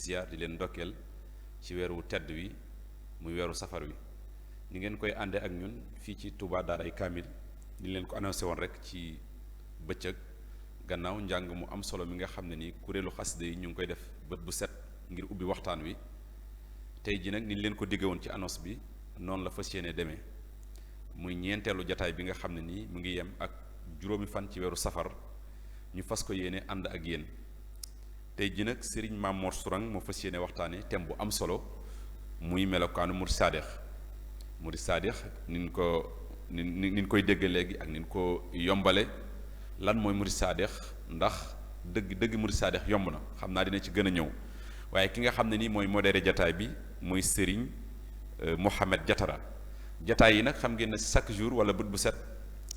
ziar di leen ndokkeel ci weeru tedd wi muy weeru safar wi ni ngeen koy ànde ak ñun fii ci Touba Daaray Kamil ni leen ko annoncé woon rek ci bëccëg gannaaw njàng mu am solo mi nga xam ne ni kuréelu xasida yi ñu ngi koy def bët bu set ngir ubbi waxtaan wi tey ji nag ni leen ko digge woon ci annonce bi noonu la fas yéene demee muy ñeenteelu jataay bi nga xam ne nii mu ngi yem ak juróomi fan ci weeru safar ñu fas ko yéene ànd ak yéen tey ji nag Serigne Mame Mor Sourang moo fas yéene waxtaane thème bu am solo muy melokaanu murid saadix nin ko nin koy dégg léegi ak nin ko yombale lan mooy murid saadix ndax dëgg murid saadix yomb na xam naa dina ci gën a ñëw waaye ki nga xam ne nii mooy modéré jataay bi muy Serigne Mohamed Diatara jataay yi nag xam ngeen ne chaque jour wala bët bu set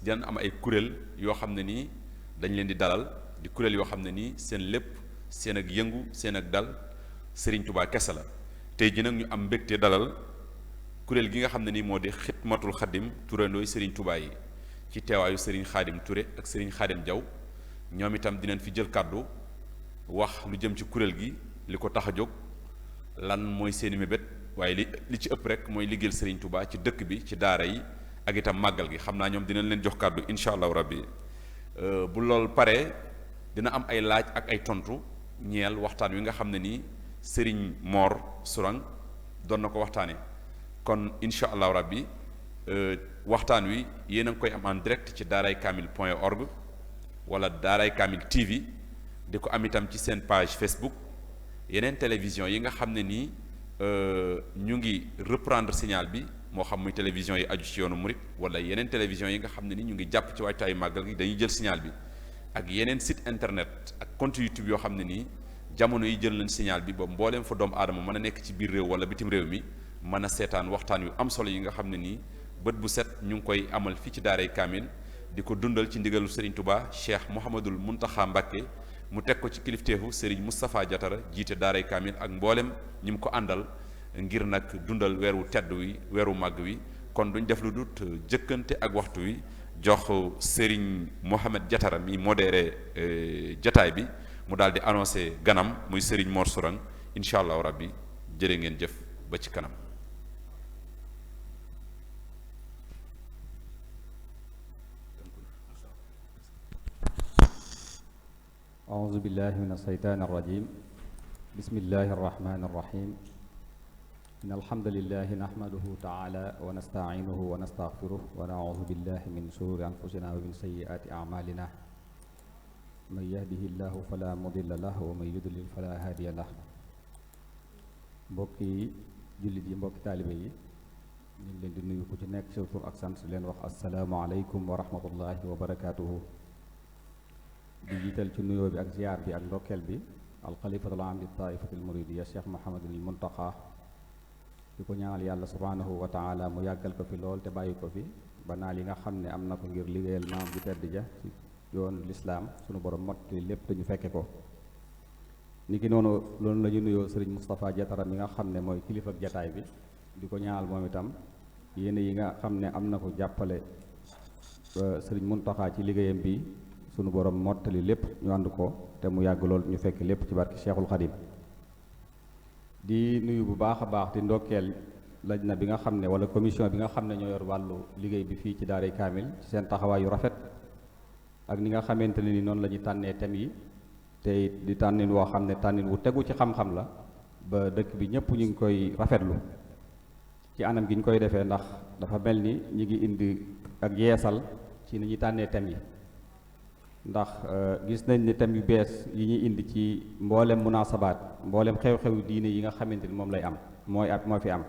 dinañ am ay kuréel yoo xam ne nii dañ leen di dalal di kuréel yoo xam ne nii seen lépp seen ak yëngu seen ak dal Serigne Touba kese la tey ji nag ñu am mbégte dalal kuréel gi nga xam ne nii moo di xidmatul xadim turandooy Serigne Touba yi ci teewaayu Serigne Khadim Touré ak Serigne Khadim Diaw ñoom itam dinañ fi jël kàddu wax lu jëm ci kuréel gi li ko tax a jóg lan mooy seeni mébét waaye li ci ëpp rek mooy liggéeyal Serigne Touba ci dëkk bi ci daara yi ak itam màggal gi xam naa ñoom dinañ leen jox kàddu incha allahu rabbi bu lool paree dina am ay laaj ak ay tontu ñeel waxtaan wi nga xam ne nii Serigne Mor Sourang doon na ko waxtaane kon incha allahu rabbi waxtaan wi yéen a ngi koy am en direct ci daaraykamil.org wala daaray Kamil TV di ko am itam ci seen page Facebook yeneen télévision yi nga xam ne nii ñu ngi reprendre signal bi moo xam muy télévision yi aju ci yoonu murit wala yeneen télévision yi nga xam ne ni ñu ngi jàpp ci waajtaayu màggal gi dañuy jël signal bi ak yeneen site internet ak compte YouTube yoo xam ne nii jamono yi jël nañ signal bi ba mbooleem fa doomu aadama mën a nekk ci biir réew wala bitim réew mi mën a seetaan waxtaan yu am solo yi nga xam ne nii bët bu set ñu ngi koy amal fii ci daaray Kamil di ko dundal ci ndigalu Serigne Touba Cheikh Mouhamadul Mountakha Mbacké mu teg ko ci kilifteefu Serigne Moustapha Diatara jiite daaray Kamil ak mboolem ñi mu ko àndal ngir nag dundal weeru tedd wi weeru màgg wi kon duñ def lu dut jëkkante ak waxtu wi jox Serigne Mohamed Diatara mi modéré jataay bi mu daal di annoncé ganam muy Serigne Mor Sourang incha allahu rabbi jërë ngeen jëf ba ci kanam. أعوذ بالله من الشيطان الرجيم بسم الله الرحمن الرحيم إن الحمد لله نحمده تعالى ونستعينه ونستغفره ونعوذ بالله من شرور أنفسنا ومن سيئات أعمالنا من يهده الله فلا مضل له ومن يضلل فلا هادي له mbokki jullit yi mbokki taalibe yi ñu ngi leen di nuyu ku ci nekk ci tur ak sant leen wax asalaamaaleykum wa rahmatullahi wa barakaatuhu di jiital ci nuyoo bi ak ziyaar bi ak ndokkeel bi alxalifatul aam li taifatil muridiya cheikh Mouhamadul Muntaxa di ko ñaanal yàlla subhaanahu wa taala mu yàggal ko fi lool te bàyyi ko fi ba naal yi nga xam ne am na ko ngir liggéeyal maam ju tedd ja ci yoonu lislaam sunu borom mot li lépp te ñu fekke ko ni ki noonu loolu la ñu nuyoo sëriñ Moustapha Diatara mi nga xam ne mooy kilifa ak jataay bi di ko ñaanal moom itam yéen yi nga xam ne am na ko jàppale sëriñ Muntaxa ci liggéeyam bi sunu borom mottali lépp ñu ànd ko te mu yàgg lool ñu fekk lépp ci barki Cheikhul Khadim di nuyu bu baax a baax di ndokkeel laj na bi nga xam ne wala commission bi nga xam ne ñoo yor wàllu liggéey bi fii ci daaray Kamil ci seen taxawaay yu rafet ak ni nga xamante ne ni noonu la ñuy tànnee thèmes yi te di tànnin woo xam ne tànnin wu tegu ci xam-xam la ba dëkk bi ñëpp ñu ngi koy rafetlu ci anam gi ñu koy defee ndax dafa mel ni ñi ngi indi ak yeesal ci ni ñuy tànnee thèmes yi ndax gis nañ ne thèmes yu bees yi ñuy indi ci mboolem munaasabaat mboolem xew-xew diine yi nga xamante ni moom lay am moo fi am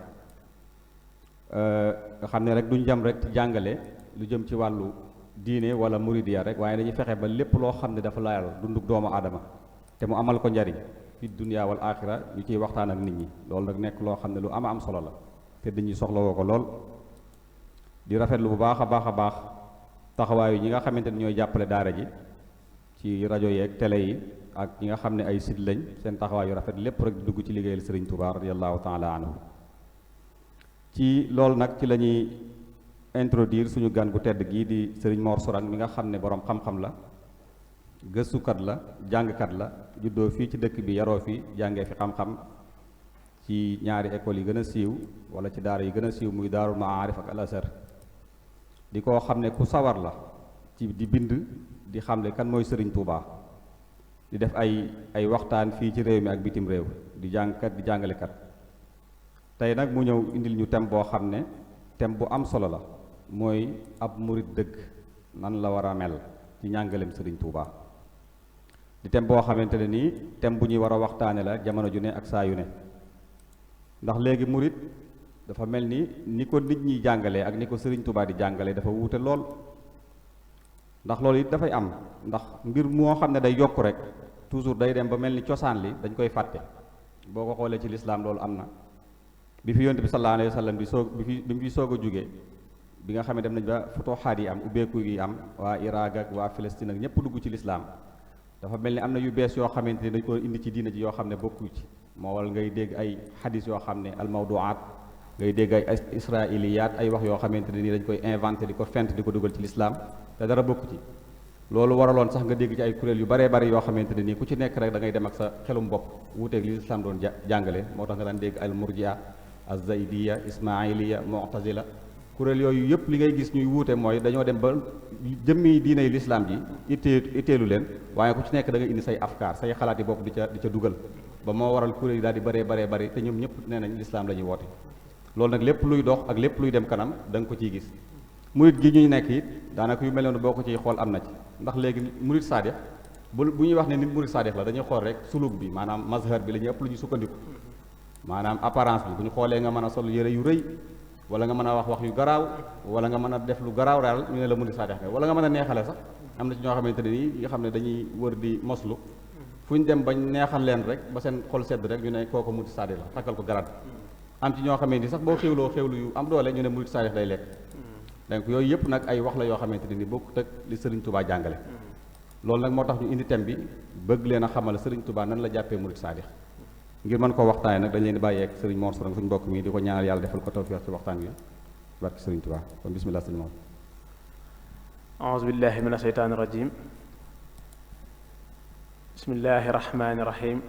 nga xam ne rek duñ jam rek ci jàngale lu jëm ci wàllu diine wala muridiya rek waaye dañuy fexe ba lépp loo xam ne dafa laal dunduk doomu aadama te mu amal ko njariñ fi dunya wal axira ñu ciy waxtaan ak nit ñi loolu nag nekk loo xam ne lu am solo la te dañuy soxla woo ko lool di rafetlu bu baax a baax taxawaayu ñi nga xamante ni ñooy jàppale daara ji ci rajo yeeg télé yi ak ñi nga xam ne ay site lañ seen taxawaayu rafet lépp rek di dugg ci liggéeyal Serigne Touba radiyallahu taala anhu ci loolu nag ci la ñuy introduire suñu gan gu tedd gii di Serigne Mor Sourang mi nga xam ne borom xam-xam la gëstukat la jàngkat la juddoo fii ci dëkk bi yaroo fi jàngee fi xam-xam ci ñaari écoles yi gën a siiw wala ci daara yi gën a siiw muy daarul maarif ak al azhar di koo xam ne ku sawar la ci di bind di xamle kan mooy Sëriñ Tuubaa di def ay waxtaan fii ci réew mi ak bitim réew di jàngkat di jàngalekat tey nag mu ñëw indil ñu thème boo xam ne thème bu am solo la mooy ab murit dëgg nan la war a mel ci njàngaleem Sëriñ Tuubaa di thème boo xamante ne nii thème bu ñuy war a waxtaane la jamono ju ne ak saa yu ne ndax léegi murit dafa mel ni ko nit ñi jàngalee ak ni ko Sëriñ Tuubaa di jàngalee dafa wuute lool ndax loolu it dafay am ndax mbir moo xam ne day yokk rek toujours day dem ba mel ni cosaan li dañ koy fàtte boo ko xoolee ci lislaam loolu am na bi fi yonent bi sallallahu alayhi wa sallam bi mu fi soog a jóge bi nga xam ne dem nañ ba futuxaat yi am ubbeeku yi am waa Irak ak waa Palestine ak ñëpp dugg ci lislaam dafa mel ni am na yu bees yoo xamante ni dañ ko indi ci diina ji yoo xam ne bokku ci moo wal ngay dégg ay xadis yoo xam ne almawduaat ngay dégg ay israiliyaat ay wax yoo xamante ne nii dañ koy inventé di ko fent di ko dugal ci lislaam te dara bokku ci loolu waraloon sax nga dégg ci ay kuréel yu baree bari yoo xamante ne nii ku ci nekk rek da ngay dem ak sa xelum bopp wuuteeg li lislaam doon jàngale moo tax nga daan dégg al murjia az zaydiya ismailiya mu'tazila kuréel yooyu yëpp li ngay gis ñuy wuute mooy dañoo dem ba jëmmi diiney lislaam ji itteelu leen waaye ku ci nekk da nga indi say afkaar say xalaat yi bopp di ca dugal ba moo waral kuréel yi daal di baree bari te ñoom ñëpp nee nañ lislaam la ñuy woote loolu nag lépp luy dox ak lépp luy dem kanam da nga ko ciy gis murit gi ñuy nekk it daanaka yu mel noonu boo ko ciy xool am na ci ndax léegi murit saadix bu ñuy wax ne nit murit saadix la dañuy xool rek suluk bi maanaam mazhar bi la ñuy ëpp lu ñuy sukkandiku maanaam apparence bi bu ñu xoolee nga mën a sol yére yu rëy wala nga mën a wax yu garaaw wala nga mën a def lu garaaw daal ñu ne la murit saadix nga wala nga mën a neexale sax am na ci ñoo xamante ne nii nga xam ne dañuy wër di moslu fu ñu dem bañ neexal leen rek ba seen xol sedd rek ñu ne kooku murit saadix la takkal ko garab am ci ñoo xamante ni sax boo xewloo xewlu yu am doole ñu ne murit saadix day lekk donc yooyu yëpp nag ay wax la yoo xamante ne ni bokkut ak li Sëriñ Tuubaa jàngale loolu nag moo tax ñu indi thème bi bëgg leen a xamal Sëriñ Tuubaa nan la jàppee murit saadix ngir mën ko waxtaane nag dañ leen di bàyyi ak Sëriñ Mor Sorong suñu mbokk mi di ko ñaanal yàlla defal ko tawfiix ci waxtaan wi barki Sëriñ Tuubaa kon bismillah sëriñ Mor a'uuzu billahi mina shaytaani rajiim bismillahi rahmaani rahiim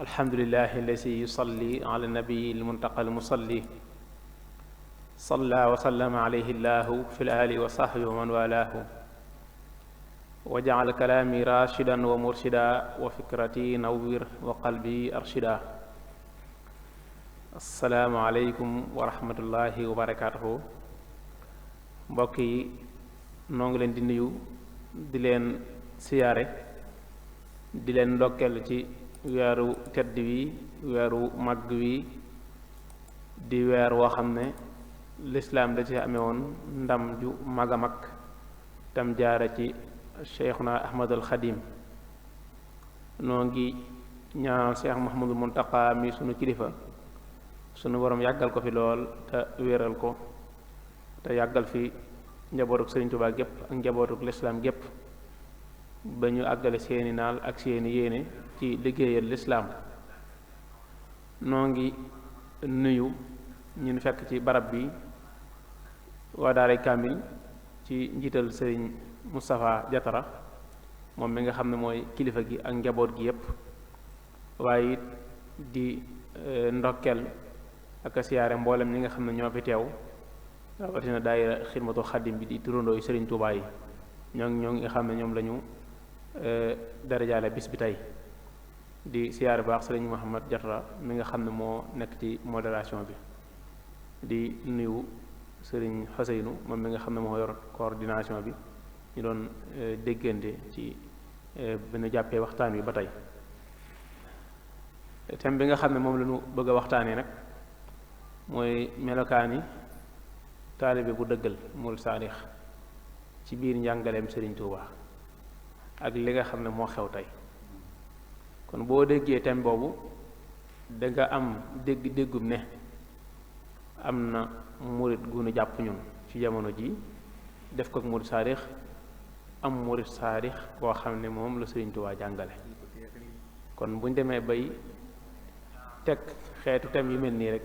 alhamdulillahi allazi yusalli ala nabii almuntaqa almusalli salla wa sallama alayhi llahu fi l-aali wa sahbihi wa man walaahu wa jacal kalaami rashidan wa murshida wa fikrati nawwir wa qalbi arshida assalaamu aleykum wa rahmatullahi wa barakaatuhu mbokk yi noo ngi leen di nuyu di leen siyaare di leen ndokkeel ci weeru tedd wi weeru màgg wi di weer woo xam ne lislaam da ci amee woon ndam ju mag a mag tam jaare ci cheikhuna ahmadul xadim noo ngi ñaanal cheikh mahamadul muntaqa mi sunu kilifa sunu borom yàggal ko fi lool te wéeral ko te yàggal fi njabootuk Sëriñ Tuubaa gépp ak njabootuk lislaam gépp ba ñu àggale seeni naal ak seeni yéene ci liggéeyal lislaam noo ngi nuyu ñun fekk ci barab bi waa daaray kaamil ci njiital sëriñ Moustapha Jatara moom mi nga xam ne mooy kilifa gi ak njaboot gi yépp waaye it di ndokkeel ak siyaare mboolem ñi nga xam ne ñoo fi teew rawatina daayira xidmatul xaddim bi di turandoo yu Sëriñ Tuubaa yi ñoo ngi nga xam ne ñoom lañu darajaale bis bi tey di siyaare baax sëriñ Mouhamad Jatara mi nga xam ne moo nekk ci modération bi di nuyu sëriñ Xaseynu moom mi nga xam ne moo yor coordination bi ñu doon déggante ci bi ñu jàppee waxtaan wi ba tey thème bi nga xam ne moom la ñu bëgg a waxtaanee nag mooy melokaani taalibe bu dëggal murid saadix ci biir njàngaleem Sëriñ Tuubaa ak li nga xam ne moo xew tey kon boo déggee thème boobu da nga am déggum ne am na murid gu nu jàpp ñun ci jamono ji def ko ak murid saadix am murid saadix koo xam ne moom la Sëriñ Tuubaa jàngale kon bu ñu demee bay teg xeetu thème yu mel nii rek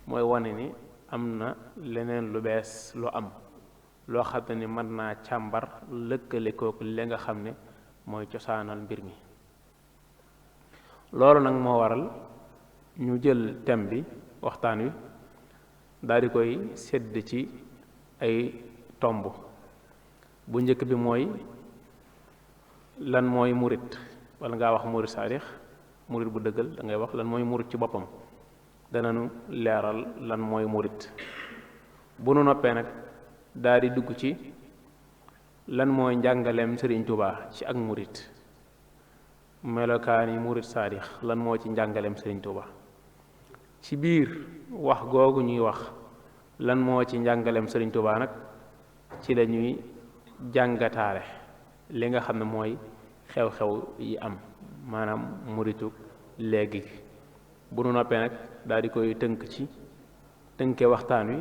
mooy wane ni am na leneen lu bees lu am loo xam ne ni mën naa càmbar lëkkale kooku li nga xam ne mooy cosaanal mbir mi. loolu nag moo waral ñu jël thème bi waxtaan wi daal di koy sedd ci ay tomb. bu njëkk bi mooy lan mooy murit, wala ngaa wax murit saadix, murit bu dëggal da ngay wax lan mooy murit ci boppam. danañu leeral lan mooy murit. bu nu noppee nag daal di dugg ci lan mooy njàngaleem Sëriñ Tuubaa ci ak murit, melokaani murit saadix lan moo ci njàngaleem Sëriñ Tuubaa. ci biir wax googu ñuy wax lan moo ci njàngaleem Sëriñ Tuubaa nag ci la ñuy jàngataale li nga xam ne mooy xew-xew yi am, maanaam muritu léegi. bu nu noppee nag daal di koy tënke waxtaan wi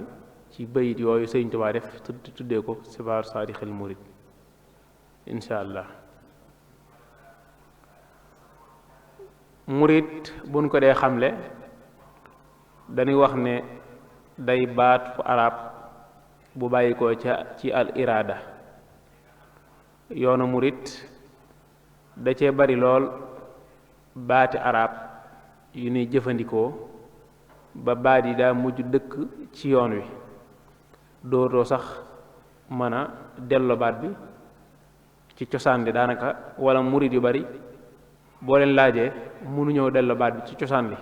ci bayit yooyu Sëriñ Tuubaa def tuddee ko sifaar saadixil murit insha allah. murit buñ ko dee xamle dañuy wax ne day baatu arab bu bàyyi ko ci al iraada. yoonu murit da cee bari lool baati arab yu ñuy jëfandikoo ba baat yi daa mujj dëkk ci yoon wi, dootoo sax mën a delloo baat bi ci cosaan li daanaka, wala murit yu bari boo leen laajee mënuñoo delloo baat bi ci cosaan li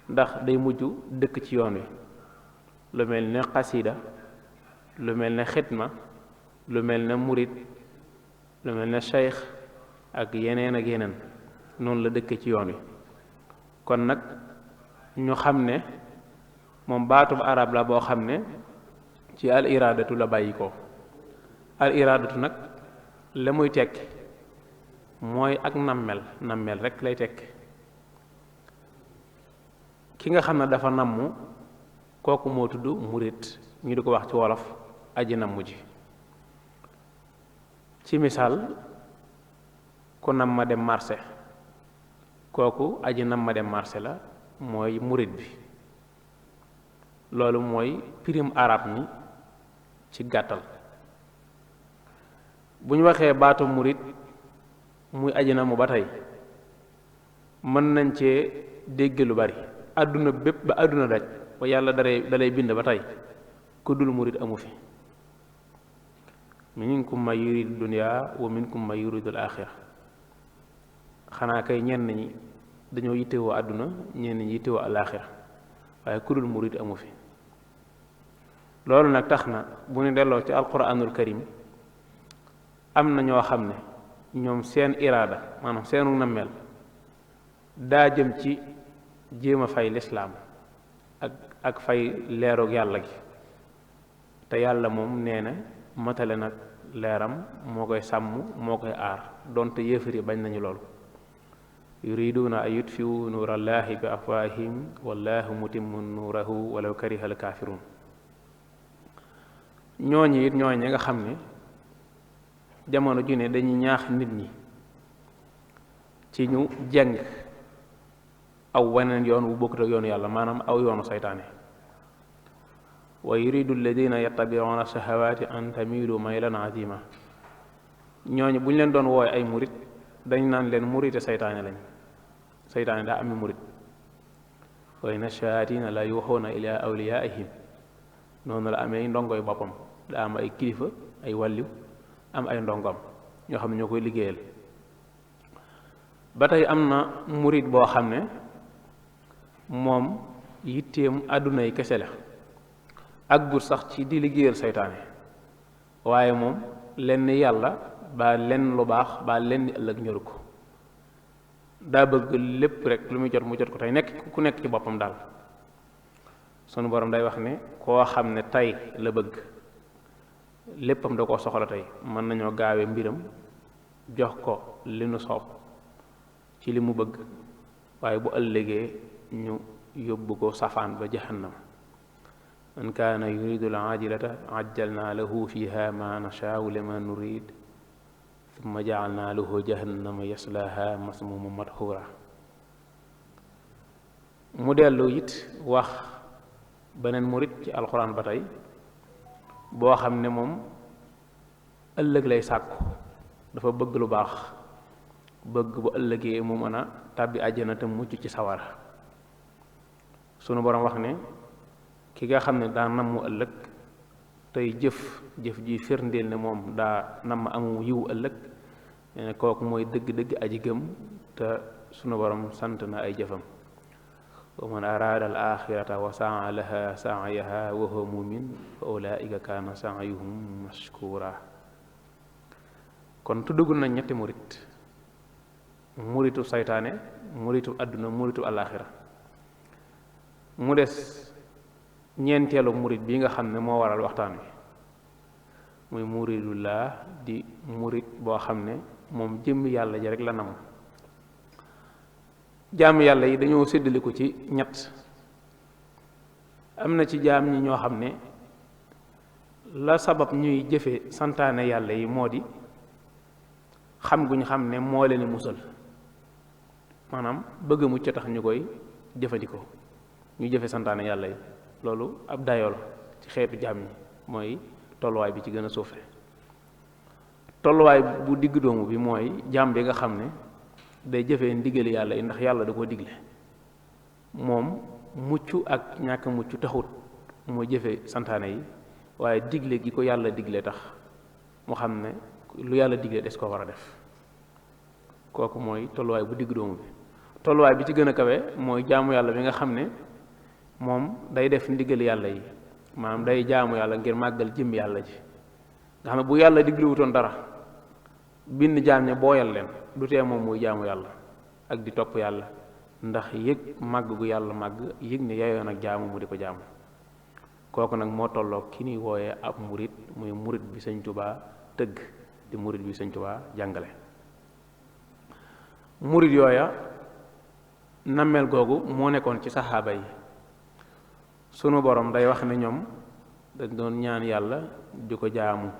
ndax day mujj dëkk ci yoon wi. lu mel ne xasida, lu mel ne xitma, lu mel ne murit, lu mel ne cheikh ak yeneen noonu la dëkk ci yoon wi. kon nag ñu xam ne moom baatub arab la boo xam ne ci al iraadatu la bàyyi ko. al iraadatu nag la muy tekki mooy ak nammel rek lay tekki. ki nga xam ne dafa nammu kooku moo tudd murit, ñu di ko wax ci wolof aji nammu ji. ci misaal ku nam ma dem marché, kooku aji nam ma dem marché la, mooy murit bi. loolu mooy pirim arab mi ci gàttal. bu ñu waxee baatu murit muy aji namu ba tey mën nañ cee dégg lu bari. àdduna bépp ba àdduna daj ba yàlla dalay bind ba tey ku dul murit amu fi. minkum man yuridu dunya wa minkum man yuridu al-axira. xanaa kay ñenn ñi dañoo yittewoo àdduna, ñenn ñi yittewoo al-axira, waaye ku dul murit amu fi. loolu nag tax na bu ñu delloo ci alquranul karim am na ñoo xam ne ñoom seen iraada, maanaam seenu nammeel daa jëm ci jéem a fay lislaam ak fay leeroog yàlla gi. te yàlla moom nee na matale nag leeram moo koy sàmm, moo koy aar, donte yéefari bañ nañu loolu. yuriduuna an yutfiu nuurallaahi bi afwaahihim wallaahu mutimmu nuurahu walaw kariha al kaafiruun. ñooñu it ñooñ ñi nga xam ne jamono ju ne dañuy ñaax nit ñi ci ñu jeng aw weneen yoon wu bokkut ak yoonu yàlla, maanaam aw yoonu saytaane. wa yuridu alladina yattabiuuna shahawaati an tamilu maylan azima. ñooñu bu ñu leen doon wooye ay murit dañ naan leen murite saytaane lañ. saytaane daa ami murit. wa inna shayaatina la yuuxuuna ila awliyaihim. noonu la amee ndongoy boppam, daa am ay kilifa, ay wàlliw, am ay ndongom ñoo xam ne ñoo koy liggéeyal. ba tey am na murit boo xam ne moom yitteem àdduna yi kese la, ak gur sax ci di liggéeyal saytaane, waaye moom lenn yàlla ba lenn lu baax ba lenn ëllëg ñoru ko. daa bëgg lépp rek lu muy jot mu jot ko tey nekk ku nekk ci boppam daal. sunu borom day wax ne koo xam ne tey la bëgg, léppam da koo soxla tey, mën nañoo gaawee mbiram jox ko li nu soob ci li mu bëgg, waaye bu ëllëgee ñu yóbbu ko safaan ba jahannam. man kaana yuridu al-aajilata ajjalnaa lahu fiha ma nashaau liman nurid thumma jaalnaa lahu jahannama yaslaaha masmuuma madhuura. mu dellu it wax beneen murit ci alxuraan ba tey boo xam ne moom ëllëg lay sàkku, dafa bëgg lu baax, bëgg bu ëllëgee mu mën a tàbbi àjjana te mucc ci sawara. sunu borom wax ne ki nga xam ne daa namm ëllëg tey jëf ji firndeel ne moom daa namm amu yiw ëllëg, ne kooku mooy dëgg-dëgg aji gëm te sunu borom sant na ay jëfam. wa man araada al axirata wa saa laha saayaha wa huwa mumin fa ulaika kaana saayuhum mashkura. kon tuddagul na ñetti muritu saytaane, muritu àdduna, muritu alaaxira. mu des ñeenteelu murit bi nga xam ne moo waral waxtaan wi, muy muridullah, di murit boo xam ne moom jëmm yàlla ji rek la nam. jaam yàlla yi dañoo séddaliku ci ñett. am na ci jaam ñi ñoo xam ne la sabab ñuy jëfe santaane yàlla yi moo di xam guñ xam ne moo leen musal, maanaam bëgg mucc tax ñu koy jëfandikoo, ñu jëfe santaane yàlla yi. loolu ab dayoo la ci xeetu jaam ñi, mooy tolluwaay bi ci gën a suufe. tolluwaay bu digg doomu bi mooy jaam bi nga xam ne day jëfee ndigali yàlla yi ndax yàlla da koo digle. moom mucc ak ñàkk mucc taxut mooy jëfe santaane yi, waaye digle gi ko yàlla digle tax mu xam ne lu yàlla digle des ko war a def. kooku mooy tolluwaay bu digg doomu bi. tolluwaay bi ci gën a kawe mooy jaamu yàlla bi nga xam ne moom day def ndigal yàlla yi, maanaam day jaamu yàlla ngir màggal jëm yàlla ji, nga xam ne bu yàlla digliwutoon dara bind jaam ña booyal leen, du tee moom muy jaamu yàlla ak di topp yàlla ndax yëg màgg gu yàlla màgg, yëg ne yayoon ak jaamu mu di ko jaamu. kooku nag moo tolloo ki ñuy wooyee ab murit, muy murit bi Sëñ Tuubaa tëgg, di murit bi Sëñ Tuubaa jàngale. murit yooya nammeel googu moo nekkoon ci saxaaba yi. sunu borom day wax ne ñoom dañ doon ñaan yàlla di ko jaamu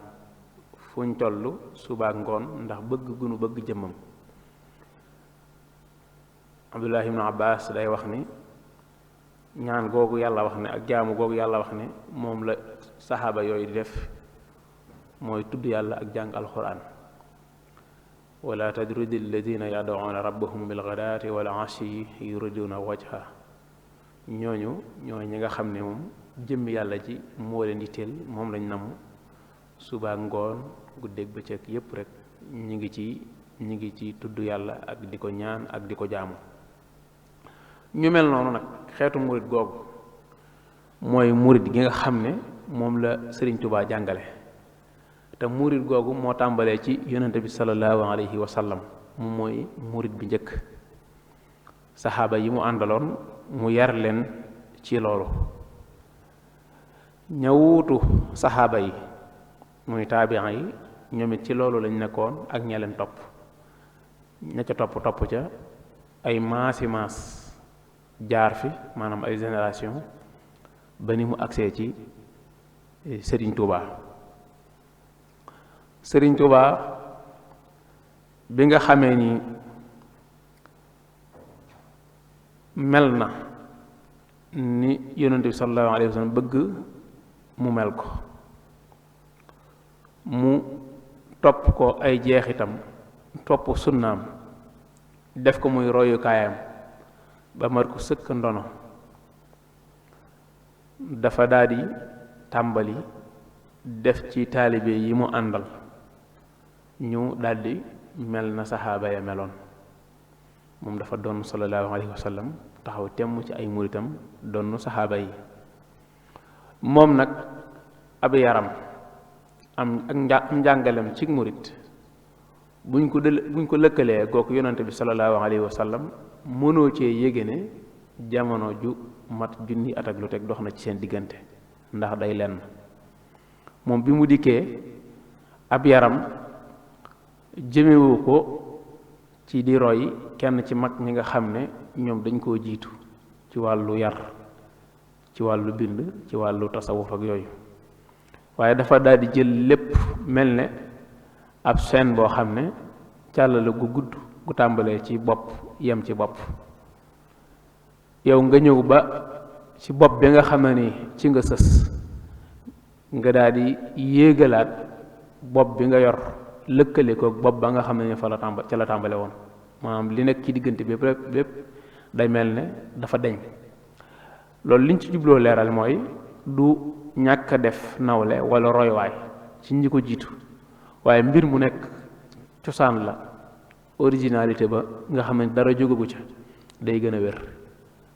fuñ toll suba ak ngoon ndax bëgg gunu bëgg jëmmam. Abdullah ibn Abbas day wax ni ñaan googu yàlla wax ne ak jaamu googu yàlla wax ne moom la saxaaba yooyu di def mooy tudd yàlla ak jàng alxuraan. wala tadrudi alladina yad'una rabbahum bilghadaati wal ashi yuriduna wajha. ñooñu ñi nga xam ne moom jëmm yàlla ji moo leen di teel, moom lañ namm suba ngoon guddeeg bëccëg yépp rek ñi ngi ci tudd yàlla ak di ko ñaan ak di ko jaamu. ñu mel noonu nag xeetu murit googu mooy murit gi nga xam ne moom la Sëriñ Tuubaa jàngale, te murit googu moo tàmbalee ci yonente bi sallallahu alayhi wa sallam. moom mooy murit bi njëkk. saxaaba yi mu àndaloon mu yar leen ci loolu. ña wuutu saxaaba yi muy taabiin yi ñoom it ci loolu lañ nekkoon ak ña leen topp. ña ca topp ca ay maasi maas jaar fi, maanaam ay génération ba ni mu agsee ci Sëriñ Tuubaa. Sëriñ Tuubaa bi nga xamee ni mel na ni yonent bi sallallahu alayhi wa sallam bëgg mu mel ko, mu topp ko ay jeexitam, topp sunnaam, def ko muy royukaayam ba mar ko sëkk ndono. dafa daldi tàmbali def ci taalibe yi mu àndal ñu daldi mel na saxaaba ya meloon. moom dafa doon sallallahu alayhi wa sallam taxaw temm ci ay muritam doon saxaaba yi. moom nag ab yaram am njàngalem ci murit buñ ko lëkkalee gooku yonante bi sallallahu alayhi wa sallam mënoo cee yége ne jamono ju mat junni at ak lu teg dox na ci seen diggante, ndax day lenn. moom bi mu dikkee ab yaram jëmewu ko ci di roy kenn ci mag ñi nga xam ne ñoom dañ koo jiitu ci wàllu yar, ci wàllu bind, ci wàllu tasawuf ak yooyu, waaye dafa daal di jël lépp mel ne ab seen boo xam ne càllale gu gudd gu tàmbalee ci bopp yem ci bopp. yow nga ñëw ba ci bopp bi nga xam ne ni ci nga sës, nga daal di yéegalaat bopp bi nga yor lëkkale ko bopp ba nga xam ne fa la ca la tàmbale woon maanaam li nekk ci diggante bépp day mel ne dafa deñ loolu liñ ci jubloo leeral mooy du ñàkk a def nawle wala roywaay ci ñi ko jiitu waaye mbir mu nekk cosaan la originalité ba nga xam ne dara jógagu ca day gën a wér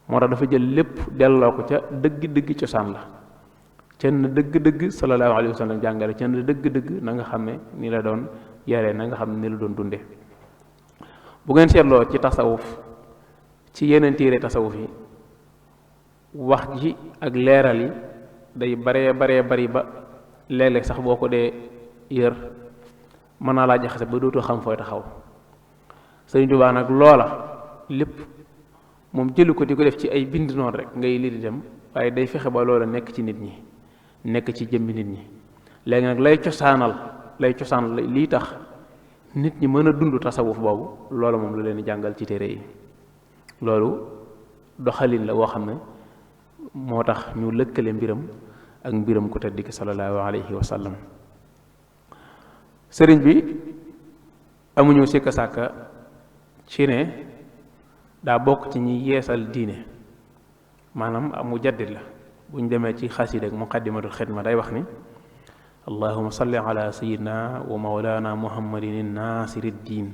moo tax dafa jël lépp delloo ko ca dëgg-dëgg cosaan la kenn dëgg-dëgg sallallahu alayhi wa sallam jàngale kenn dëgg-dëgg na nga xam ne ni la doon yaree na nga xam ne ni la doon dunde bu ngeen seetloo ci tasawuf ci yeneen téere tasawuf yi wax ji ak leeral yi day baree bari ba léeg-léeg sax boo ko dee yër mën naa laa jaxase ba dootoo xam fooy taxaw Sëriñ Tuubaa nag loola lépp moom jëlu ko di ko def ci ay bind noonu rek ngay lii di dem waaye day fexe ba loola nekk ci nit ñi nekk ci jëmmi nit ñi léegi nag lay cosaan lii tax nit ñi mën a dund tasawuf boobu loolu moom la leen di jàngal ci téere yi loolu doxalin la woo xam ne moo tax ñu lëkkale mbiram ak mbiram ku tedd ki sallallahu alayhi wa sallam sëriñ bi amuñu sikka sàkka ci ne daa bokk ci ñi yeesal diine maanaam mu jaddid la bu ñu demee ci xasida ak muqaddimatul xidma day wax ni allahuma salli ala sayidina wa maulana muhammadin nasiri ddin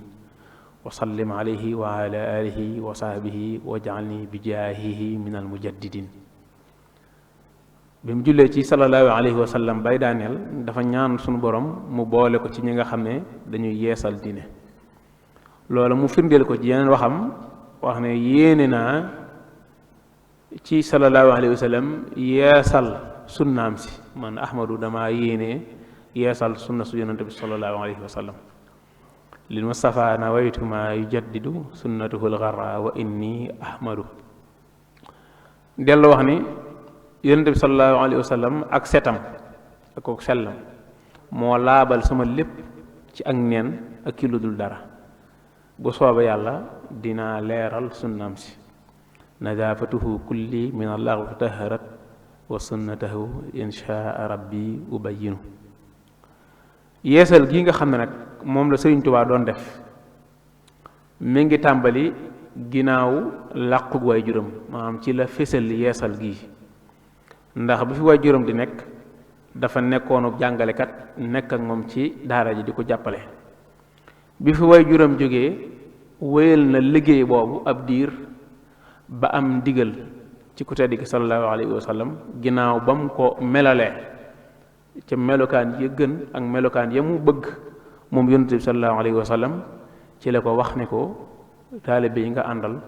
wa sallim alayhi wa ala alihi wa sahbihi wa jaalni bi jaahihi min al mujaddidin bi mu jullee ci sallallahu alayhi wa sallam bay daaneel dafa ñaan sunu borom mu boole ko ci ñi nga xam ne dañuy yeesal diine loolu mu firndeel ko ci yeneen waxam wax ne yéene naa ci sallallahu alayhi wa sallam yeesal sunnaam si man ahmadu dama yéene yeesal sunna su yonante bi sallallahu alayhi wa sallam lil mustafa nawaytu ma yujaddidu sunnatuhu lgarra wa inni ahmadu dellu wax ni yonente bi sallallahu alayhi wa sallam ak setam ak ko sellam moo laabal sama lépp ci ak neen ak ki lu dul dara bu soobe yàlla dinaa leeral sunnaam si nadaafatuhu kulli min allaghwi taharat wa sunnatahu inshaa rabbi ubayinu yeesal gi nga xam ne nag moom la Sëriñ Tuubaa doon def mi ngi tàmbali ginnaaw làqug waay juróom maanaam ci la fésal yeesal gi ndax bi fi waay juróom di nekk dafa nekkoonu jàngalekat nekk ak moom ci daara ji di ko jàppale bi fi waay juróom jógee wéyal na liggéey boobu ab diir ba am ndigal ci ku tedd ki sallallahu alayhi wa sallam ginnaaw ba mu ko melalee ca melokaan ya gën ak melokaan ya mu bëgg moom yonent bi sallallahu alayhi wa sallam ci la ko wax ne ko taalibe yi nga àndal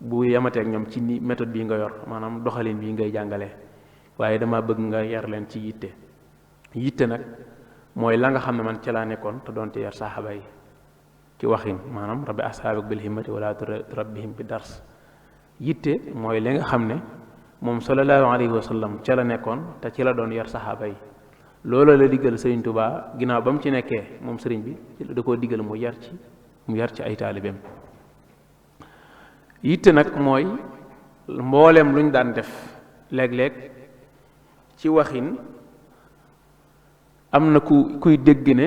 bu yamateek ñoom ci ni méthode bii nga yor maanaam doxalin bii ngay jàngalee waaye dama bëgg nga yar leen ci yitte nag mooy la nga xam ne man ca laa nekkoon te doon ci yar saxaaba yi ci waxin maanaam rabbi ashaabak bil himmati wala turabbihim bi dars yitte mooy li nga xam ne moom sallallahu alayhi wa sallam ca la nekkoon te ci la doon yar saxaaba yi loolu la diggal Sëriñ Tuubaa ginnaaw ba mu ci nekkee moom sëriñ bi da koo diggal mu yar ci ay taalibeem yitte nag mooy mbooleem lu ñu daan def léeg-léeg ci waxin am na kuy dégg ne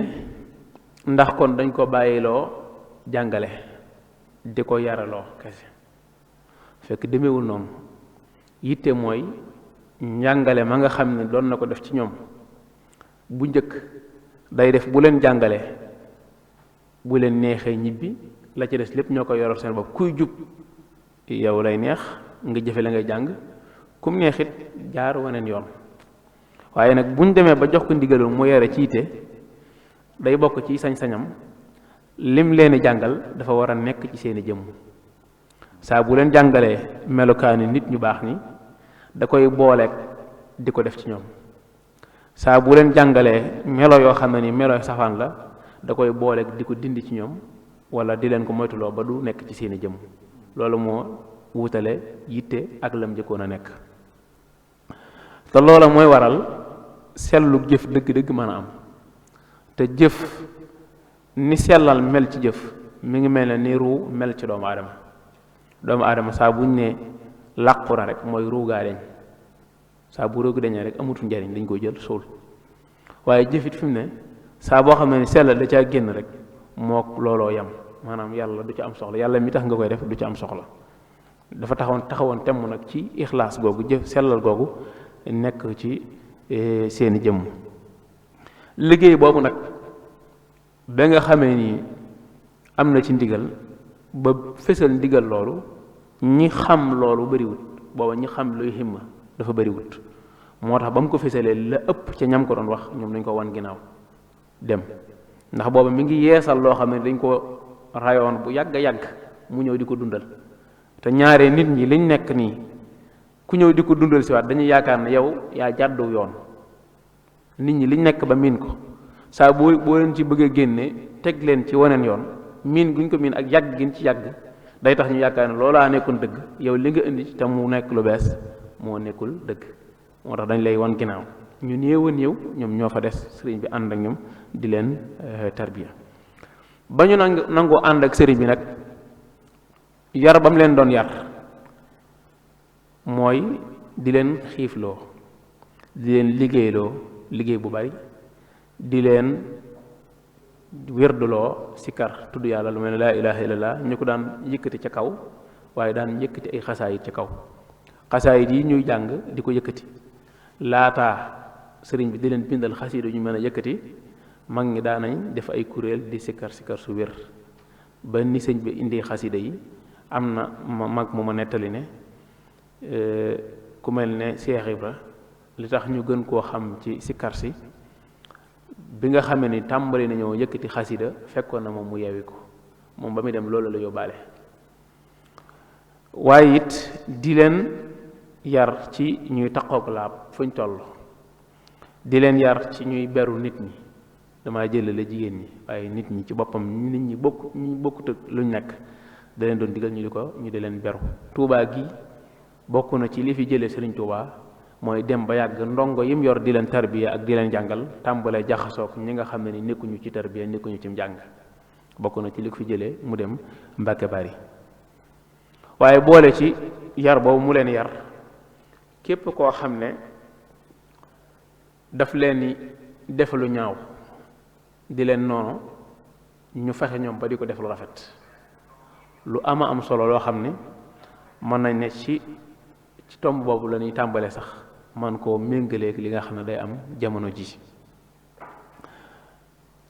ndax kon dañ ko bàyyiloo jàngale di ko yaraloo kese fekk demeewul noonu yitte mooy njàngale ma nga xam ne doon na ko def ci ñoom bu njëkk day def bu leen jàngale bu leen neexee ñibbi la ci des lépp ñoo ko yoral seen bopp kuy jub yow lay neex nga jëfe la ngay jàng kum neexit jaar waneen yoon waaye nag buñ demee ba jox ko ndigalul mu yore ci yitte day bokk ci sañ-sañam lim leen jàngal dafa war a nekk ci seeni jëmm saa bu leen jàngalee melokaani nit ñu baax ni da koy booleeg di ko def ci ñoom saa bu leen jàngalee melo yoo xam ne ni melo safaan la da koy booleeg di ko dindi ci ñoom wala di leen ko moytuloo ba du nekk ci seeni jëmm loolu moo wutale yitte ak lam njëkkoon a nekk te loola mooy waral sellu jëf dëgg-dëgg mën a am te jëf ni sellal mel ci jëf mi ngi mel ne ni ruu mel ci doomu aadama saa buñ ne làqu na rek mooy ruu gaa deñ saa bu ruu gi dañee rek amutu njariñ dañ koy jël suul waaye jëfit fi mu ne saa boo xam ne sellal da caa génn rek mook looloo yam maanaam yàlla du ci am soxla yàlla mi tax nga koy def du ci am soxla. dafa taxawoon temm nag ci ixlaas googu jëf sellal googu nekk ci seeni jëmm. liggéey boobu nag ba nga xamee ni am na ci ndigal ba fësal ndigal loolu ñi xam loolu bariwut booba ñi xam luy himma dafa bariwut moo tax ba mu ko fësalee la ëpp ca ñam ko doon wax ñoom dañ ko wan ginnaaw dem ndax booba mi ngi yeesal loo xam ne dañ ko rayoon bu yàgg yàgg mu ñëw di ko dundal te ñaaree nit ñi liñ nekk nii ku ñëw di ko dundal si waat dañuy yaakaar ne yow yaa jàddu yoon nit ñi liñ nekk ba miin ko saa boo leen ci bëgg a génne teg leen ci waneen yoon miin guñ ko miin ak yàgg giñ ci yàgg day tax ñu yaakaar ne loolaa nekkoon dëgg yow li nga indi te mu nekk lu bees moo nekkul dëgg moo tax dañ lay wan ginnaaw ñu néew a néew ñoom ñoo fa des sëriñ bi ànd ak ñoom di leen tarbiya ba ñu nangoo ànd ak sëriñ bi nag yar ba mu leen doon yar mooy di leen xiifloo di leen liggéeyloo liggéey bu bari di leen wérduloo sikkar tudd yàlla lu mel ne laa ilaha illallah ñu ko daan yëkkati ca kaw waaye daan yëkkati ay xasaayit ca kaw xasaayit yi ñuy jàng di ko yëkkati laataa sëriñ bi di leen bindal xasiida ñu mën a yëkkati mag ñi daanañ def ay kuréel di sikkar su wér ba ni sëñ bi indi xasiida yi am na mag mu ma nettali ne ku mel ne Seex Ibra li tax ñu gën koo xam ci sikkar si bi nga xamee ni tàmbali nañoo yëkkati xasida fekkoon na moom mu yeewi ko moom ba muy dem loolu la yóbbaale waaye it di leen yar ci ñuy taqoog laab fuñ toll di leen yar ci ñuy beru nit ñi damaa jëlale jigéen ñi waaye nit ñi ci boppam nit ñi bokkut ak luñ nekk da leen doon digal ñu di leen beru. Tuubaa gi bokk na ci li fi jëlee Sëriñ Tuubaa mooy dem ba yàgg ndongo yim yor di leen tarbiya ak di leen jàngal tàmbalee jaxasoog ñi nga xam ne ni nekkuñu ci tarbiya nekkuñu ci njàng bokk na ci li ko fi jëlee mu dem Mbàkke Bari waaye boole ci yar boobu mu leen yar képp koo xam ne daf leen ni def lu ñaaw di leen noonu ñu fexe ñoom ba di ko def lu rafet lu ama am solo loo xam ne mën nañ ne ci tomb boobu la ñuy tàmbalee sax man koo méngaleeg li nga xam ne day am jamono ji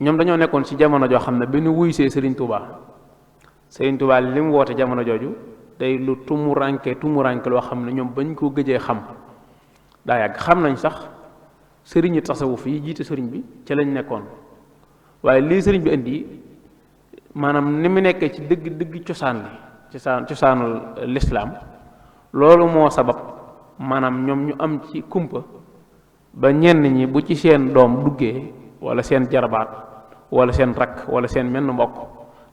ñoom dañoo nekkoon ci jamono joo xam ne bi ñu wuysee Serigne Touba li mu woote jamono jooju day lu tumuranke loo xam ne ñoom bañ ko gëjee xam daa yàgg xam nañ sax sëriñi tasawuf yi jiite sëriñ bi ca lañ nekkoon waaye lii sëriñ bi indi maanaam ni mu nekkee ci dëgg cosaanul lislaam loolu moo sabab maanaam ñoom ñu am ci kumpa ba ñenn ñi bu ci seen doom duggee wala seen jarabaat wala seen rakk wala seen menn mbokk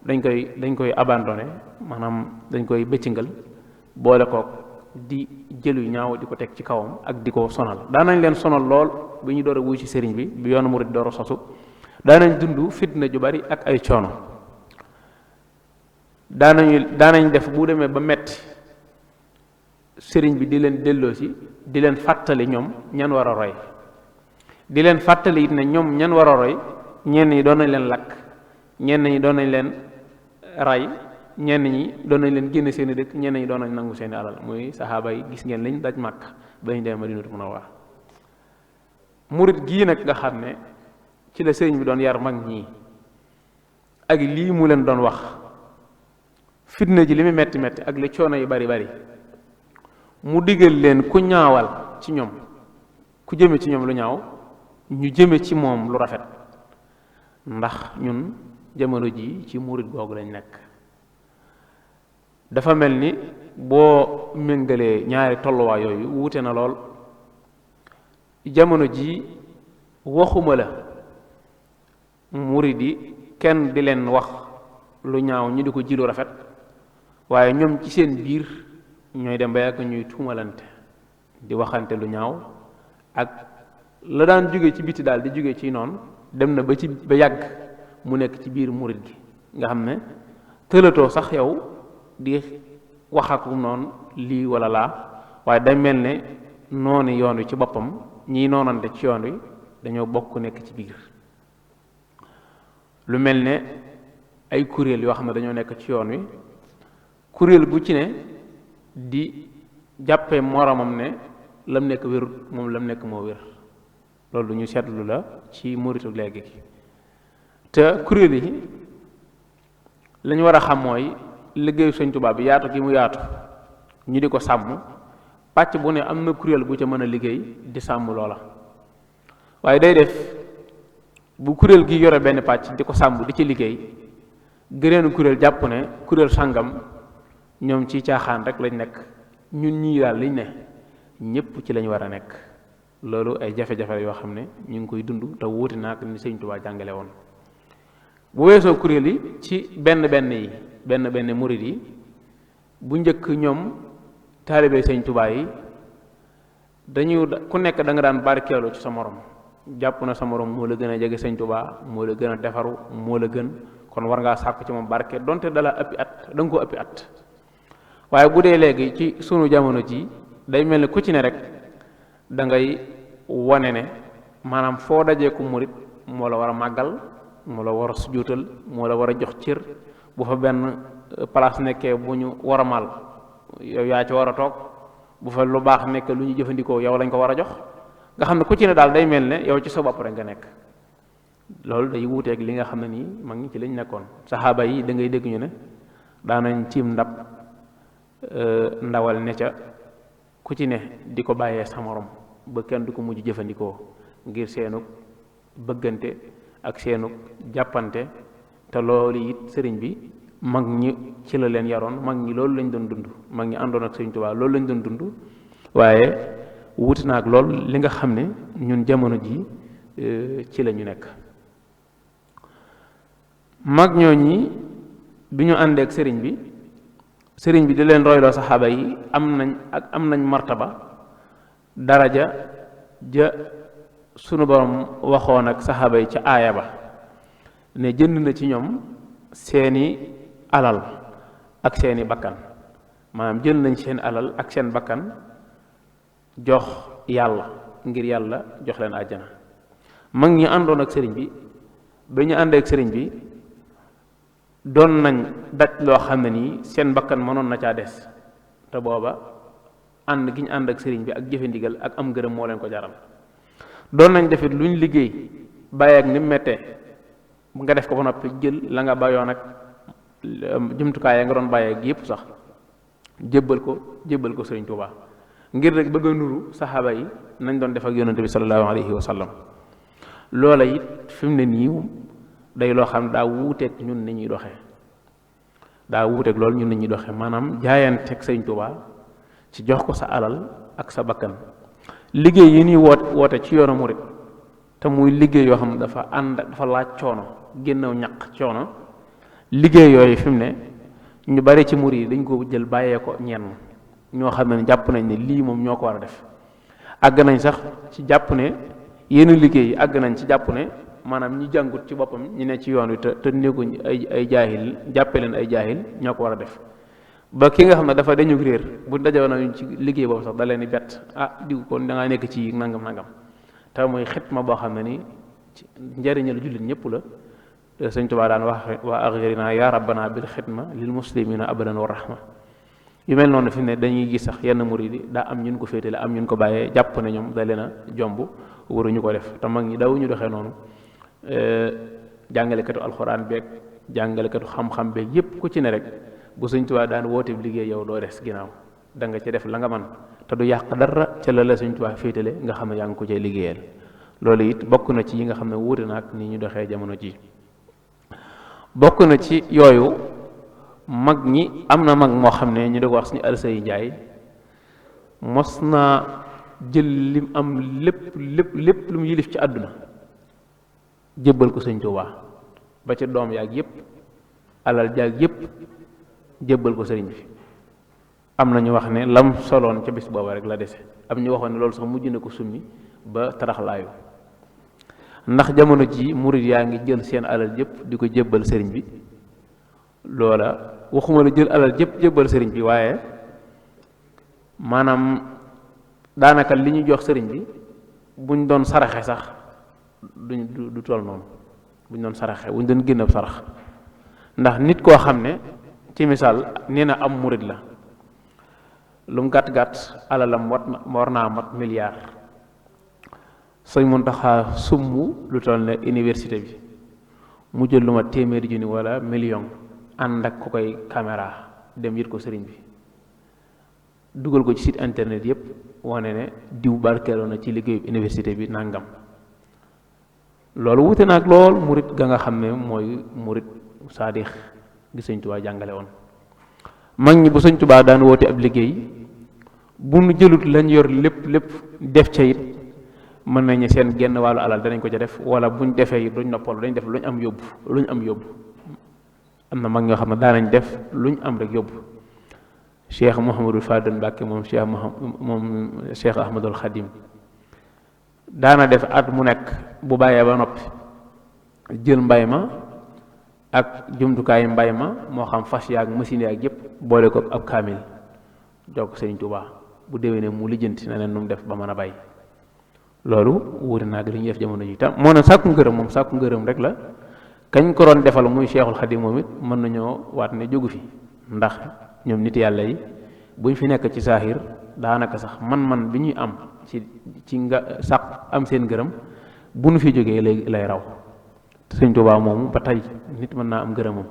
dañ koy abandonné maanaam dañ koy bëccingal boole ko di jëlu ñaaw di ko teg ci kawam ak di ko sonal daanañ leen sonal lool bi ñu door a wuy ci sëriñ bi yoonu murid door a sosu daanañ dund fitna ju bari ak ay coono daanañ def bu demee ba metti sëriñ bi di leen delloosi di leen fàttali ñoom ñan war a roy di leen fàttali it ne ñoom ñan war a roy ñenn ñi doon nañ leen lakk ñenn ñi doon nañ leen ray ñenn ñi doon nañ leen génne seeni dëkk ñenn ñi doon nañ nangu seeni alal muy saxaaba yi gis ngeen liñ daj màkk ba ñu dem Madinatu Munawwara murit gii nag nga xam ne ci la sëriñ bi doon yar mag ñii ak lii mu leen doon wax fitna ji li mu metti metti ak li coono yi bari bari mu digal leen ku ñaawal ci ñoom ku jëme ci ñoom lu ñaaw ñu jëme ci moom lu rafet ndax ñun jamono ji ci murit googu lañ nekk dafa mel ni boo méngalee ñaari tolluwaay yooyu wuute na lool jamono ji waxuma la murit yi kenn di leen wax lu ñaaw ñu di ko ji lu rafet waaye ñoom ci seen biir ñooy dem ba yàgg ñuy tuumalante di waxante lu ñaaw ak la daan jóge ci biti daal di jóge ci noonu dem na ba yàgg mu nekk ci biir murit gi nga xam ne tëlatoo sax yow di wax ak noonu lii wala laa waaye day mel ne noonu yoon wi ci boppam ñiy noonante ci yoon wi dañoo bokk nekk ci biir lu mel ne ay kuréel yoo xam ne dañoo nekk ci yoon wi kuréel gu ci ne di jàppee moromam ne lam nekk wérut moom lam nekk moo wér loolu lu ñu seetlu la ci muritu léegi gi te kuréel yi la ñu war a xam mooy liggéeyu Sëñ Tuubaa bi yaatu gi mu yaatu ñu di ko sàmm pàcc bu ne am na kuréel gu ca mën a liggéey di sàmm loola waaye day def bu kuréel gi yore benn pàcc di ko sàmm di ci liggéey gëneenu kuréel jàpp ne kuréel sàngam ñoom ci caaxaan rek lañ nekk ñun ñii daal liñ ne ñépp ci lañ war a nekk loolu ay jafe-jafe yoo xam ne ñu ngi koy dund te wuute naa ak ni Sëñ Tuubaa jàngale woon bu weesoo kuréel yi ci benn murid yi bu njëkk ñoom taalibe Sëñ Tuubaa yi dañu ku nekk da nga daan barkeelu ci sa morom jàpp na sa morom moo la gën a jege Sëñ Tuubaa moo la gën a defaru moo la gën kon war ngaa sàkku ci moom barke donte dala ëppi at da nga ko ëppi at waaye bu dee léegi ci sunu jamono ji day mel ni ku ci ne rek da ngay wane ne maanaam foo dajee ku murit moo la war a màggal moo la war a sujjóotal moo la war a jox cër bu fa benn place nekkee bu ñu war a mal yow yaa ci war a toog bu fa lu baax nekkee lu ñu jëfandikoo yow lañ ko war a jox nga xam ne ku ci ne daal day mel ne yow ci sa bopp rek nga nekk loolu day wuuteeg li nga xam ne nii mag ñi ci lañ nekkoon saxaaba yi da ngay dégg ñu ne daanañ tiim ndawal ne ca ku ci ne di ko bàyyee sa morom ba kenn du ko mujj jëfandikoo ngir seenug bëggante ak seenug jàppante te loolu it sëriñ bi mag ñi ci la leen yaroon mag ñi loolu lañ doon dund mag ñi àndoon ak Sëriñ Tuubaa loolu lañ doon dund waaye wuti naag lool li nga xam ne ñun jamono ji ci la ñu nekk mag ñooñi bi ñu àndee ak sëriñ bi di leen royloo saxaaba yi am nañ martaba daraja ja sunu borom waxoon ak saxaaba yi ca aaya ba ne jënd na ci ñoom seeni alal ak seeni bakkan maanaam jënd nañ seen alal ak seen bakkan jox yàlla ngir yàlla jox leen àjjana mag ñi àndoon ak sëriñ bi ba ñu àndee ak sëriñ bi doon nañ daj loo xam ne nii seen bakkan mënoon na caa des te booba ànd gi ñu ànd ak sëriñ bi ak jëfe ndigal ak am gërëm moo leen ko jaral doon nañ defit luñ liggéey bàyyi ak ni mu mettee nga def ko ba noppi jël la nga bayoon ak jumtukaay ya nga doon bàyyee ak yépp sax jébbal ko sëriñ Tuubaa ngir rek bëgg a nuru saxaaba yi nañ doon def ak yonante bi sallallahu alayhi wa sallam loola it fi mu ne nii day loo xam daa wuuteeg ñun ni ñuy doxee loolu ñun ni ñuy doxee maanaam jaayanteeg Sëriñ Tuubaa ci jox ko sa alal ak sa bakkan liggéey yi ñuy woote ci yoonu murit te muy liggéey yoo xam dafa laaj coono génnew ñaq coono liggéey yooyu fi mu ne ñu bari ci murit yi dañ ko jël bàyyee ko ñenn ñoo xam ne jàpp nañ ne lii moom ñoo ko war a def àgg nañ sax ci jàpp ne yenn liggéey yi àgg nañ ci jàpp ne maanaam ñi jàngut ci boppam ñi ne ci yoon wi te nekkuñ ay jaahil jàppe leen ay jaahil ñoo ko war a def ba ki nga xam ne dafa dañu réer bu dajewoon nañu ci liggéey boobu sax da leen di bett diw kon da ngaa nekk ci nangam te mooy xitma boo xam ne ni njëriñal jullit ñëpp la Sëñ Tuubaa daan wax waa axirina ya rabbana bil xidma lil muslimina abadan wa rahma yu mel noonu fi ne dañuy gis sax yenn murid yi daa am ñun ko féetale am ñun ko bàyyee jàpp ne ñoom da leen a jomb waruñu ko def te mag ñi daw ñu doxee noonu jàngalekatu alxuraan beeg jàngalekatu xam-xam beeg yépp ku ci ne rek bu Sëñ Tuubaa daan woote liggéey yow doo des ginnaaw da nga ci def la nga man te du yàq dara ca la Sëñ Tuubaa féetale nga xam ne yaa ngi ko cay liggéeyal loolu it bokk na ci yi nga xam ne wuute na ak ni ñu doxee jamono ji bokk na ci yooyu mag ñi am na mag moo xam ne ñu di ko wax suñu Alsey Njaay mos naa jël lim am lépp lu mu yilif ci àdduna jébbal ko Sëñ Tuubaa ba ca doom yaag yépp alal jaag yépp jébbal ko sëriñ bi am na ñu wax ne lam soloon ca bis booba rek la dese am ñu waxoon ne loolu sax mujj na ko summi ba taraxlaayu ndax jamono ji murid yaa ngi jël seen alal yépp di ko jébbal sëriñ bi loola waxuma la jël alal yépp jébbal sëriñ bi waaye maanaam daanaka li ñu jox sëriñ bi buñ doon saraxe sax du toll noonu bu ñu doon saraxe bu ñu doon génn ab sarax ndax nit koo xam ne ci misaal nee na am murid la lu mu gàtt-gàtt alalam war naa mat milliard sëñ Muntaxa sumb lu toll ne université bi mu jël lu ma téeméeri junni wala million ànd ak ku koy caméra dem yit ko sëriñ bi dugal ko ci site internet yépp wane ne diw barkeeloo na ci liggéeyu université bi nangam loolu wute naag lool murit ga nga xam ne mooy murit saadix gi sëñ Tuubaa jàngale woon mag ñi bu sëñ Tuubaa daan woote ab liggéey bu nu jëlut lañ yor lépp def ca it mën nañu seen genn wàllu alal danañ ko ca def wala buñ defee it duñ noppalu dañ def luñ am yóbbu am na mag ñoo xam ne daanañ def luñ am rek yóbbu Cheikh Mouhamadul Fadel Mbàkke moom Cheikh Ahmadul Xadim daana def at mu nekk bu bàyyee ba noppi jël mbay ma ak jumtukaayu mbay ma moo xam fas yaag machine yaag yëpp boole ko ab kaamil jokk Sëriñ Tuubaa bu déwénee mu lijjanti na leen nu mu def ba mën a bay loolu wuute naag li ñuy def jamono ji tam moo ne sàkku ngërëm rek la kañ ko doon defal muy Cheikhul Xadim moom it mën nañoo waat ne jógu fi ndax ñoom nit yàlla yi buñ fi nekk ci saaxir daanaka sax man bi ñuy am ci nga sax am seen ngërëm bu nu fi jógee lay raw Sëñ Tuubaa moomu ba tey nit mën naa am ngërëmam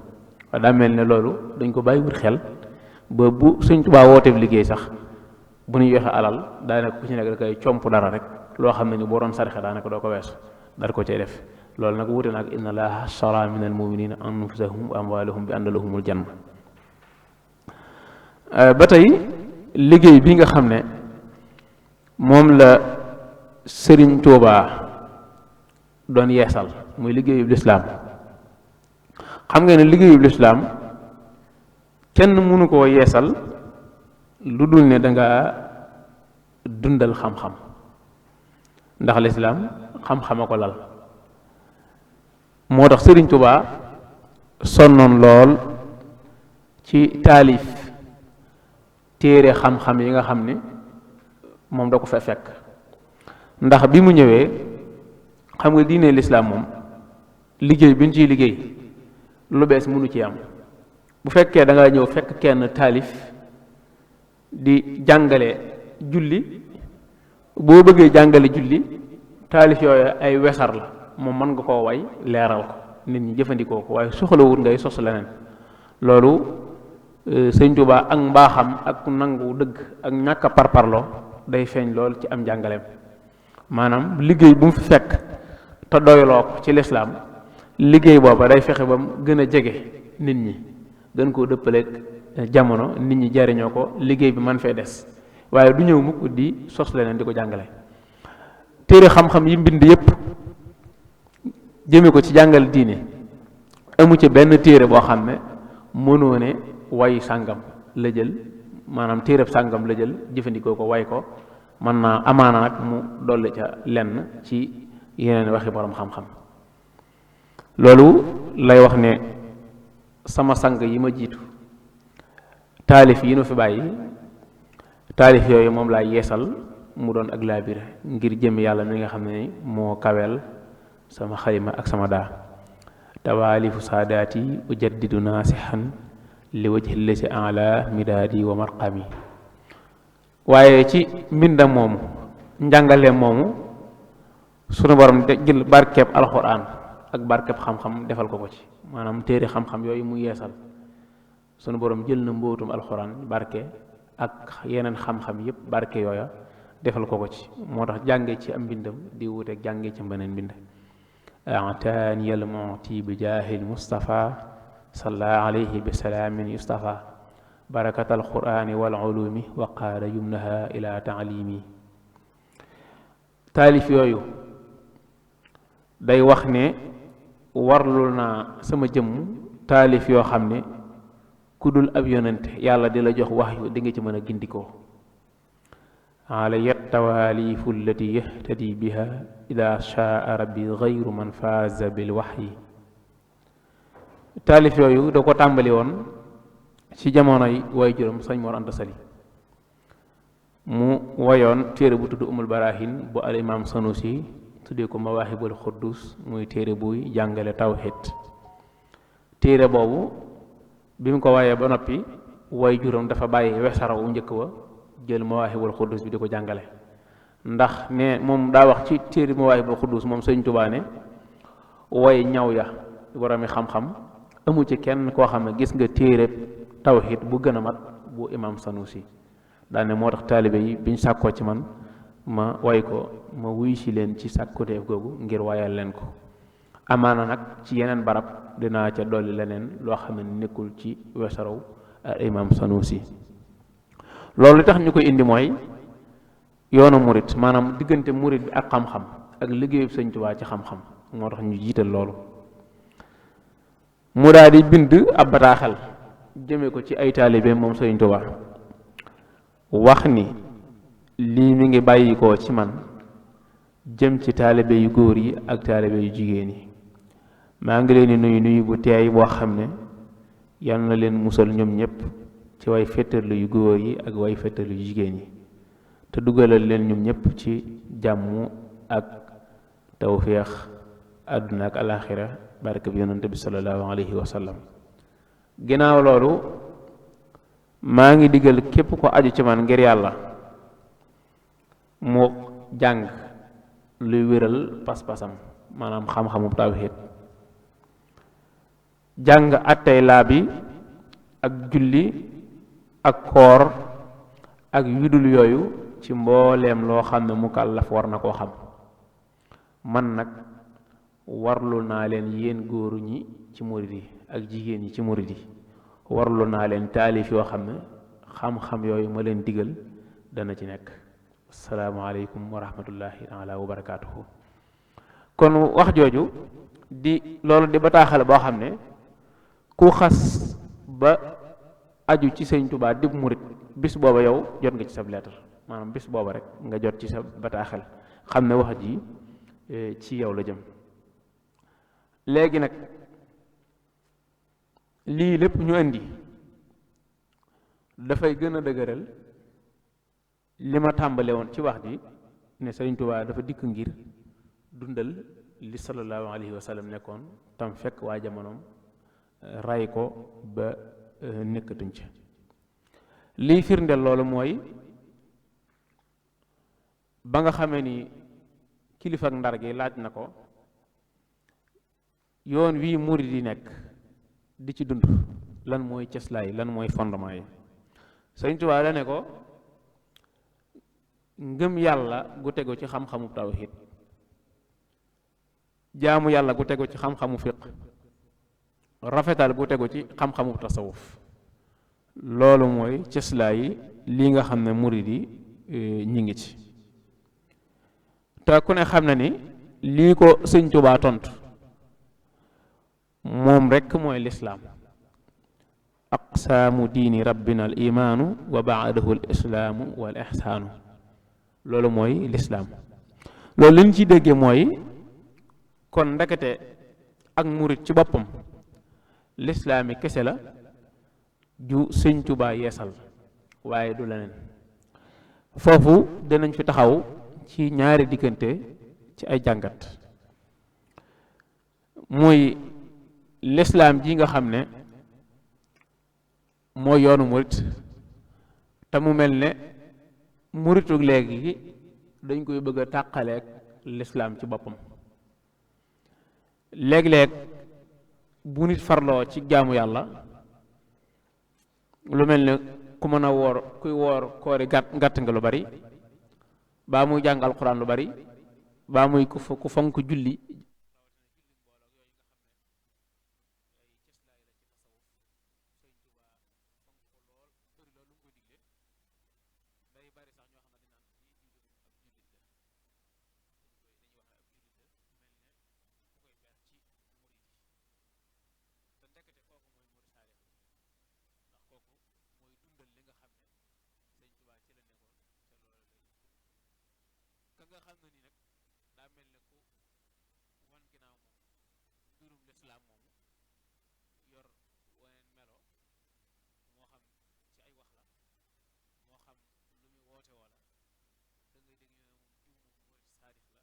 waaye daa mel ne loolu dañ ko bàyyi wut xel ba bu Sëñ Tuubaa wooteeb liggéey sax bu ñu joxe alal daanaka ku ci nekk da koy comp dara rek loo xam ne ni boo doon sarxe daanaka doo ko weesu dara ko cay def loolu nag wuute nag inna Allaaha shtaraa minal mu'miniina anfusahum wa amwaalahum bi anna lahumul janna ba tey liggéey bi nga xam ne moom la Sëriñ Tuubaa doon yeesal muy liggéeyub lislaam xam nga ne liggéeyub lislaam kenn mënu koo yeesal lu dul ne danga dundal xam-xam ndax lislaam xam-xama ko lal moo tax Sëriñ Tuubaa sonnoon lool ci taalif téere xam-xam yi nga xam ne moom da ko fa fekk ndax bi mu ñëwee xam nga diine lislaam moom liggéey bi ñu ciy liggéey lu bees mënu ci am bu fekkee da nga ñëw fekk kenn taalif di jàngale julli boo bëggee jàngale julli taalif yooyu ay wesar la moom mën nga koo way leeral ko nit ñi jëfandikoo ko waaye soxlawut ngay sos leneen loolu Sëñ Tuubaa ak mbaaxam ak nangu dëgg ak ñàkk a parparloo day feeñ lool ci am jàngaleem maanaam liggéey bu mu fi fekk te doyloo ko ci lislaam liggéey booba day fexe ba mu gën a jege nit ñi gën koo dëppaleeg jamono nit ñi jariñoo ko liggéey bi man fee des waaye du ñëw mukk di sos leneen di ko jàngale téere xam-xam yi mbind yépp jëme ko ci jàngal diine amu ci benn téere boo xam ne mënoo ne way sàngam la jël maanaam téereb sàngam la jël jëfandikoo ko way ko mën naa amaana nag mu dolli ca lenn ci yeneen waxi borom xam-xam loolu lay wax ne sama sang yi ma jiitu taalif yi nu fi bàyyi taalif yooyu moom laa yeesal mu doon ak laabire ngir jëm yàlla mi nga xam ne ni moo kaweel sama xalima ak sama daa tawaalifu saadaati ujaddidu naasixan li wajhi lasi ala midaadi wa marqami waaye ci mbindam moomu njàngaleem moomu sunu borom jël barkeeb alxuraan ak barkeeb xam-xam defal ko ci maanaam téere xam-xam yooyu mu yeesal sunu borom jël na mbóotum alxuraan barke ak yeneen xam-xam yépp barke yooya defal ko ci moo tax jànge ci am mbindam di wuteeg jànge ci beneen mbind ataani al mu'ti bi jaahil mustafa salla alayhi bi salaamin yustafa barakat alqurani wal ulumi wa qaada yumnaha ila taalimi taalif yooyu day wax ne warlul naa sama jëmm taalif yoo xam ne ku dul ab yonente yàlla di la jox wax yu di nga ci mën a gindikoo alayat tawaalifu allati yahtadi biha ida shaa rabbi gayru man faaza bil waxyi taalif yooyu da ko tàmbali woon ci jamonoy way juróom sëñ Mor Anta Sali mu woyoon téere bu tudd umul barahin bu al imam Sanusi tuddee ko Mawaahibul Quddus muy téere buy jàngale tawhid. téere boobu bi mu ko wayee ba noppi way juróom dafa bàyyi wesaraw wu njëkk wa jël Mawaahibul Quddus bi di ko jàngale, ndax ne moom daa wax ci téere Mawaahibul Quddus moom Sëñ Tuubaa ne way ñaw ya boroomi xam-xam amu ci kenn koo xam ne gis nga téere tawhid bu gën a mat bu imam Sanusi. daane moo tax taalibe yi biñ sàkkoo ci man ma way ko ma wuy si leen ci sàkkuteef googu ngir wayal leen ko. amaana nag ci yeneen barab dinaa ca dolli leneen loo xam ne nekkul ci wesaraw imam Sanusi. loolu li tax ñu koy indi mooy yoonu murit, maanaam diggante murit bi ak xam-xam ak liggéeyub Sëñ Tuubaa ci xam-xam, moo tax ñu jiital loolu. mu daal di bind ab bataaxal jëme ko ci ay taalibe moom Sëñ Tuubaa wax ni lii mi ngi bàyyi ko ci man jëm ci taalibe yu góor yi ak taalibe yu jigéen yi. maa ngi leen di nuyu bu teey boo xam ne yal na leen musal ñoom ñëpp ci way fettarlu yu góor yi ak way fettarlu yu jigéen yi, te dugalal leen ñoom ñëpp ci jàmm ak tawféex àdduna ak alaaxira barke bi yonante bi sallallahu alayhi wa sallam. ginnaaw loolu maa ngi digal képp ko aju ci man ngir yàlla mu jàng luy wéral pas-pasam, maanaam xam-xamu tawhid, jàng attey laa bi ak julli ak koor ak yudul yooyu ci mbooleem loo xam ne mukallaf war na koo xam. man nag warlu naa leen yéen góoru ñi ci murid yi ak jigéen ñi ci murid yi, warlu naa leen taalif yoo xam ne xam-xam yooyu ma leen digal dana ci nekk. asalaamaaleykum wa rahmatullahi taala wa barakaatuhu. kon wax jooju di loolu di bataaxal boo xam ne ku xas ba aju ci Sëñ Tuubaa dib murid bis booba yow jot nga ci sa lettre, maanaam bis booba rek nga jot ci sa bataaxal xam ne wax ji ci yow la jëm. léegi nag lii lépp ñu indi dafay gën a dëgëral li ma tàmbale woon ci wax ji ne Sëriñ Tuubaa dafa dikk ngir dundal li sallallahu alayhi wa sallam nekkoon tam fekk waa jamonoom ray ko ba nekkatuñ ca. liy firndeel loolu mooy ba nga xamee ni kilifa ak Ndar gi laaj na ko yoon wii murid yi nekk di ci dund lan mooy cëslaay, lan mooy fondement yi. Sëñ Tuubaa da ne ko ngëm yàlla gu tegu ci xam-xamu tawhid, jaamu yàlla gu tegu ci xam-xamu fiq, rafetal gu tegu ci xam-xamu tasawuf, loolu mooy cëslaay lii nga xam ne murid yi ñi ngi ci. te ku ne xam na ni lii ko Sëñ Tuubaa tontu moom rekk mooy lislaam. aqsaamu diini rabbina al imaanu wa baadahu al islaamu wal ixsaanu, loolu mooy lislaam. loolu li ñu ci déggee mooy kon ndekete ak murit ci boppam lislaami kese la ju Sëñ Tuubaa yeesal waaye du leneen. foofu dinañ fi taxaw ci ñaari diggante ci ay jàngat, muy lislaam ji nga xam ne mooy yoonu murit, te mu mel ne muritu léegi dañ koy bëgg a tàqaleeg lislaam ci boppam. léeg-léeg bu nit farloo ci jaamu yàlla lu mel ne ku mën a woor, kuy woor koori gàtt nga lu bari, baa muy jàng alxuraan lu bari, baa muy ku fonk julli nga xam ne ni nag daa mel ne ku wan ginnaaw moom mbirum lislaam moomu yor waneen melo, moo xam ci ay wax la, moo xam lu muy woote woo la, da ngay dégg ñu ne moom jiw moom murit saadix la,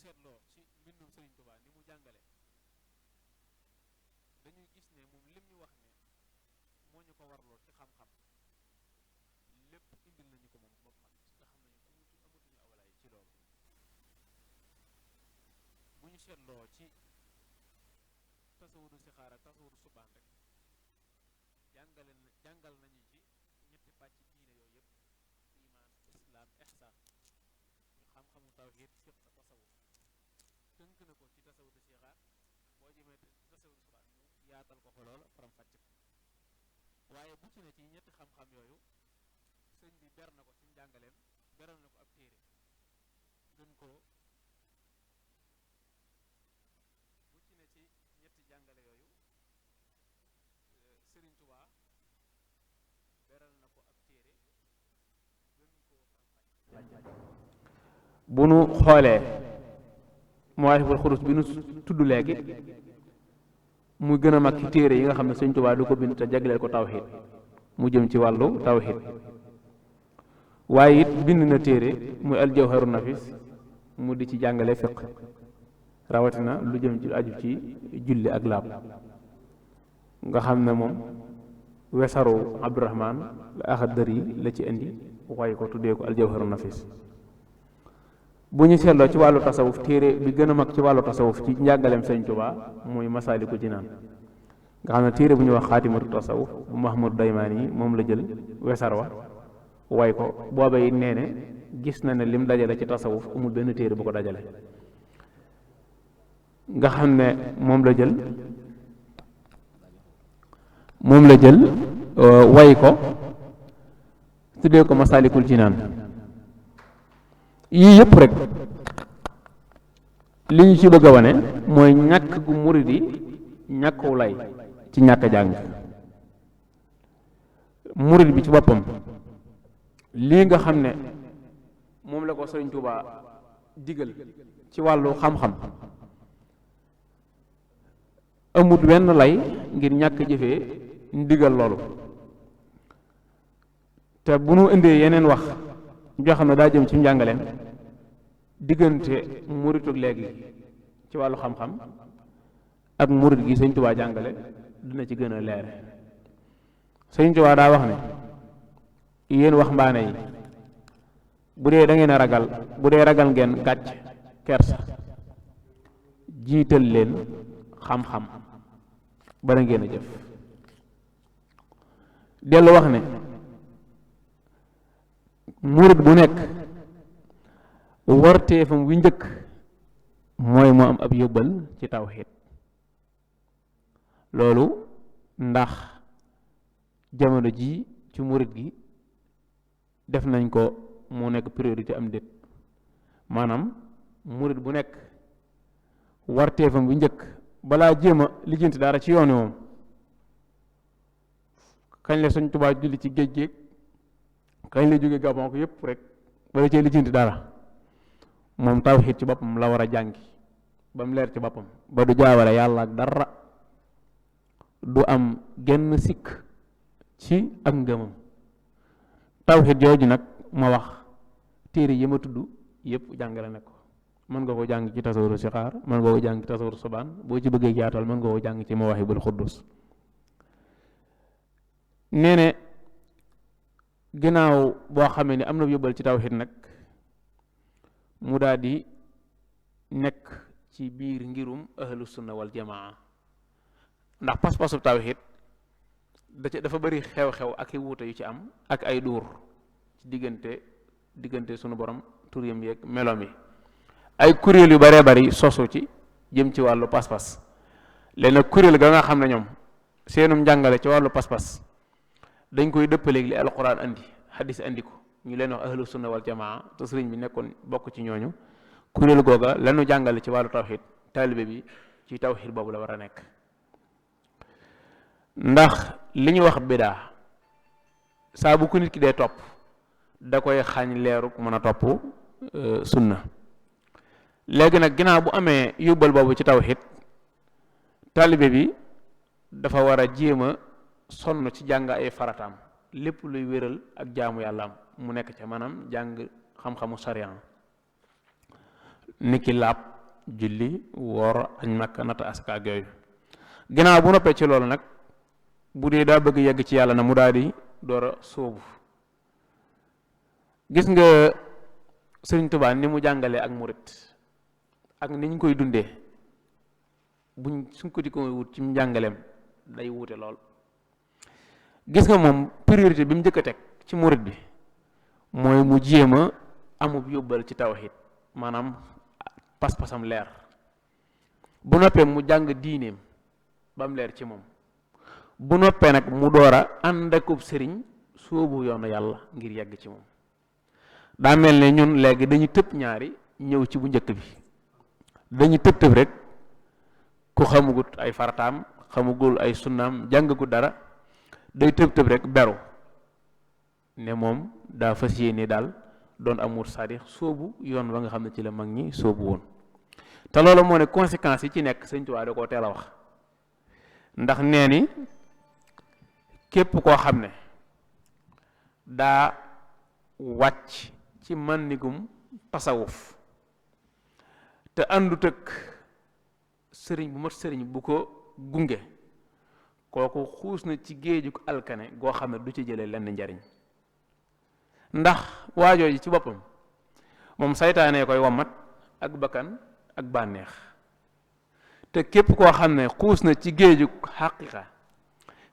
seetloo ci mbindum Sëriñ Tuubaa ni mu jàngale dañuy gis ne moom lim ñu wax ne moo ñu ko warloo ci xam-xam lépp indil nañu ko moom bopp man nga xam ne amatuñu awalaay ci loolu. bu ñu seetloo ci tasawudu sixaar ak tasawudu subaan rek jàngal nañu ci ñetti pàcc diine yooyu yëpp iman islam ihsan ñu xam-xamu tawhid fiq tasawuf tënk na ko ci tasawudu sixaar boo jëmee tasawudu subaan mu yaatal ko fa lool faram fàcc ko waaye bu ci ne ci ñetti xam-xam yooyu sëñ bi ber na ko ci njàngaleem beral na ko ab téere gën ko bu ci ne ci ñetti jàngale yooyu Sëriñ Tuubaa beral na ko ab téere gën koo bu nu xoolee Mawaahibul Xuduus bi nu tudd léegi muy gën a mag ci téere yi nga xam ne Sëriñ Tuubaa du ko bind te jagleel ko tawxiid mu jëm ci wàllu tawxiid waaye it bind na téere muy aljawharu nafis mu di ci jàngale fiq rawatina lu jëm ci aju ci julli ak laab nga xam ne moom wesaru Abdurahmaan al-Axdari la ci indi waaye ko tuddee ko aljawharu nafis. bu ñu seetloo ci wàllu tasawuf téere bi gën a mag ci wàllu tasawuf ci njàngaleem Sëriñ Tuubaa muy Masaalikul Jinaan nga xam ne téere bu ñuy wax xaatimatu tasawuf bu Mahmoud Daymaani yi moom la jël wesar wa way ko booba it nee ne gis na ne lim dajale ci tasawuf amul benn téere bu ko dajale nga xam ne moom la jël way ko tuddee ko Masaalikul Jinaan yii yëpp rek li ñu ci bëgg a wane mooy ñàkk gu murid yi ñàkku lay ci ñàkk jàng murid bi ci boppam lii nga xam ne moom la ko Sëriñ Tuubaa digal ci wàllu xam-xam amut wenn lay ngir ñàkk jëfee ndigal loolu te bu nu indee yeneen wax joo xam ne daa jëm ci njàngaleem diggante muritug léegi ci wàllu xam-xam ak murit gi Sëriñ Tuubaa jàngale dina ci gën a leer Sëriñ Tuubaa daa wax ne yéen wax mbaane yi bu dee da ngeen a ragal bu dee ragal ngeen gàcc kersa jiital leen xam-xam bala ngeen a jëf dellu wax ne murit bu nekk warteefam wi njëkk mooy mu am ab yóbbal ci tawxiid loolu ndax jamono ji ci murit gi def nañ ko mu nekk priorité am déet maanaam murit bu nekk warteefam wi njëkk balaa jéem a lijjanti dara ci yoon wi moom kañ la Sëriñ Tuubaa julli ci géej géej kañ la jóge Gabon ko yépp rek bala cee lijjanti dara moom tawxiid ci boppam la war a jàngi ba mu leer ci boppam ba du jaawale yàlla ak dara du am genn sikk ci ak ngëmam tawxiid jooju nag ma wax téere yi ma tudd yépp jàngale na ko mën nga ko jàng ci tasawuru sixaar mën nga ko jàng ci tasawuru subaan boo ci bëggee jaatal mën nga ko jàng ci mawaahibul xuddus nee ne ginnaaw boo xamee ni am na yóbbal ci tawxiid nag mu daal di nekk ci biir ngirum ahlu sunna wal jamaa ndax pas-pasu tawxiid dafa bari xew-xew ak i wuute yu ci am ak ay duur ci diggante sunu borom turam yeeg meloom yi ay kuréel yu baree bari sosu ci jëm ci wàllu pas-pas léegi nag kuréel ga nga xam ne ñoom seenum njàngale ci wàllu pas-pas dañ koy dëppaleeg li alquran andi hadis andi ko ñu leen wax ahlu sunna wal jamaa te sëriñ bi nekkoon bokk ci ñooñu kuréel googa lanu jàngale ci wàllu tawxiid taalibe bi ci tawxiid boobu la war a nekk ndax li ñu wax bidaa saa bu ko nit ki dee topp da koy xañ leeruk mën a topp sunna léegi nag ginnaaw bu amee yóbbal boobu ci tawxiid taalibe bi dafa war a jéem a sonn ci jàng ay farataam lépp luy wéral ak jaamu yàlla am mu nekk ca maanaam jàng xam-xamu sariyaan niki laab julli woor añ Makka natt asaka ak yooyu. ginnaaw bu noppee ci loolu nag bu dee daa bëgg yegg ci yàlla na mu daal di door a sóobu. gis nga Sëriñ Tuubaa ni mu jàngalee ak murit ak ni ñu koy dundee suñ ko di ko wut ci njàngaleem day wuute lool. gis nga moom priorité bi mu njëkk a teg ci murit bi mooy mu jéem a amub yóbbal ci tawhid, maanaam pas-pasam leer. bu noppee mu jàng diineem ba mu leer ci moom. bu noppee nag mu door a ànd akub sëriñ sóobu yoonu yàlla ngir yegg ci moom. daa mel ne ñun léegi dañu tëb ñaari ñëw ci bu njëkk bi, dañu tëb rek ku xamugut ay farataam xamugul ay sunnaam jàngagut dara day tëb rek beru ne moom daa fas yéene daal doon amur sadix sóobu yoon wa nga xam ne ci la mag ñi sóobu woon. te loolu moo ne conséquences yi ci nekk Sëñ Tuubaa da koo teel a wax, ndax nee ni képp koo xam ne daa wàcc ci màndigum tasawuf te àndut ak sëriñ bu mat sëriñ bu ko gunge, kooku xuus na ci géejug alkane goo xam ne du ci jëlee lenn njariñ. ndax waajoo ji ci boppam moom saytaanee koy wommat ak bakkan ak bànneex, te képp koo xam ne xuus na ci géejug xaqiqa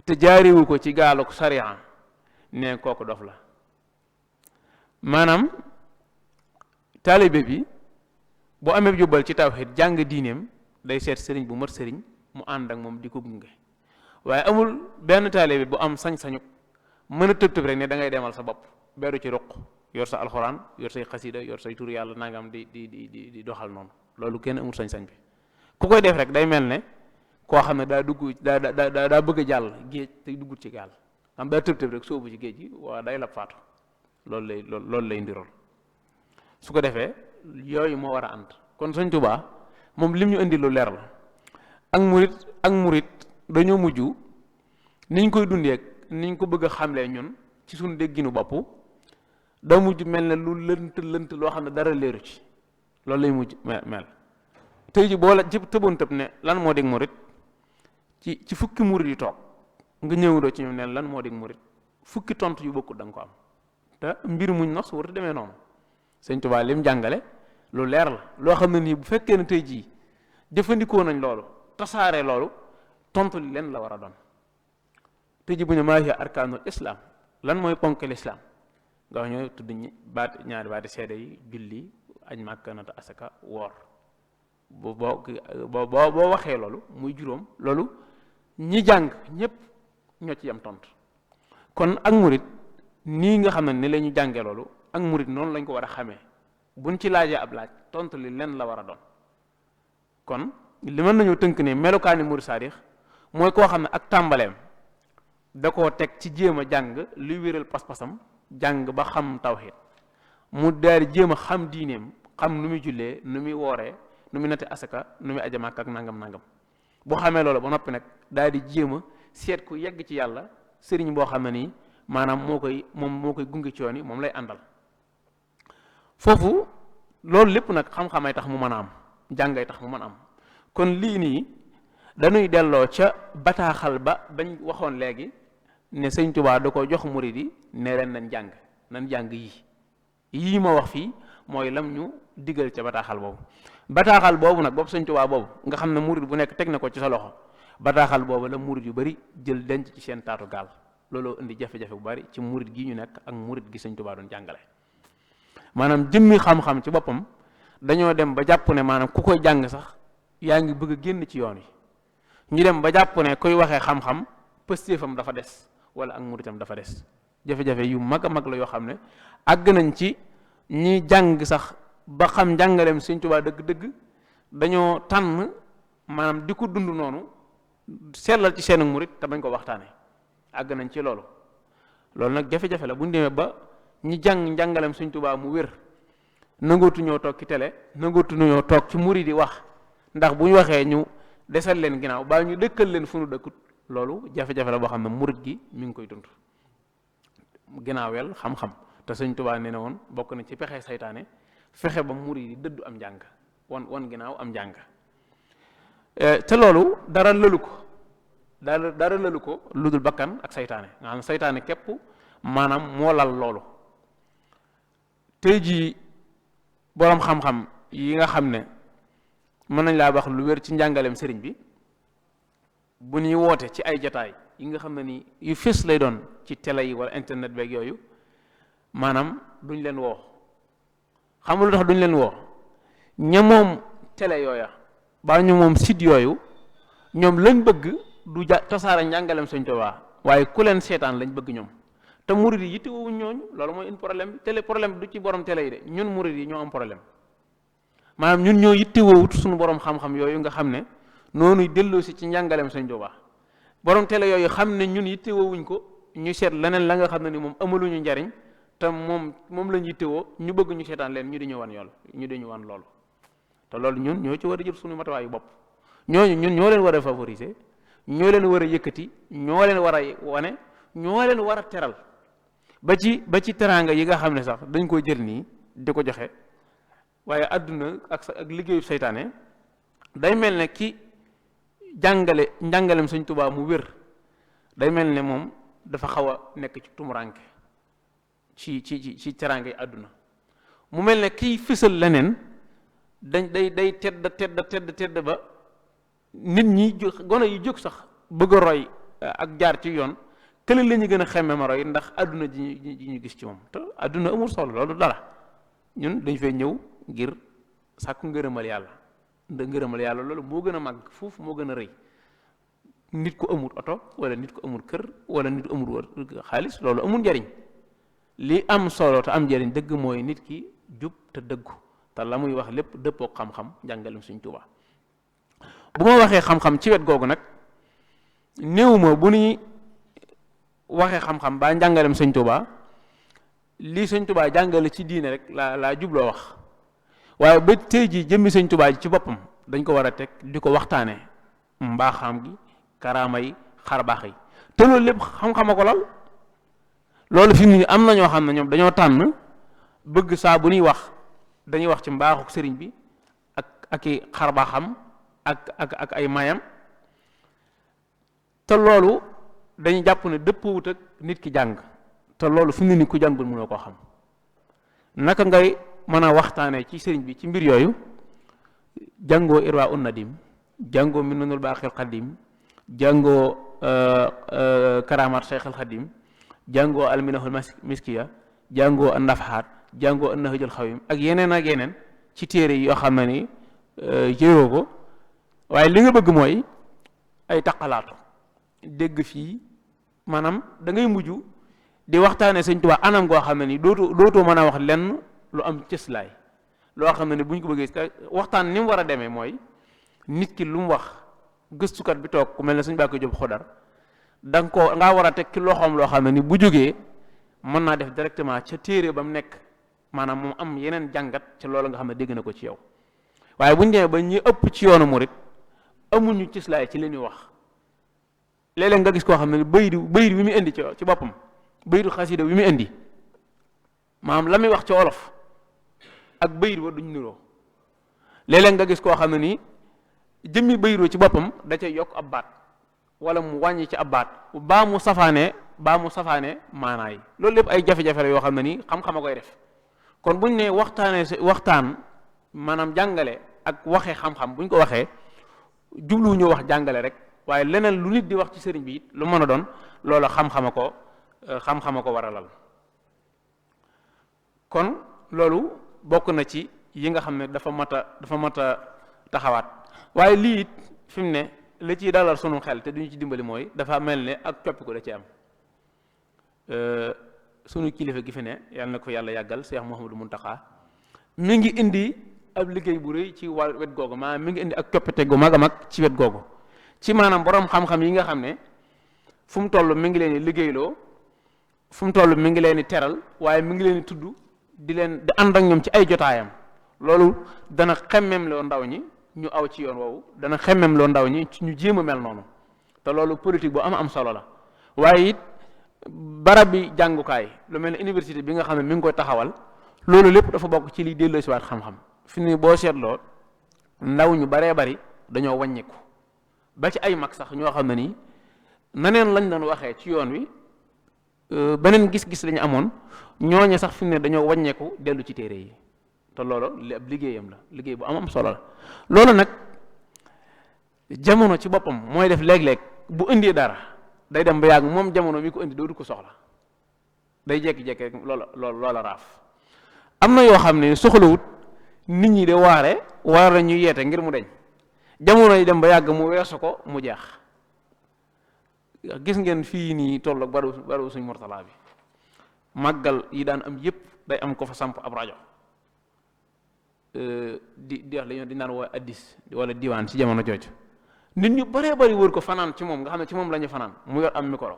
te jaariwu ko ci gaaluk sariya ne kooku dof la. maanaam taalibe bi bu amee jubal ci tawhid jàng diineem day seet sëriñ bu mat sëriñ mu ànd ak moom di ko gunge, waaye amul benn taalibe bu am sañ-sañu mën a tëb rek ne da ngay demal sa bopp beru ci ruq yor sa alxuraan yor say xasida yor say tur yàlla nangam di doxal noonu. loolu kenn amul sañ-sañ bi. ku koy def rek day mel ne koo xam ne daa dugg daa bëgg a jàll géej te duggut ci gaal, am daa tëb rek sóobu ci géej gi waa day lab faatu. loolu lay ndirool. su ko defee yooyu moo war a ànd. kon Sëñ Tuubaa moom lim ñu indi lu leer la. ak murit dañoo mujj niñ koy dundee niñ ko bëgg a xamlee ñun ci suñu dégginu bopp da mujj mel ne lu lënt loo xam ne dara leeru ci. loolu lay mujj mel tey ji boo la ci tëboon tëb ne lan moo dig murit ci fukki murit yi toog nga ñëwuloo ci ñoom ne lan moo dig murit fukki tontu yu bokkut da nga ko am. te mbir muñ nos warut demee noonu. Sëñ Tuubaa lim jàngale lu leer la loo xam ne nii bu fekkee ne tey jii jëfandikoo nañ loolu tasaare loolu tontu li leen la war a doon. tey jii bu ñu maa hiya arkaanul islam lan mooy ponk lislaam nga wax ñooy tudd ñaari baati seede yi julli añ Màkka natt asaka woor boo waxee loolu muy juróom loolu ñi jàng ñépp ñoo ci yam tontu. kon ak murit nii nga xam ne ni la ñu jàngee loolu ak murit noonu lañ ko war a xamee buñ ci laajee ab laaj tontu li leen la war a doon. kon li mën nañoo tënk ne melokaani murit saadix mooy koo xam ne ak tàmbaleem da koo teg ci jéem a jàng luy wéral pas-pasam jàng ba xam tawhid mu daal di jéem a xam diineem xam nu muy jullee nu muy wooree nu muy natte asaka nu muy aja Màkka ak nangam boo xamee loolu ba noppi nag daal di jéem a seet ku yegg ci yàlla sëriñ boo xam ne nii maanaam moo koy gunge ci yoon yi moom lay àndal. foofu loolu lépp nag xam-xamay tax mu mën a am jàngay tax mu mën a am. kon lii nii dañuy delloo ca bataaxal ba bañ waxoon léegi ne Sëñ Tuubaa da ko jox murid yi ne leen nañ jàng yii ma wax fii mooy lam ñu digal ca bataaxal boobu nag boobu Sëñ Tuubaa boobu nga xam ne murid bu nekk teg na ko ci sa loxo bataaxal boobu la murid yu bari jël denc ci seen taatu gaal. looloo indi jafe-jafe bu bari ci murit gi ñu nekk ak murit gi Sëñ Tuubaa doon jàngale. maanaam jëmmi xam-xam ci boppam dañoo dem ba jàpp ne maanaam ku koy jàng sax yaa ngi bëgg a génn ci yoon wi ñu dem ba jàpp ne koy waxee xam-xam pëstéefam dafa des wala ak muritam dafa des. jafe-jafe yu mag a mag la yoo xam ne àgg nañ ci ñi jàng sax ba xam njàngaleem Sëñ Tuubaa dëgg-dëgg dañoo tànn maanaam di ko dund noonu sellal ci seen murit te bañ ko waxtaanee. àgg nañ ci loolu nag jafe-jafe la bu ñu demee ba ñi jàng njàngalem Sëñ Tuubaa mu wér nangootu ñoo toog ci télé nangootu ñoo toog ci murid di wax ndax bu ñu waxee ñu desal leen ginnaaw baa ñu dëkkal leen fu nu dëkkut loolu jafe-jafe la boo xam ne murid gi mi ngi koy dund. ginnaaweel xam-xam te Sëñ Tuubaa nee na woon bokk na ci pexe saytaane fexe ba murid yi dëddu am njàng wan ginnaaw am njàng te loolu dara lëlu ko lu dul bakkan ak saytaane nga xam ne saytaane képp maanaam moo lal loolu. tey jii boroom xam-xam yi nga xam ne mën nañ laa wax lu wér ci njàngaleem sëriñ bi bu ñuy woote ci ay jataay yi nga xam ne ni yu fés lay doon ci télé yi wala internet beeg yooyu maanaam duñ leen woo xam nga lu tax duñ leen woo ña moom télé yooya baa ñu moom site yooyu ñoom lañ bëgg du tasaara njàngaleem Sëriñ Tuubaa waaye ku leen seetaan lañ bëgg ñoom te murid yi yittewuñ ñooñu loolu mooy un problème bi télé problème bi du ci borom télé yi de ñun murid yi ñoo am problème maanaam ñun ñoo yittewut suñu borom xam-xam yooyu nga xam ne noonu delloosi ci njàngaleem Sëriñ Tuubaa borom télé yooyu xam ne ñun yittewuñ ko ñu seet leneen la nga xam ne ni moom amaluñu njariñ te moom lañ yittewoo ñu bëgg ñu seetaan leen ñu di ñu wan loolu te loolu ñun ñoo ci war a jël suñu matuwaayu bopp ñooñu ñun ñoo leen war a favoriser ñoo leen war a yëkkati ñoo leen war a wane ñoo leen war a teral ba ci teraanga yi nga xam ne sax dañ koy jël nii di ko joxe waaye àdduna ak liggéeyu seytaane day mel ne ki njàngalem Sëriñ Tuubaa mu wér day mel ne moom dafa xaw a nekk ci tumuranke ci teraanga yi àdduna mu mel ne kiy fësal leneen day tedd ba nit ñi gone yi jóg sax bëgg a roy ak jaar ci yoon kële la ñu gën a xemme ma roy ndax àdduna ji ñu gis ci moom te àdduna amul solo loolu dara ñun dañ fay ñëw ngir sàkku ngërëmal yàlla loolu moo gën a màgg foofu moo gën a rëy nit ku amul oto wala nit ku amul kër wala nit ku amul xaalis loolu amul njariñ li am solo te am njariñ dëgg mooy nit ki jub te dëggu te la muy wax lépp dëppoo xam-xam njàngalem Sëriñ Tuubaa bu ma waxee xam-xam ci wet googu nag néew ma bu ñuy waxee xam-xam baa njàngalem Sëriñ Tuubaa lii Sëriñ Tuubaa jàngale ci diine rek laa jubloo wax waaye ba tey jii jëmmi Sëriñ Tuubaa ci boppam dañ ko war a teg di ko waxtaanee mbaaxam gi karaama yi xarbaax yi te loolu lépp xam-xama ko lal loolu fi mu ne am na ñoo xam ne ñoom dañoo tànn bëgg saa bu ñuy wax dañuy wax ci mbaaxu sëriñ bi ak i xarbaaxam ak ay mayam te loolu dañuy jàpp ne dëppwut ak nit ki jàng te loolu fi mu ne ni ku jàngul mënoo koo xam naka ngay mën a waxtaanee ci sëriñ bi ci mbir yooyu jàngoo irwa un nadim jàngoo minanul baaxil xadim jàngoo karaamaat Cheikhul Xadim jàngoo alminahul miskiya jàngoo an nafahaat jàngoo an nahjul xawim ak yeneen ci téere yoo xam ne ni jëroo ko waaye li nga bëgg mooy ay taqalaatu dégg fii maanaam da ngay mujj di waxtaane Sëriñ Tuubaa anam goo xam ne ni dootoo mën a wax lenn lu am cëslaay loo xam ne ni bu ñu ko bëggee waxtaan ni mu war a demee mooy nit ki lu mu wax gëstukat bi toog ku mel ne Sëriñ Mbàkke Jóob Xodar da nga war a teg ci loxoom loo xam ne ni bu jógee mën naa def directement ca téere ba mu nekk maanaam moom am yeneen jàngat ca loolu nga xam ne dégg na ko ci yow waaye bu ñu demee ba ñi ëpp ci yoonu murit amuñu cëslaay ci li ñuy wax léeg-léeg nga gis koo xam ne bayit bi mu indi ci boppam bayitu xasida bi mu indi maanaam la muy wax ci wolof ak bayit ba duñ niroo léeg-léeg nga gis koo xam ne nii jëmmi bayit ci boppam da cay yokk ab baat wala mu wàññi ci ab baat baa mu safaanee maanaa yi loolu lépp ay jafe-jafe la yoo xam ne nii xam-xam a koy def kon buñ ne waxtaan maanaam jàngale ak waxee xam-xam buñ ko waxee jubluwuñu wax jàngale rek waaye leneen lu nit di wax ci sëriñ bi it lu mën a doon loolu xam-xama ko waralal kon loolu bokk na ci yi nga xam ne dafa mat a taxawaat waaye lii it fi mu ne la ciy dalal sunu xel te duñu ci dimbali mooy dafa mel ne ak coppi ko da ci am sunu kilifa gi fi ne yàlla na ko yàlla yàggal Cheikh Mouhamadou Mountakha mi ngi indi ab liggéey bu rëy ci wet googu maanaam mi ngi indi ak coppite gu mag a mag ci wet googu ci maanaam borom xam-xam yi nga xam ne fu mu toll mi ngi leen di liggéeyloo fu mu toll mi ngi leen di teral waaye mi ngi leen di tudd di ànd ak ñoom ci ay jotaayam loolu dana xemmem loo ndaw ñi ñu aw ci yoon woowu dana xemmem loo ndaw ñi ñu jéem a mel noonu te loolu politique bu am solo la waaye it barab bi jàngukaay lu mel ne université bi nga xam ne mi ngi koy taxawal loolu lépp dafa bokk ci liy delloosiwaat xam-xam fi ni boo seetloo ndaw ñu baree bari dañoo wàññiku ba ci ay mag sax ñoo xam ne nii naneen lañ doon waxee ci yoon wi beneen gis-gis lañu amoon ñooñe sax fi mu ne dañoo wàññeeku dellu ci téere yi te loolu li ab liggéeyam la liggéey bu am solo la. loolu nag jamono ci boppam mooy def léeg-léeg bu indee dara day dem ba yàgg moom jamono mi ko indi dootu ko soxla day jékki-jékki rek loola raaf. am na yoo xam ne soxlawut nit ñi de waare ñu yeete ngir mu deñ jamono yi dem ba yàgg mu weesu ko mu jeex. gis ngeen fii nii toll ak baru suñ Murtala bi màggal yi daan am yépp day am ko fa samp ab rajo di wax la di naan woo addis wala diwaan ci jamono jooju nit ñu baree bari wër ko fanaan ci moom nga xam ne ci moom la ñu fanaan mu yor am micro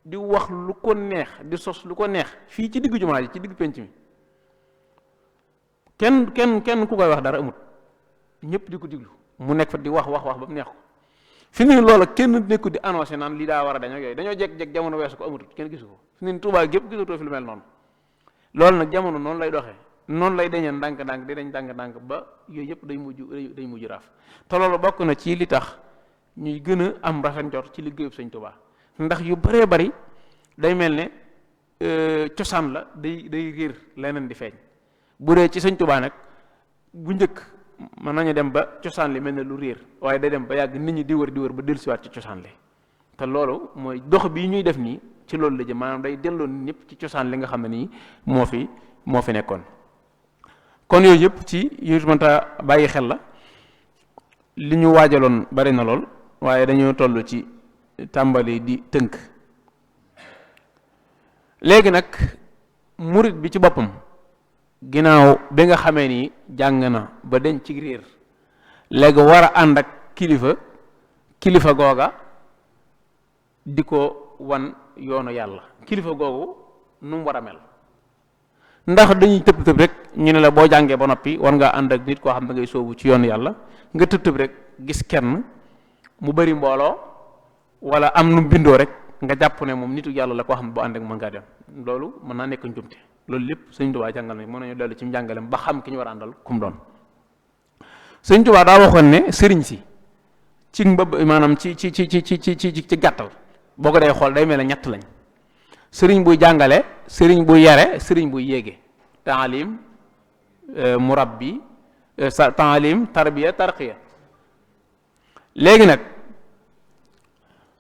di wax lu ko neex di sos lu ko neex fii ci diggu jumaa ji ci diggu penc mi kenn ku koy wax dara amut ñëpp di ko diglu mu nekk fa di wax ba mu neex ko fi nii loola kenn nekku di annoncé naan lii daa war a dañoo yooyu dañoo jekk-jekk jamono weesu ko amutut kenn gisu ko fi nii Tuubaa gépp gisatoo fi lu mel noonu loolu nag jamono noonu lay doxee noonu lay dañee ndànk-ndànk di dañ ndànk-ndànk ba yooyu yëpp day mujj raaf te loolu bokk na ci li tax ñuy gën a am rafet njort ci liggéeyub Sëñ Tuubaa ndax yu baree bari day mel ne cosaan la day réer leneen di feeñ bu dee ci Sëñ Tuubaa nag bu njëkk mën nañu dem ba cosaan li mel ne lu réer waaye day dem ba yàgg nit ñi di wër ba dellusiwaat ci cosaan li te loolu mooy dox bii ñuy def nii ci loolu la jëm maanaam day delloo ñëpp ci cosaan li nga xam ne nii moo fi nekkoon. kon yooyu yëpp ci yu mënta bàyyi xel la li ñu waajaloon bari na lool waaye dañoo toll ci tàmbali di tënk léegi nag murit bi ci boppam ginnaaw bi nga xamee ni jàng na ba deñ ci réer léegi war a ànd ak kilifa googa di ko wan yoonu yàlla kilifa googu nu mu war a mel ndax dañuy tëb rek ñu ne la boo jàngee ba noppi war ngaa ànd ak nit koo xam ne ngay sóobu ci yoonu yàlla nga tëb rek gis kenn mu bari mbooloo wala am nu bindoo rek nga jàpp ne moom nitu yàlla la koo xam ne boo ànd ak mën ngaa dem loolu mën naa nekk njumte loolu lépp Sëñ Tuubaa jàngal nañ mën nañu dellu ci njàngalem ba xam ki ñu war a àndal kum doon Sëñ Tuubaa daa waxoon ne sëriñ si ci mbëb maanaam ci gàttal boo ko dee xool day mel ne ñett lañ sëriñ buy jàngale sëriñ buy yare sëriñ buy yéege taalim murabbi taalim tarbiya tarqiya léegi nag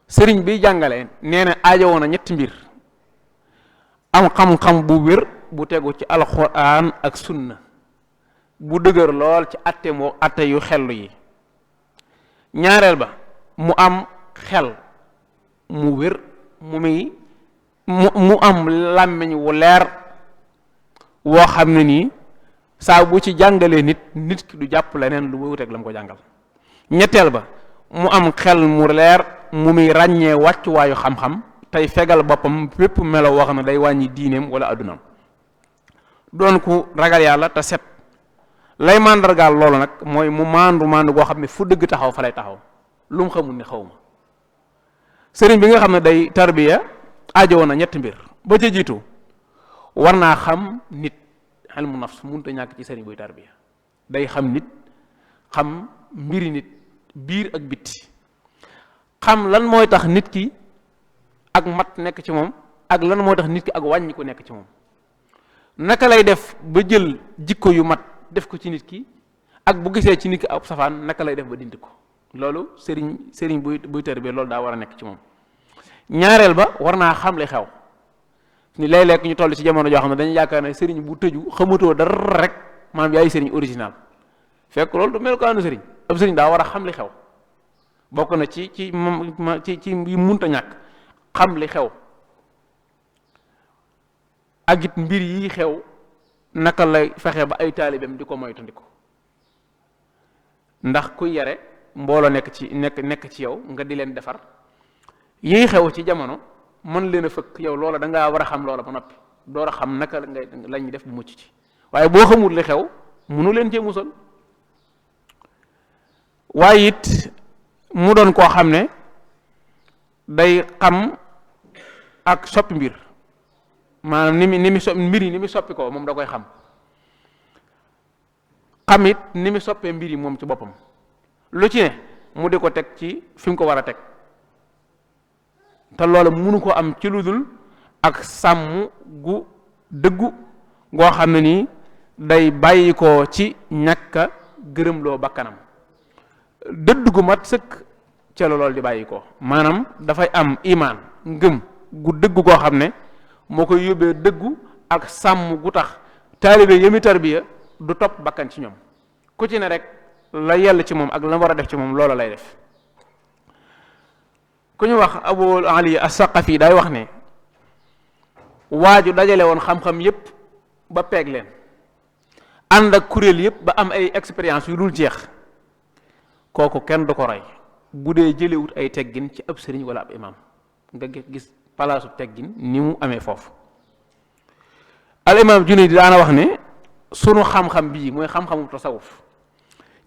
sëriñ biy jàngale nee na aajowoo na ñetti mbir am xam-xam bu wér bu tegu ci alxuraan ak sunna bu dëgër lool ci atte yu xellu yi ñaareel ba mu am xel mu wér mu am làmmiñ wu leer woo xam ne nii saa bu ci jàngalee nit ki du jàpp leneen lu muy wuteeg la mu ko jàngal ñetteel ba mu am xel mu leer mu muy ràññee wàccuwaayu xam-xam tey fegal boppam bépp melo woo xam ne day wàññi diineem wala addunaam doon ku ragal yàlla te set lay màndargaal loolu nag mooy mu maandu goo xam ne fu dëgg taxaw fa lay taxaw lu mu xamul ni xaw ma sëriñ bi nga xam ne day tarbiya aajowoon na ñetti mbir ba ca jiitu war naa xam nit ilmu nafs mënut a ñàkk ci sëriñ buy tarbiya day xam nit xam mbiri nit biir ak bitti xam lan mooy tax nit ki ak mat nekk ci moom ak lan mooy tax nit ki ak wàññi ku nekk ci moom naka lay def ba jël jikko yu mat def ko ci nit ki ak bu gisee ci nit ki ab safaan naka lay def ba dindi ko loolu sëriñ buy tarbiya loolu daa war a nekk ci moom ñaareel ba war naa xam li xew ni léeg-léeg ñu toll ci jamono joo xam ne dañu yaakaar ne sëriñ bu tëju xamatoo dara rek maanaam yaay sëriñ original fekk loolu du mel ko àndu sëriñ ab sëriñ daa war a xam li xew bokk na ci yi munta ñàkk xam li xew ak it mbir yi xew naka lay fexe ba ay taalibeem di ko moytandiku ndax kuy yare mbooloo nekk ci yow nga di leen defar yi xew ci jamono mën leen a fëkk yow loola da ngaa war a xam loola ba noppi door a xam naka lañuy def bu mucc ci waaye boo xamul li xew mënu leen cee musal waaye it mu doon koo xam ne day xam ak soppi mbir maanaam mbir yi ni mu soppi ko moom da koy xam xamit ni mu soppee mbir yi moom ci boppam lu ci ne mu di ko teg ci fi mu ko war a teg te loolu mënu ko am ci lu dul ak sàmm gu dëggu goo xam ne nii day bàyyi ko ci ñàkk a gërëmloo bakkanam dëdd gu mat sëkk ca la loolu di bàyyi ko maanaam dafay am imaan ngëm gu dëggu goo xam ne moo koy yóbbee dëggu ak sàmm gu tax taalibe yemi tarbiya du topp bakkan ci ñoom ku ci ne rek la yell ci moom ak la war a def ci moom loola lay def ku ñu wax Abu Ali as-Saqafi day wax ne waaju dajale woon xam-xam yépp ba peeg leen ànd ak kuréel yépp ba am ay expérience yu dul jeex kooku kenn du ko rey bu dee jëlewut ay teggin ci ab sëriñ wala ab imam nga gis palaasu teggin ni mu amee foofu al imam Junayd daana wax ne sunu xam-xam bii mooy xam-xamu tasawuf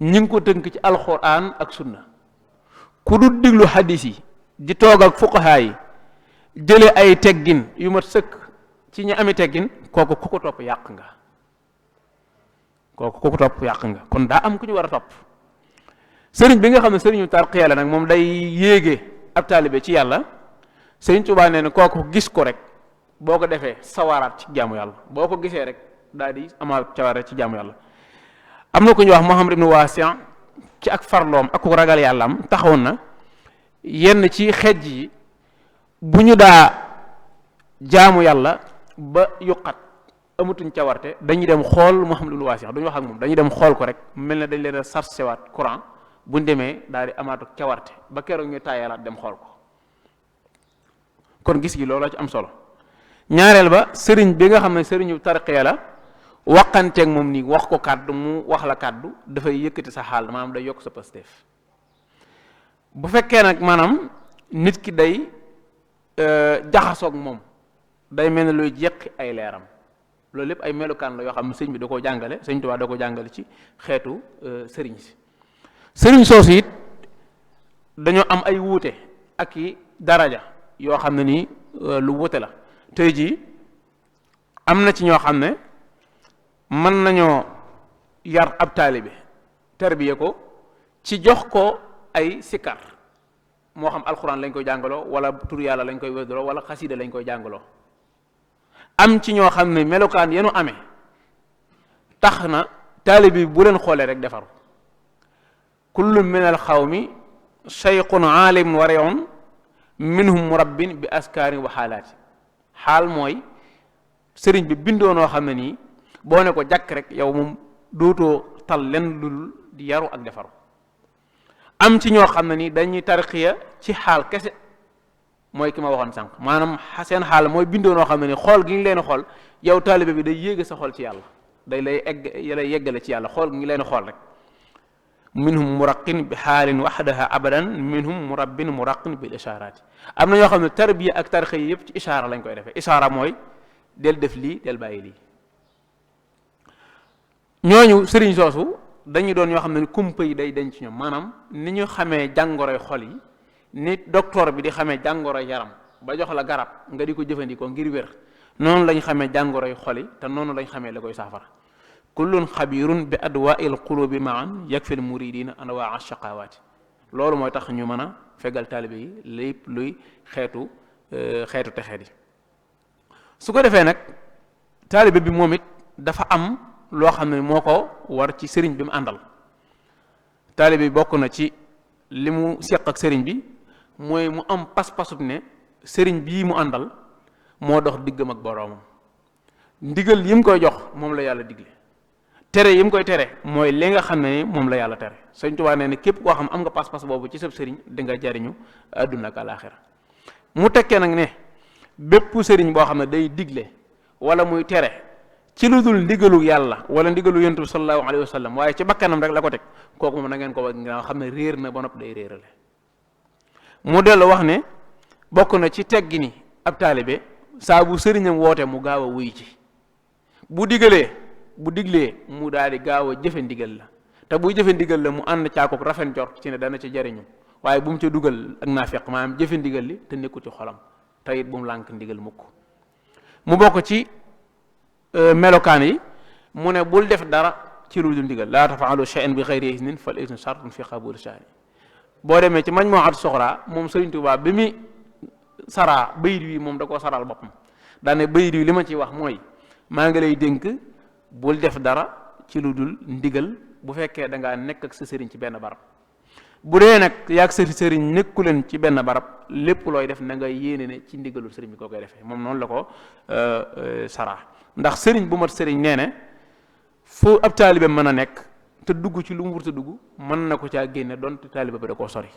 ñi ngi ko tënk ci alxuraan ak sunna ku du diglu xadis yi di toog ak fuqahaa yi jële ay teggin yu mat sëkk ci ñi ami teggin kooku ku ko topp yàq nga kon daa am ku ñu war a topp sëriñ bi nga xam ne sëriñu tarqiya la nag moom day yéege ab taalibe ci yàlla sëriñ Tuubaa nee na kooku gis ko rek boo ko defee sawaraat ci jaamu yàlla boo ko gisee rek daal di amaat cawara ci jaamu yàlla am na ku ñuy wax Muhammad ibn Wasi' ci ak farloom ak ku ragal yàlla am taxawoon na yenn ci xejj yi bu ñu daa jaamu yàlla ba yuqat amatuñ cawarte dañuy dem xool Muhammad ibn Wasi' duñu wax ak moom dañuy dem xool ko rek mel na dañ leen a sarsewaat courant buñ demee daal di amaatu cawarte ba keroog ñu taayalaat dem xool ko kon gis gi looloo ci am solo ñaareel ba sëriñ bi nga xam ne sëriñu tarqiya la waxanteeg moom nii wax ko kàddu mu wax la kàddu dafay yëkkati sa xaal maanaam day yokk sa pasteef bu fekkee nag maanaam nit ki day jaxasoog moom day mel ne luy jeqi ay leeram loolu lépp ay melukaan la yoo xam ne sëñ bi da koo jàngale sëñ Tuubaa da ko jàngale ci xeetu sëriñ si sëriñ soosu it dañoo am ay wuute ak i daraja yoo xam ne nii lu wuute la tey jii am na ci ñoo xam ne mën nañoo yar ab taalibe tarbiye ko ci jox ko ay sikar moo xam alxuraan lañ koy jàngaloo wala tur yàlla lañ koy wérdaloo wala xasida lañ koy jàngaloo am ci ñoo xam ne melokaan yenu amee tax na taalibe bi bu leen xoolee rek defaru kullu min al xawmi shaykhun alim wariun minhum murabbin bi askaari wa xaalaati xaal mooy sëriñ bi bindoo noo xam ne nii boo ne ko jàkk rek yow moom dootoo tal len lul di yaru ak defaru am ci ñoo xam ne ni dañuy tarxiya ci xaal kese mooy ki ma waxoon sànq maanaam seen xaal mooy bindoo noo xam ne ni xool gi ngi leen xool yow taalibe bi day yéege sa xool ci yàlla day lay yeggale ci yàlla xool gi ngi leen xool rek minhum muraqin bi xaalin waxdaha abadan minhum murabbin muraqin bil ishaaraati am na ñoo xam ne tarbiya ak tarxiya yëpp ci ishaara lañ koy defee ishaara mooy del def lii del bàyyi lii ñooñu sëriñ soosu dañuy doon ñoo xam ne kumpa yi day denc ñoom maanaam ni ñu xamee jàngoroy xol yi ni docteur bi di xamee jàngoroy yaram ba jox la garab nga di ko jëfandikoo ngir wér noonu lañ xamee jàngoroy xol yi te noonu lañ xamee la koy saafara kullun xabirun bi adwaa'il qulubi maan yakfil muridina anwaa shaqawaati loolu mooy tax ñu mën a fegal taalibe yi lépp luy xeetu texeet yi su ko defee nag taalibe bi moom it dafa am loo xam ne moo ko war ci sëriñ bi mu àndal taalibe bi bokk na ci li mu seq ak sëriñ bi mooy mu am pas-pasub ne sëriñ bii mu àndal moo dox diggam ak boroomam ndigal yi mu koy jox moom la yàlla digle tere yi mu koy tere mooy li nga xam ne moom la yàlla tere Sëriñ Tuubaa nee ne képp koo xam am nga pas-pas boobu ci sab sëriñ di nga jariñu àdduna ak àlaaxira mu tekkee nag ne bépp sëriñ boo xam ne day digle wala muy tere ci lu dul ndigalu yàlla wala ndigalu yonent bi sallallahu alayhi wa sallam waaye ci bakkanam rek la ko teg kooku moom na ngeen ko wax nga xam ne réer na ba noppi day réerale mu dellu wax ne bokk na ci teggi ni ab taalibe saa bu sëriñam woote mu gaaw a wuy ci bu diglee mu daal di gaaw a jëfe ndigal la te buy jëfe ndigal la mu ànd caakook rafet jort ci ne dana ci jariñu waaye bu mu ca dugal ak naafeq maanaam jëfe ndigal li te nekku ci xolam te it bu mu lànk ndigal mukk mu bokk ci melokaan yi mu ne bul def dara ci lu dul ndigal laa tafaalu shay'an bi xayri iznin fal iznu shartun fi qabuli shay'in boo demee ci Majmu'at Sughra moom Sëriñ Tuubaa bi muy saraa bayit wi moom da koo saral boppam daane bayit wi li ma ciy wax mooy maa ngi lay dénk bul def dara ci lu dul ndigal bu fekkee da ngaa nekk ak sa sëriñ ci benn barab bu dee nag yaag sa sëriñ nekku leen ci benn barab lépp looy def na nga yéene ne ci ndigalul sëriñ bi koo koy defee moom noonu la ko saraa ndax sëriñ bu mat sëriñ nee ne fu ab taalibe mën a nekk te dugg ci lu mu wurta dugg mën na ko caa génne doon te taalibe ba da koo sori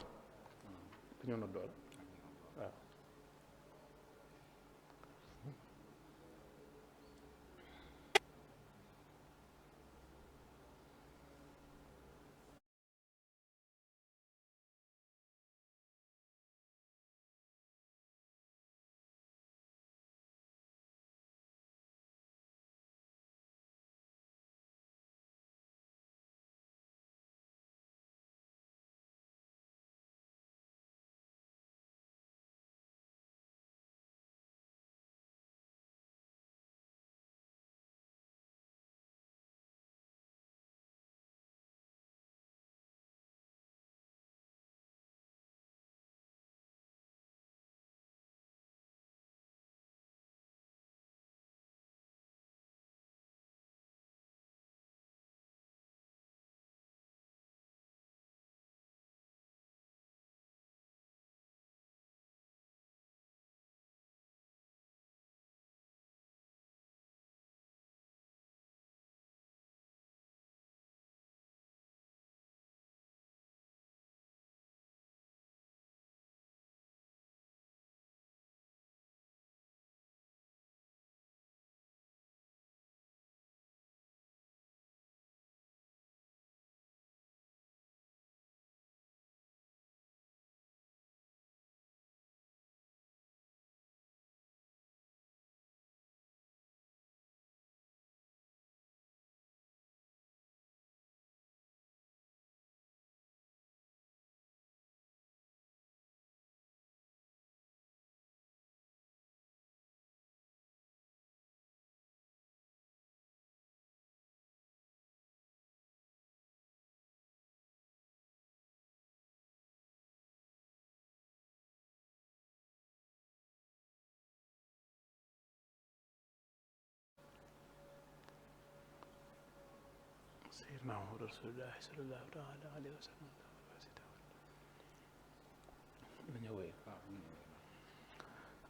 Rasulullah sallallahu taala alayhi wa sallam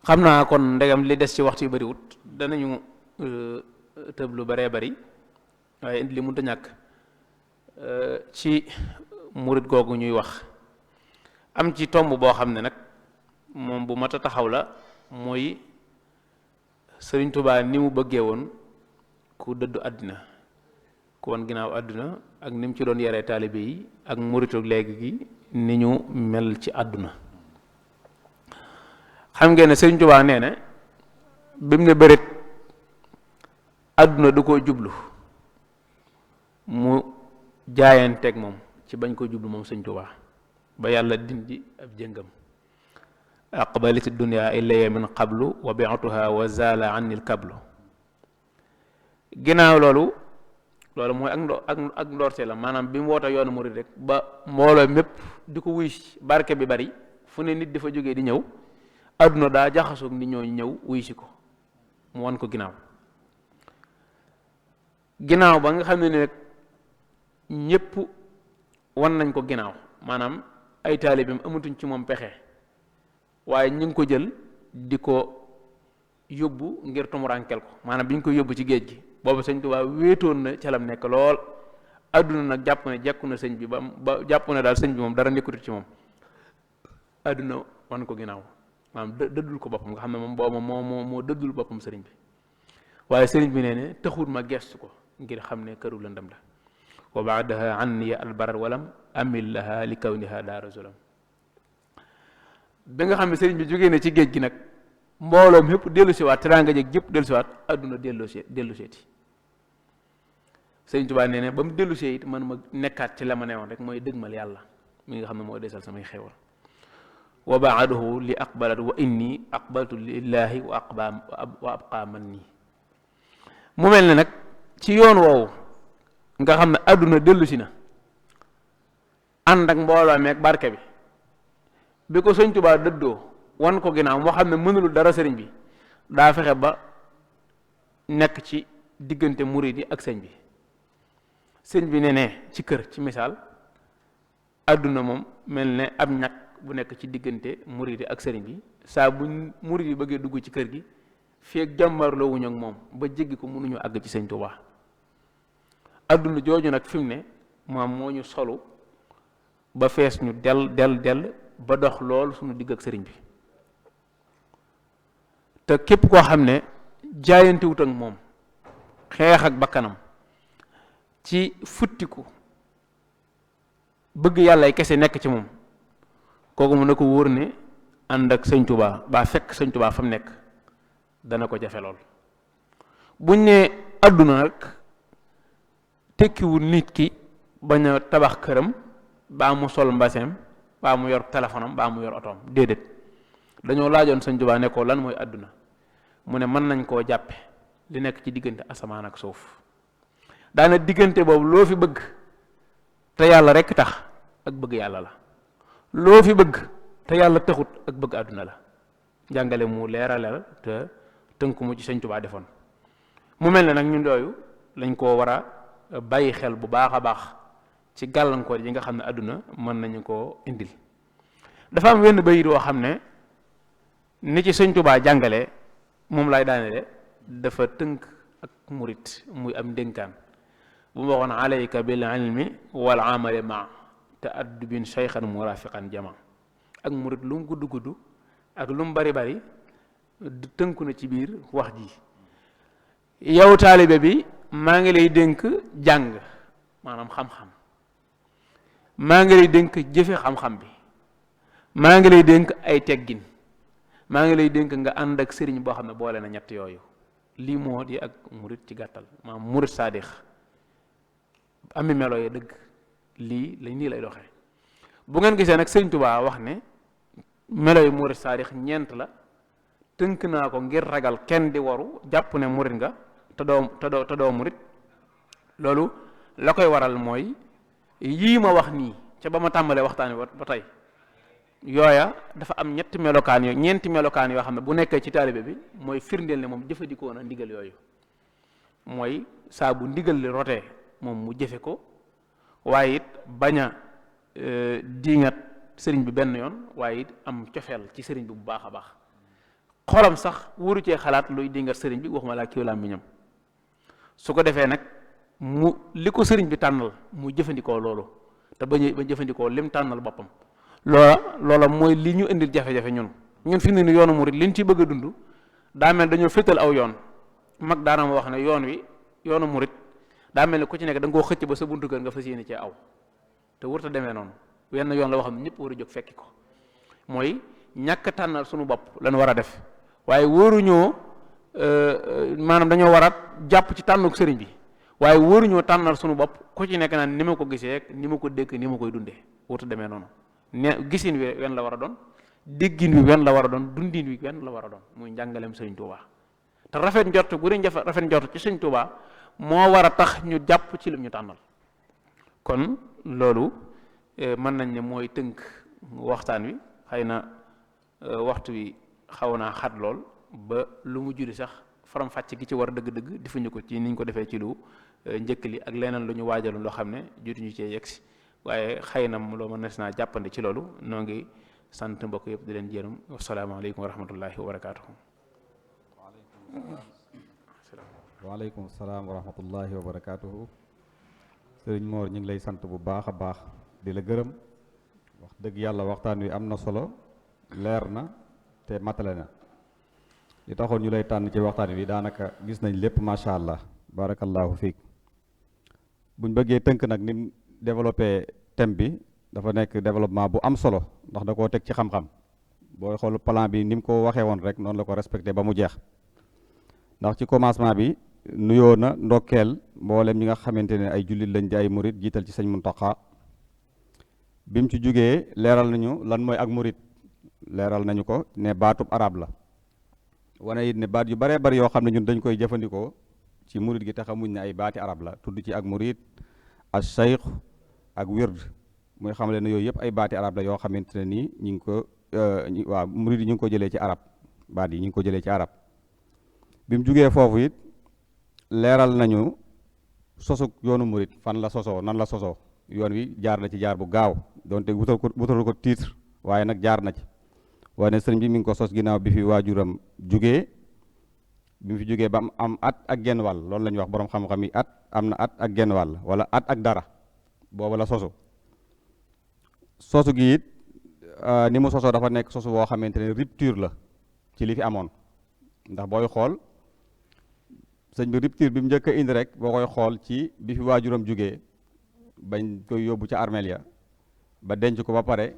xam naa kon ndegam li des ci waxtu yu bariwut danañu tëb lu baree bari waaye indi li mënut a ñàkk ci murit googu ñuy wax am ci tomb boo xam ne nag moom bu mat a taxaw la mooy Sëriñ Tuubaa ni mu bëggee woon ku dëddu àddina ku woon ginnaaw àdduna ak ni mu ci doon yaree taalibe yi ak muritu léegi gi ni ñu mel ci àdduna xam ngeen ne Sëriñ Tuubaa nee na bi mu ne bëreet àdduna du ko jublu mu jaayanteeg moom ci bañ ko jublu moom Sëriñ Tuubaa ba yàlla dindi ab jëngam aqbalit dunya ilayya min qablu wa bi'tuha wa zala anni al kablu ginnaaw loolu mooy ak ndoorte la maanaam bi mu woote yoonu murid rek ba mbooloo mépp di ko wuy barke bi bari fu ne nit dafa jógee di ñëw àdduna daa jaxasoog nit ñoo ñëw wuy si ko mu wan ko ginnaaw ba nga xam ne nag ñépp wan nañ ko ginnaaw maanaam ay taalibeem amatuñ ci moom pexe waaye ñu ngi ko jël di ko yóbbu ngir tumuraankel ko maanaam bi ñu ko yóbbu ci géej gi boobu Sëñ Tuubaa wéetoon na ca lam nekk lool àdduna nag jàpp ne jekku na sëñ bi ba jàpp ne daal sëñ bi moom dara nekkutut ci moom àdduna wan ko ginnaaw maanaam dëddul ko boppam nga xam ne moom boobu moo dëddul boppam sëriñ bi waaye sëriñ bi nee ne taxul ma gestu ko ngir xam ne këru lëndam la wa baadaha anniya albarar walam amil laha li kawniha daara zulam bi nga xam ne sëriñ bi jógee na ci géej gi nag mbooloom yëpp dellu siwaat teraanga jëg jëpp dellu siwaat àdduna dellu seeti Sëriñ Tuubaa nee ne ba mu dellu see it man ma nekkaat ci la ma newoon rek mooy dëgmal yàlla mi nga xam ne mooy desal samay xewal wa baaduhu li aqbalat wa inni aqbaltu lillahi wa abqa man nii mu mel ne nag ci yoon woowu nga xam ne àdduna dellu si na ànd ak mbooloo meeg barke bi ko sëñ Tuubaa dëddoo wan ko ginnaaw moo xam ne mënulul dara sëriñ bi daa fexe ba nekk ci diggante murid yi ak sëñ bi ne ci kër ci misaal àdduna moom mel ne ab ñag bu nekk ci diggante murid yi ak sëriñ bi saa bu murid yi bëggee dugg ci kër gi feeg jàmmarloo wuñ ak moom ba jéggi ko mënuñu àgg ci sëñ Tuubaa àdduna jooju nag fi mu ne moom moo ñu solu ba fees ñu del ba dox lool suñu digg ak sëriñ bi te képp koo xam ne jaayantewut ak moom xeex ak bakkanam ci futtiku bëgg yàlla ay kese nekk ci moom kooku mu ne ko wóor ne ànd ak sëñ Tuubaa baa fekk sëñ Tuubaa fa mu nekk dana ko jafe lool. buñ ne àdduna nag tekkiwul nit ki bañ a tabax këram baa mu sol mbaseem baa mu yor téléphone am baa mu yor otoom déedéet dañoo laajoon sëñ Tuubaa ne ko lan mooy àdduna mu ne mën nañ koo jàppe li nekk ci diggante asamaan ak suuf daana diggante boobu loo fi bëgg te yàlla rekk tax ak bëgg yàlla la loo fi bëgg te yàlla taxut ak bëgg àdduna la njàngale mu leeralal te tënku mu ci sëñ Tuubaa defoon mu mel ne nag ñun dooyu lañ koo war a bàyyi xel bu baax a baax ci gàllankoor yi nga xam ne àdduna mën nañu koo indil dafa am wenn bayit woo xam ne ni ci sëñ Tuubaa jàngale moom lay daanele dafa tënk ak murit muy am ndénkaan bu ma waxoon alayka bil ilmi wal amali ma te addubin shaykhan murafiqan jama ak murit lu mu gudd ak lu mu bari tënku na ci biir wax ji yow taalibe bi maa ngi lay dénk jàng maanaam xam-xam maa ngi lay dénk jëfe xam-xam bi maa ngi lay dénk ay teggin maa ngi lay dénk nga ànd ak sëriñ boo xam ne boole na ñett yooyu lii moo di ak murit ci gàttal maanaam murit saadix ami melo yi dëgg nii lay doxee bu ngeen gisee nag sëriñ Tuubaa wax ne melo yi murit saadix ñeent la tënk naa ko ngir ragal kenn di waru jàpp ne murit nga te doo murit loolu la koy waral mooy yii ma wax nii ca ba ma tàmbalee waxtaan wi ba tey yooya dafa am ñeenti melokaan yoo xam ne bu nekkee ci taalibe bi mooy firndeel ne moom jëfandikoo na ndigal yooyu mooy saa bu ndigal li rotee moom mu jëfe ko waaye it bañ a diingat sëriñ bi benn yoon waaye it am cofeel ci sëriñ bi bu baax a baax xolam sax wuru cee xalaat luy diingat sëriñ bi waxuma laa kiw làmmiñam su ko defee nag mu li ko sëriñ bi tànnal mu jëfandikoo loolu te ba jëfandikoo lim tànnal boppam loola mooy li ñu indil jafe-jafe ñun fi mu ne yoonu murid liñ ci bëgg a dund daa mel dañoo féetal aw yoon mag daana ma wax ne yoonu murid daa mel ne ku ci nekk da nga koo xëcc ba sa buntu kër nga fas yéene cee aw te wurta demee noonu wenn yoon la wax ne ñëpp war a jóg fekki ko mooy ñàkk tànnal suñu bopp lañ war a def waaye wóoruñoo maanaam dañoo war a jàpp ci tànnuk sëriñ bi waaye wóoruñoo tànnal suñu bopp ku ci nekk naan ni ma ko gisee ni ma ko dégg ni ma koy dundee wurta demee noonu gisin wi wenn la war a doon déggin wi wenn la war a doon dundin wi wenn la war a doon muy njàngaleem sëriñ Tuubaa te rafet njort gu ñu rafet njort ci sëriñ Tuubaa moo war a tax ñu jàpp ci lim ñu tànnal kon loolu mën nañ ne mooy tënk waxtaan wi xëy na waxtu wi xaw naa xat lool ba lu mu juri sax faram fàcc gi ci war dëgg-dëgg defuñu ko ci niñ ko defee ci lu njëkk li ak leneen lu ñu waajaloon loo xam ne jotuñu cee yegsi waaye xëy na loo mën nes naa jàppandi ci loolu noo ngi sant mbokk yëpp di leen jërëm wasalaamaaleykum wa rahmatullahi wa barakaatuhu. waaleykum salaam wa rahmatullahi wa barakaatuhu. sëriñ Mor ñu ngi lay sant bu baax a baax di la gërëm wax dëgg yàlla waxtaan wi am na solo leer na te matale na li taxoon ñu lay tànn ci waxtaan wi daanaka gis nañ lépp macha allah barakallahu fiik buñ bëggee tënk nag ni développé thème bi dafa nekk développement bu am solo ndax da koo teg ci xam-xam booy xool plan bi ni mu ko waxee woon rek noonu la ko respecté ba mu jeex ndax ci commencement bi nuyoo na ndokkeel mboolem ñi nga xamante ne ay jullit lañ di ay murit jiital ci sëñ Muntaxa bi mu ci jógee leeral nañu lan mooy ak murit leeral nañu ko ne baatub arab la wane it ne baat yu baree bari yoo xam ne ñun dañ koy jëfandikoo ci murit gi te xamuñ ne ay baati arab la tudd ci ak murit as-sayx ak wird muy xamle ne yooyu yëpp ay baati arab la yoo xamante ne nii ñi ngi ko waaw murid yi ñu ngi ko jëlee ci arab baat yi ñu ngi ko jëlee ci arab bi mu jugee foofu it leeral nañu sosug yoonu murid fan la sosoo nan la sosoo yoon wi jaar na ci jaar bu gaaw donte wutal ko titre waaye nag jaar na ci waaye ne sëriñ bi mi ngi ko sos ginnaaw bi fi waajuram jugee bi mu fi jugee ba am at ak genn wàll loolu la ñuy wax borom xam-xam yi am na at ak genn wàll wala at ak dara booba la sosu sosu gi it ni mu sosoo dafa nekk sosu boo xamante ne rupture la ci li fi amoon ndax booy xool sëñ bi rupture bi mu njëkk a indi rek boo koy xool ci bi fi waajuram jugee bañ koy yóbbu ca armeel ya ba denc ko ba pare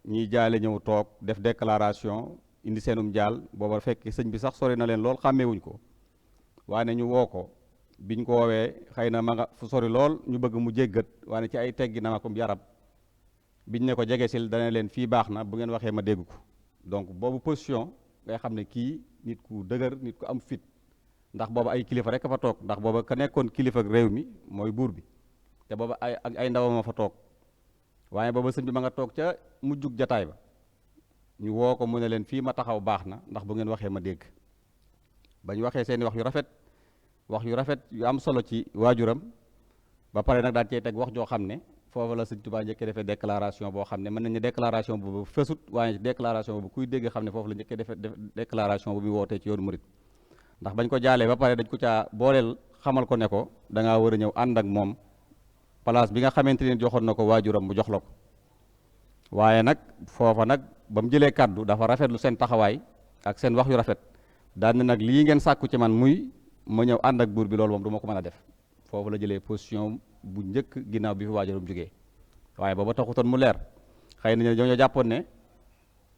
ñiy jaale ñëw toog def déclaration indi seenum jaal booba fekk sëñ bi sax sori na leen lool xàmmeewuñ ko waaye ñu woo ko biñ ko woowee xëy na ma nga fu sori lool ñu bëgg mu jéggat waaye ci ay teggi na ma ko yarab biñ ne ko jege sil dana leen fii baax na bu ngeen waxee ma dégg ko donc boobu position ngay xam ne kii nit ku dëgër nit ku am fit ndax booba ay kilifa rek a fa toog ndax booba ka nekkoon kilifa ak réew mi mooy buur bi te booba ay ndawam a fa toog waaye booba sëñ bi ma nga toog ca mujjug jataay ba ñu woo ko mu ne leen fii ma taxaw baax na ndax bu ngeen waxee ma dégg bañ waxee seeni wax yu rafet yu am solo ci waajuram ba pare nag daal cee teg wax joo xam ne foofu la sëñ Tuubaa njëkkee defee déclaration boo xam ne mën nañu déclaration boobu fësut waaye déclaration boobu kuy dégg xam ne foofu la njëkkee defee déclaration bu muy wootee ci yoonu murit ndax bañ ko jaalee ba pare dañ ko caa booleel xamal ko ne ko da ngaa war a ñëw ànd ak moom place bi nga xamante ni joxoon na ko waajuram mu jox la ko waaye nag foofa nag ba mu jëlee kàddu dafa rafetlu seen taxawaay ak seen wax yu rafet daan na nag lii ngeen sàkku ci man muy ma ñëw ànd ak buur bi loolu moom du ma ko mën a def foofu la jëlee position bu njëkk ginnaaw bi fi waajuram jógee waaye booba taxutoon mu leer xëy na ñoo jàppoon ne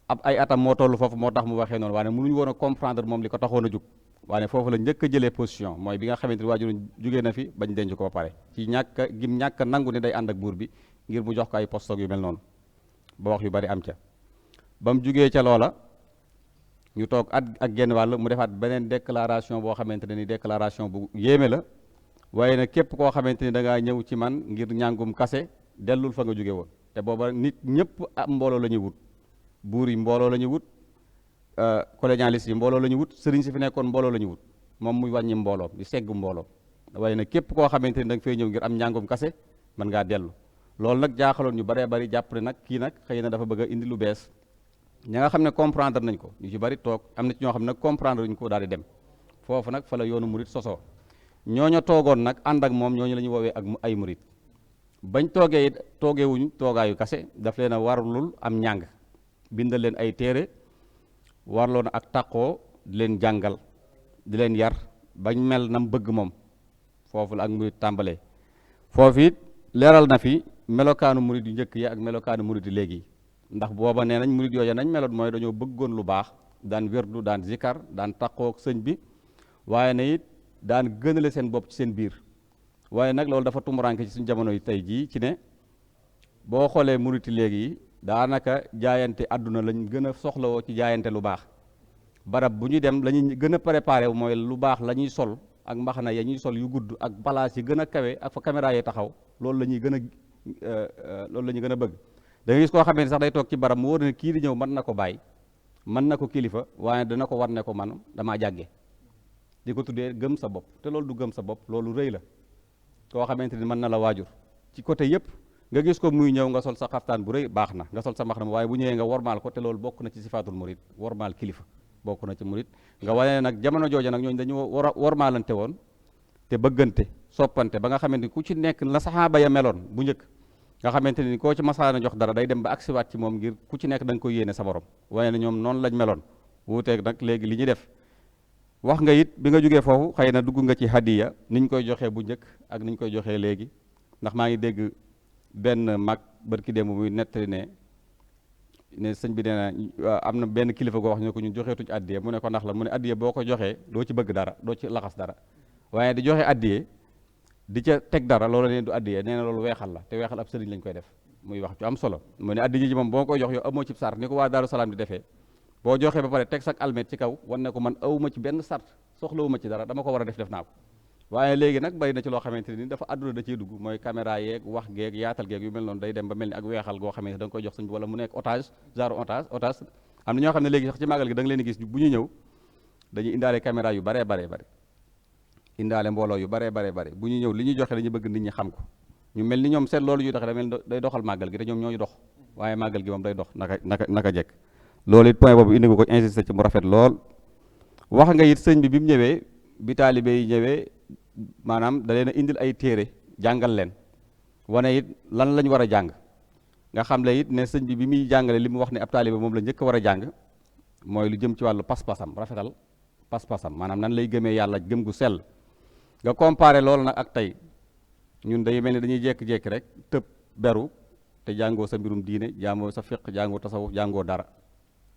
ab ay atam moo toll foofu moo tax mu waxee noonu waaye mënuñu woon a comprendre moom li ko taxoon a jug waaye foofu la njëkk a jëlee position mooy bi nga xamante ni waajuram jógee na fi bañ denc ko ba pare ci ñàkk nangu ne day ànd ak buur bi ngir mu jox ko ay poste yu mel noonu ba wax yu bari am ca ba mu jugee ca loola ñu toog at ak genn wàll mu defaat beneen déclaration boo xamante ne ni déclaration bu yéeme la waaye nag képp koo xamante ni da ngaa ñëw ci man ngir ñàngum kase dellul fa nga jóge woon te booba nit ñëpp am mbooloo la ñuy wut buur yi mbooloo la ñuy wut colonialiste yi mbooloo la ñuy wut sëriñ si fi nekkoon mbooloo la ñuy wut moom muy wàññi mbooloom di segg mbooloom waaye nag képp koo xamante ni da nga fay ñëw ngir am ñàngum kase mën ngaa dellu loolu nag jaaxaloon ñu baree bari jàpp ne nag kii nag xëy na dafa bëgg a indi lu bees ña nga xam ne comprendre nañ ko ñu ci bari toog am na ci ñoo xam ne nag comprendre ñu ko daal di dem foofu nag fa la yoonu murit sosoo ñooña toogoon nag ànd ak moom ñooñu la ñu woowee ak ay murit bañ toogee toogeewuñ toogaayu kase daf leen a warlul am njàng bindal leen ay téere warloon ak taqoo di leen jàngal di leen yar bañ mel nam bëgg moom foofu la ak murit tàmbalee foofu it leeral na fi melokaanu murit yu njëkk yi ak melokaanu murit yi léegi ndax booba nee nañ murit yooya nañ meloon mooy dañoo bëggoon lu baax daan wérdu daan zikar daan taqoo ak sëñ bi waaye na it daan gënale seen bopp ci seen biir waaye nag loolu dafa tumuranke ci suñu jamono yi tey jii ci ne boo xoolee muriti léegi yi daanaka jaayante àdduna lañ gën a soxlawoo ci jaayante lu baax barab bu ñu dem la ñuy gën a préparé mooy lu baax la ñuy sol ak mbaxana ya ñuy sol yu gudd ak palaas yi gën a kawe ak fa caméra yi taxaw loolu la ñuy gën a loolu la ñuy gën a bëgg da nga gis koo xamee ne sax day toog ci barab mu wóor ne kii di ñëw mën na ko bàyyi mën na ko kilifa waaye dana ko war ne ko man damaa jàgge di ko tuddee gëm sa bopp te loolu du gëm sa bopp loolu rëy la koo xamante ni mën na la waajur ci côté yëpp nga gis ko muy ñëw nga sol sa xaftaan bu rëy baax na nga sol sa maxna waaye bu ñëwee nga wormaal ko te loolu bokk na ci sifaatul murid wormaal kilifa bokk na ci murid nga wane nag jamono jooja nag ñooñu dañu war a wormaalante woon te bëggante soppante ba nga xamante ni ku ci nekk la saxaaba ya meloon bu njëkk nga xamante ni koo ci masaana jox dara day dem ba agsiwaat ci moom ngir ku ci nekk da nga koy yéene sa borom waaye na ñoom noonu lañ meloon wuuteeg nag léegi li ñuy def wax nga it bi nga jógee foofu xëy na dugg nga ci hadiya niñ koy joxee bu njëkk ak niñ koy joxee léegi ndax maa ngi dégg benn mag barki démb muy nettali ne sëñ bi nee na am na benn kilifa goo wax ñu ko ñun joxeetuñ addiye mu ne ko ndax la mu ne addiye boo ko joxee doo ci bëgg dara doo ci laxas dara waaye di joxe addiye di ca teg dara loolu leen du addiye nee na loolu weexal la te weexal ab sëriñ lañ koy def muy wax ci am solo mu ne addiye ji moom boo koy jox yow amoo ci sart ni ko waa Daaru Salaam di defee boo joxee ba pare teg sak almet ci kaw wan ne ko man awuma ci benn sart soxlawuma ci dara dama ko war a def naa ko waaye léegi nag bari na ci loo xamante ni dafa àdduna da cee dugg mooy caméra yeeg wax geeg yaatal geeg yu mel noonu day dem ba mel ni ak weexal goo xamante da nga koy jox sëñ bi wala mu nekk otage genre otage am na ñoo xam ne léegi sax ci màggal gi da nga leen di gis bu ñu ñëw dañuy indaale caméra yu baree bare indaale mbooloo yu baree bare bu ñu ñëw li ñuy joxe dañu bëgg nit ñi xam ko ñu mel ni ñoom seet loolu ñuy doxe da mel day doxal màggal gi te ñoom ñooy dox waaye màggal gi moom day dox naka jekk loolu it point boobu indi nga ko insisté ci mu rafet lool wax nga it sëñ bi mu ñëwee bi taalibe yi ñëwee maanaam da leen a indil ay téere jàngal leen wane it lan lañ war a jàng nga xam le it ne sëñ bi muy jàngale li mu wax ne ab taalibe moom la njëkk a war a jàng mooy lu jëm ci wàllu pas-pasam rafetal pas-pasam maanaam nan lay gëmee yàlla gëm gu sell nga comparé loolu nag ak tey ñun day mel ni dañuy jékki-jékki rek tëb beru te jàngoo sa mbirum diine jàngoo sa fiq jàngoo tasawuf jàngoo dara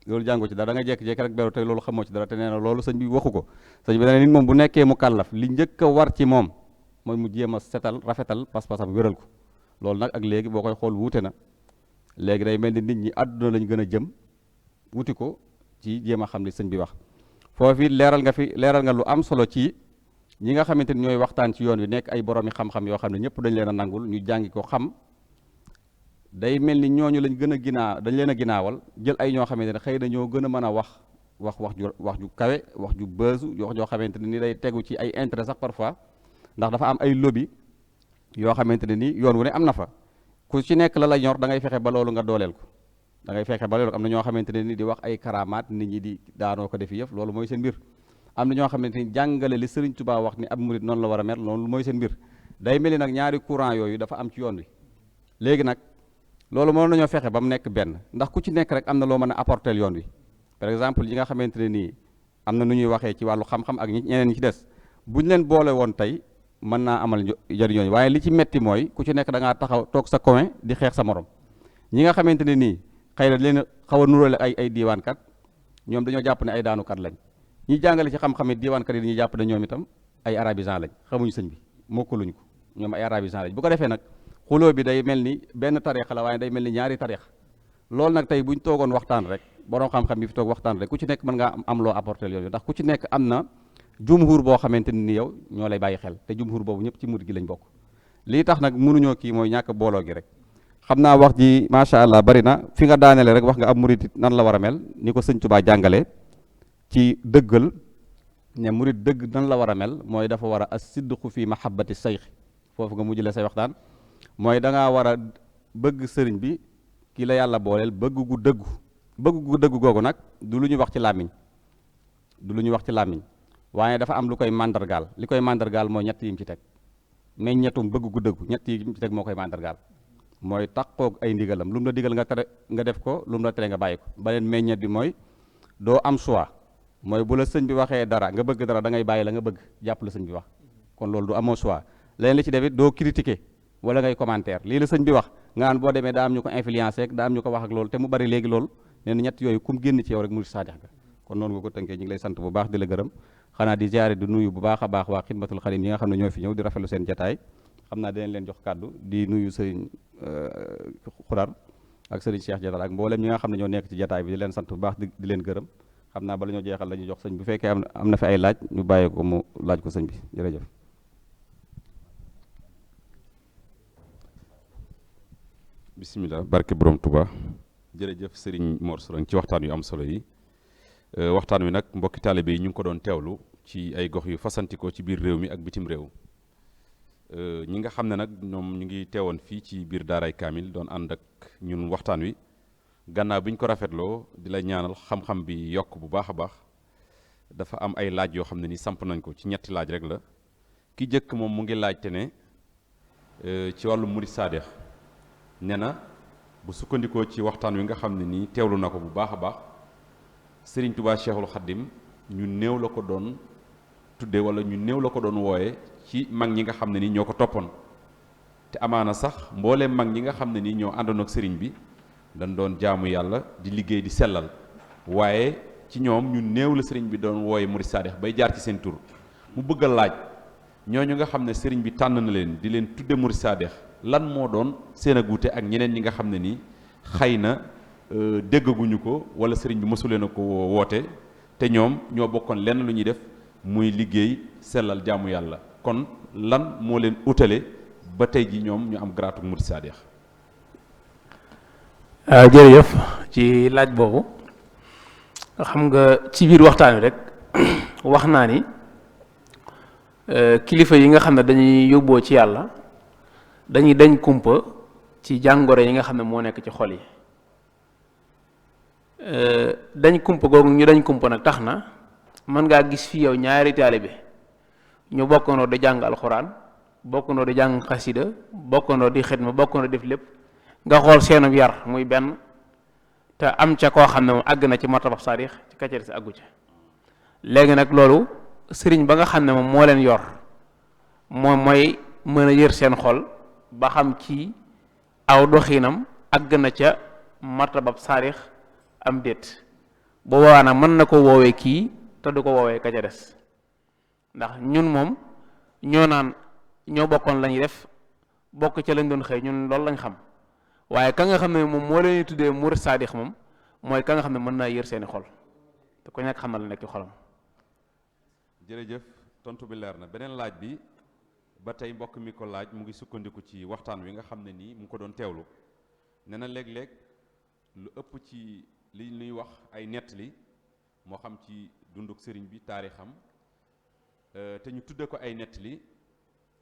loolu jàngoo ci dara da nga jékki-jékki rek beru te loolu xamoo ci dara te nee na loolu sëñ bi waxu ko sëñ bi dana nit moom bu nekkee mu kàllaf li njëkk a war ci moom mooy mu jéem a setal rafetal pas-pasam wéral ko loolu nag ak léegi boo koy xool wuute na léegi day mel ni nit ñi àdduna lañ gën a jëm wuti ko ci jéem a xam li sëñ bi wax foofu leeral nga lu am solo ci ñi nga xamante ni ñooy waxtaan ci yoon wi nekk ay boroomi xam-xam yoo xam ne ñëpp dañ leen a nangul ñu jàngi ko xam day mel ni ñooñu lañ gën a dañ leen a ginaawal jël ay ñoo xamante ne xëy na ñoo gën a mën a wax ju kawe wax ju bësu wax joo xamante ne ni day tegu ci ay intérêt sax parfois ndax dafa am ay lobby yoo xamante ne ni yoon wu ne am na fa ku ci nekk la ñor da ngay fexe ba loolu nga dooleel ko da ngay fexe ba loolu am na ñoo xamante ne ni di wax ay karamaat nit ñi di daanoo ko defi yëf loolu mooy seen mbir am na ñoo xamante ni jàngale li Sëriñ Tuubaa wax ni ab murit noonu la war a mel loolu mooy seen mbir day mel ni nag ñaari courant yooyu dafa am ci yoon wi léegi nag loolu mën nañoo fexe ba mu nekk benn ndax ku ci nekk rek am na loo mën a apporter yoon wi par exemple yi nga xamante ne nii am na nu ñuy waxee ci wàllu xam-xam ak ñeneen ñi ci des buñ leen boole woon tey mën naa amal jariñooñu waaye li ci metti mooy ku ci nekk da ngaa taxaw toog sa coin di xeex sa morom ñi nga xamante ne nii xëy na leen xaw a nuróole ay diiwaankat ñoom dañoo jàpp ne ay daanukat lañ ñi jàngale ci xam-xam it diiwaankat yi dañuy jàpp ne ñoom itam ay arabisant lañ xamuñu sëñ bi mokkaluñ ko ñoom ay arabisant lañ bu ko defee nag xuloo bi day mel ni benn tariixa la waaye day mel ni ñaari tariixa loolu nag tey buñ toogoon waxtaan rek borom xam-xam yi fi toog waxtaan rek ku ci nekk mën ngaa am loo apporter yooyu ndax ku ci nekk am na jumhur boo xamante ni yow ñoo lay bàyyi xel te jumhur boobu ñëpp ci murid gi lañ bokk lii tax nag mënuñoo kii mooy ñàkk booloo gi rek xam naa wax ji macha allah bari na fi nga daanele rek wax nga am murid nan la war a mel ni ko sëñ Tuubaa jàngale ci dëggal ne murid dëgg nan la war a mel mooy dafa war a as-sidqu fi mahabbati sayx foofu nga mujjale say waxtaan mooy da ngaa war a bëgg sëriñ bi ki la yàlla booleel bëgg gu dëggu googu nag du lu ñuy wax ci làmmiñ waaye dafa am lu koy màndargaal li koy màndargaal mooy ñett yi mu ci teg meññetum bëgg gu dëggu ñett yi mu ci teg moo koy màndargaal mooy taqoog ay ndigalam lu mu la digal nga def ko lu mu la tere nga bàyyi ko beneen meññet bi mooy doo am choix mooy bu la sëñ bi waxee dara nga bëgg dara da ngay bàyyi la nga bëgg jàpp la sëñ bi wax kon loolu du amoo choix leneen li ci def it doo critiquer wala ngay commentaire lii la sëñ bi wax nga naan boo demee daa am ñu ko influencé daa am ñu ko wax ak loolu te mu bari léegi loolu nee na ñett yooyu kum génn ci yow rek murid saadix ga kon noonu nga ko tënkee ñu ngi lay sant bu baax di la gërëm xanaa di ziare di nuyu bu baax a baax waa xidmatul xadim yi nga xam ne ñoo fi ñëw di rafetlu seen jataay xam naa dinañ leen jox kàddu di nuyu sëriñ Xudar ak sëriñ Cheikh Jatal ak mboolem ñi nga xam ne ñoo nekk ci jataay bi di leen sant bu baax di leen gërëm xam naa bala ñoo jeexal la ñuy jox sëñ bu fekkee am na fi ay laaj ñu bàyyee ko mu laaj ko sëñ bi jërëjëf. bisimilah barke borom Touba jërëjëf sëriñ Mor Sourang ci waxtaan yu am solo yi waxtaan wi nag mbokki taalibe yi ñu ngi ko doon teewlu ci ay gox yu fasantikoo ci biir réew mi ak bitim réew ñi nga xam ne nag ñoom ñu ngi teewoon fii ci biir daaray kaamil doon ànd ak ñun waxtaan wi gannaaw bi ñu ko rafetloo di la ñaanal xam-xam bi yokk bu baax a baax dafa am ay laaj yoo xam ne ni samp nañ ko ci ñetti laaj rek la ki jëkk moom mu ngi laajte ne ci wàllu murid saadex ne na bu sukkandikoo ci waxtaan wi nga xam ne nii teewlu na ko bu baax a baax Sëriñ Tuubaa Cheikhul Khadim ñu néew la ko doon tudde wala ñu néew la ko doon wooye ci mag ñi nga xam ne nii ñoo ko toppoon te amaana sax mbooleem mag ñi nga xam ne nii ñoo àndoon ak sëriñ bi dañ doon jaamu yàlla di liggéey di sellal waaye ci ñoom ñu néew la sëriñ bi doon wooye murid saadex bay jaar ci seen tur mu bëgg a laaj ñooñu nga xam ne sëriñ bi tànn na leen di leen tudde murid saadex lan moo doon seen ak wuute ak ñeneen ñi nga xam ne nii xëy na déggaguñu ko wala sëriñ bi mësulee na ko woote te ñoom ñoo bokkoon lenn lu ñuy def muy liggéey sellal jaamu yàlla kon lan moo leen utale ba tey ji ñoom ñu am garaatu murid saadix. jërëjëf ci laaj boobu. xam nga ci biir waxtaan wi rek wax naa ni kilifa yi nga xam ne dañuy yóbboo ci yàlla dañuy dañ kumpa ci jàngoro yi nga xam ne moo nekk ci xol yi. dañ kumpa googu ñu dañ kumpa nag tax na mën ngaa gis fi yow ñaari taalibe ñu bokkandoo di jàng alxuraan bokkandoo di jàng xasida bokkandoo di xidma bokkandoo def lépp nga xool seenub yar muy benn te am ca koo xam ne moom àgg na ci martaba saadix ci kacari si àggu ca. léegi nag loolu sëriñ ba nga xam ne moom moo leen yor moom mooy mën a yër seen xol ba xam ci aw doxiinam àgg na ca martaba saadix am déet bu boobaa nag mën na ko woowee kii te du ko woowee ka ca des ndax ñun moom ñoo naan ñoo bokkoon lañuy def bokk ca lañ doon xëy ñun loolu lañ xam waaye ka nga xam ne moom moo leen tuddee murid saadix moom mooy ka nga xam ne mën naa yër seeni xol te ko ñàkk xam na la nekk ci xolam. jërëjëf tontu bi leer na. beneen laaj bi ba tey mbokk mi ko laaj mu ngi sukkandiku ci waxtaan wi nga xam ne nii mu ngi ko doon teewlu nee na léeg-léeg lu ëpp ci li ñuy wax ay nettali moo xam ci dunduk sëriñ bi taarixam te ñu tudde ko ay nettali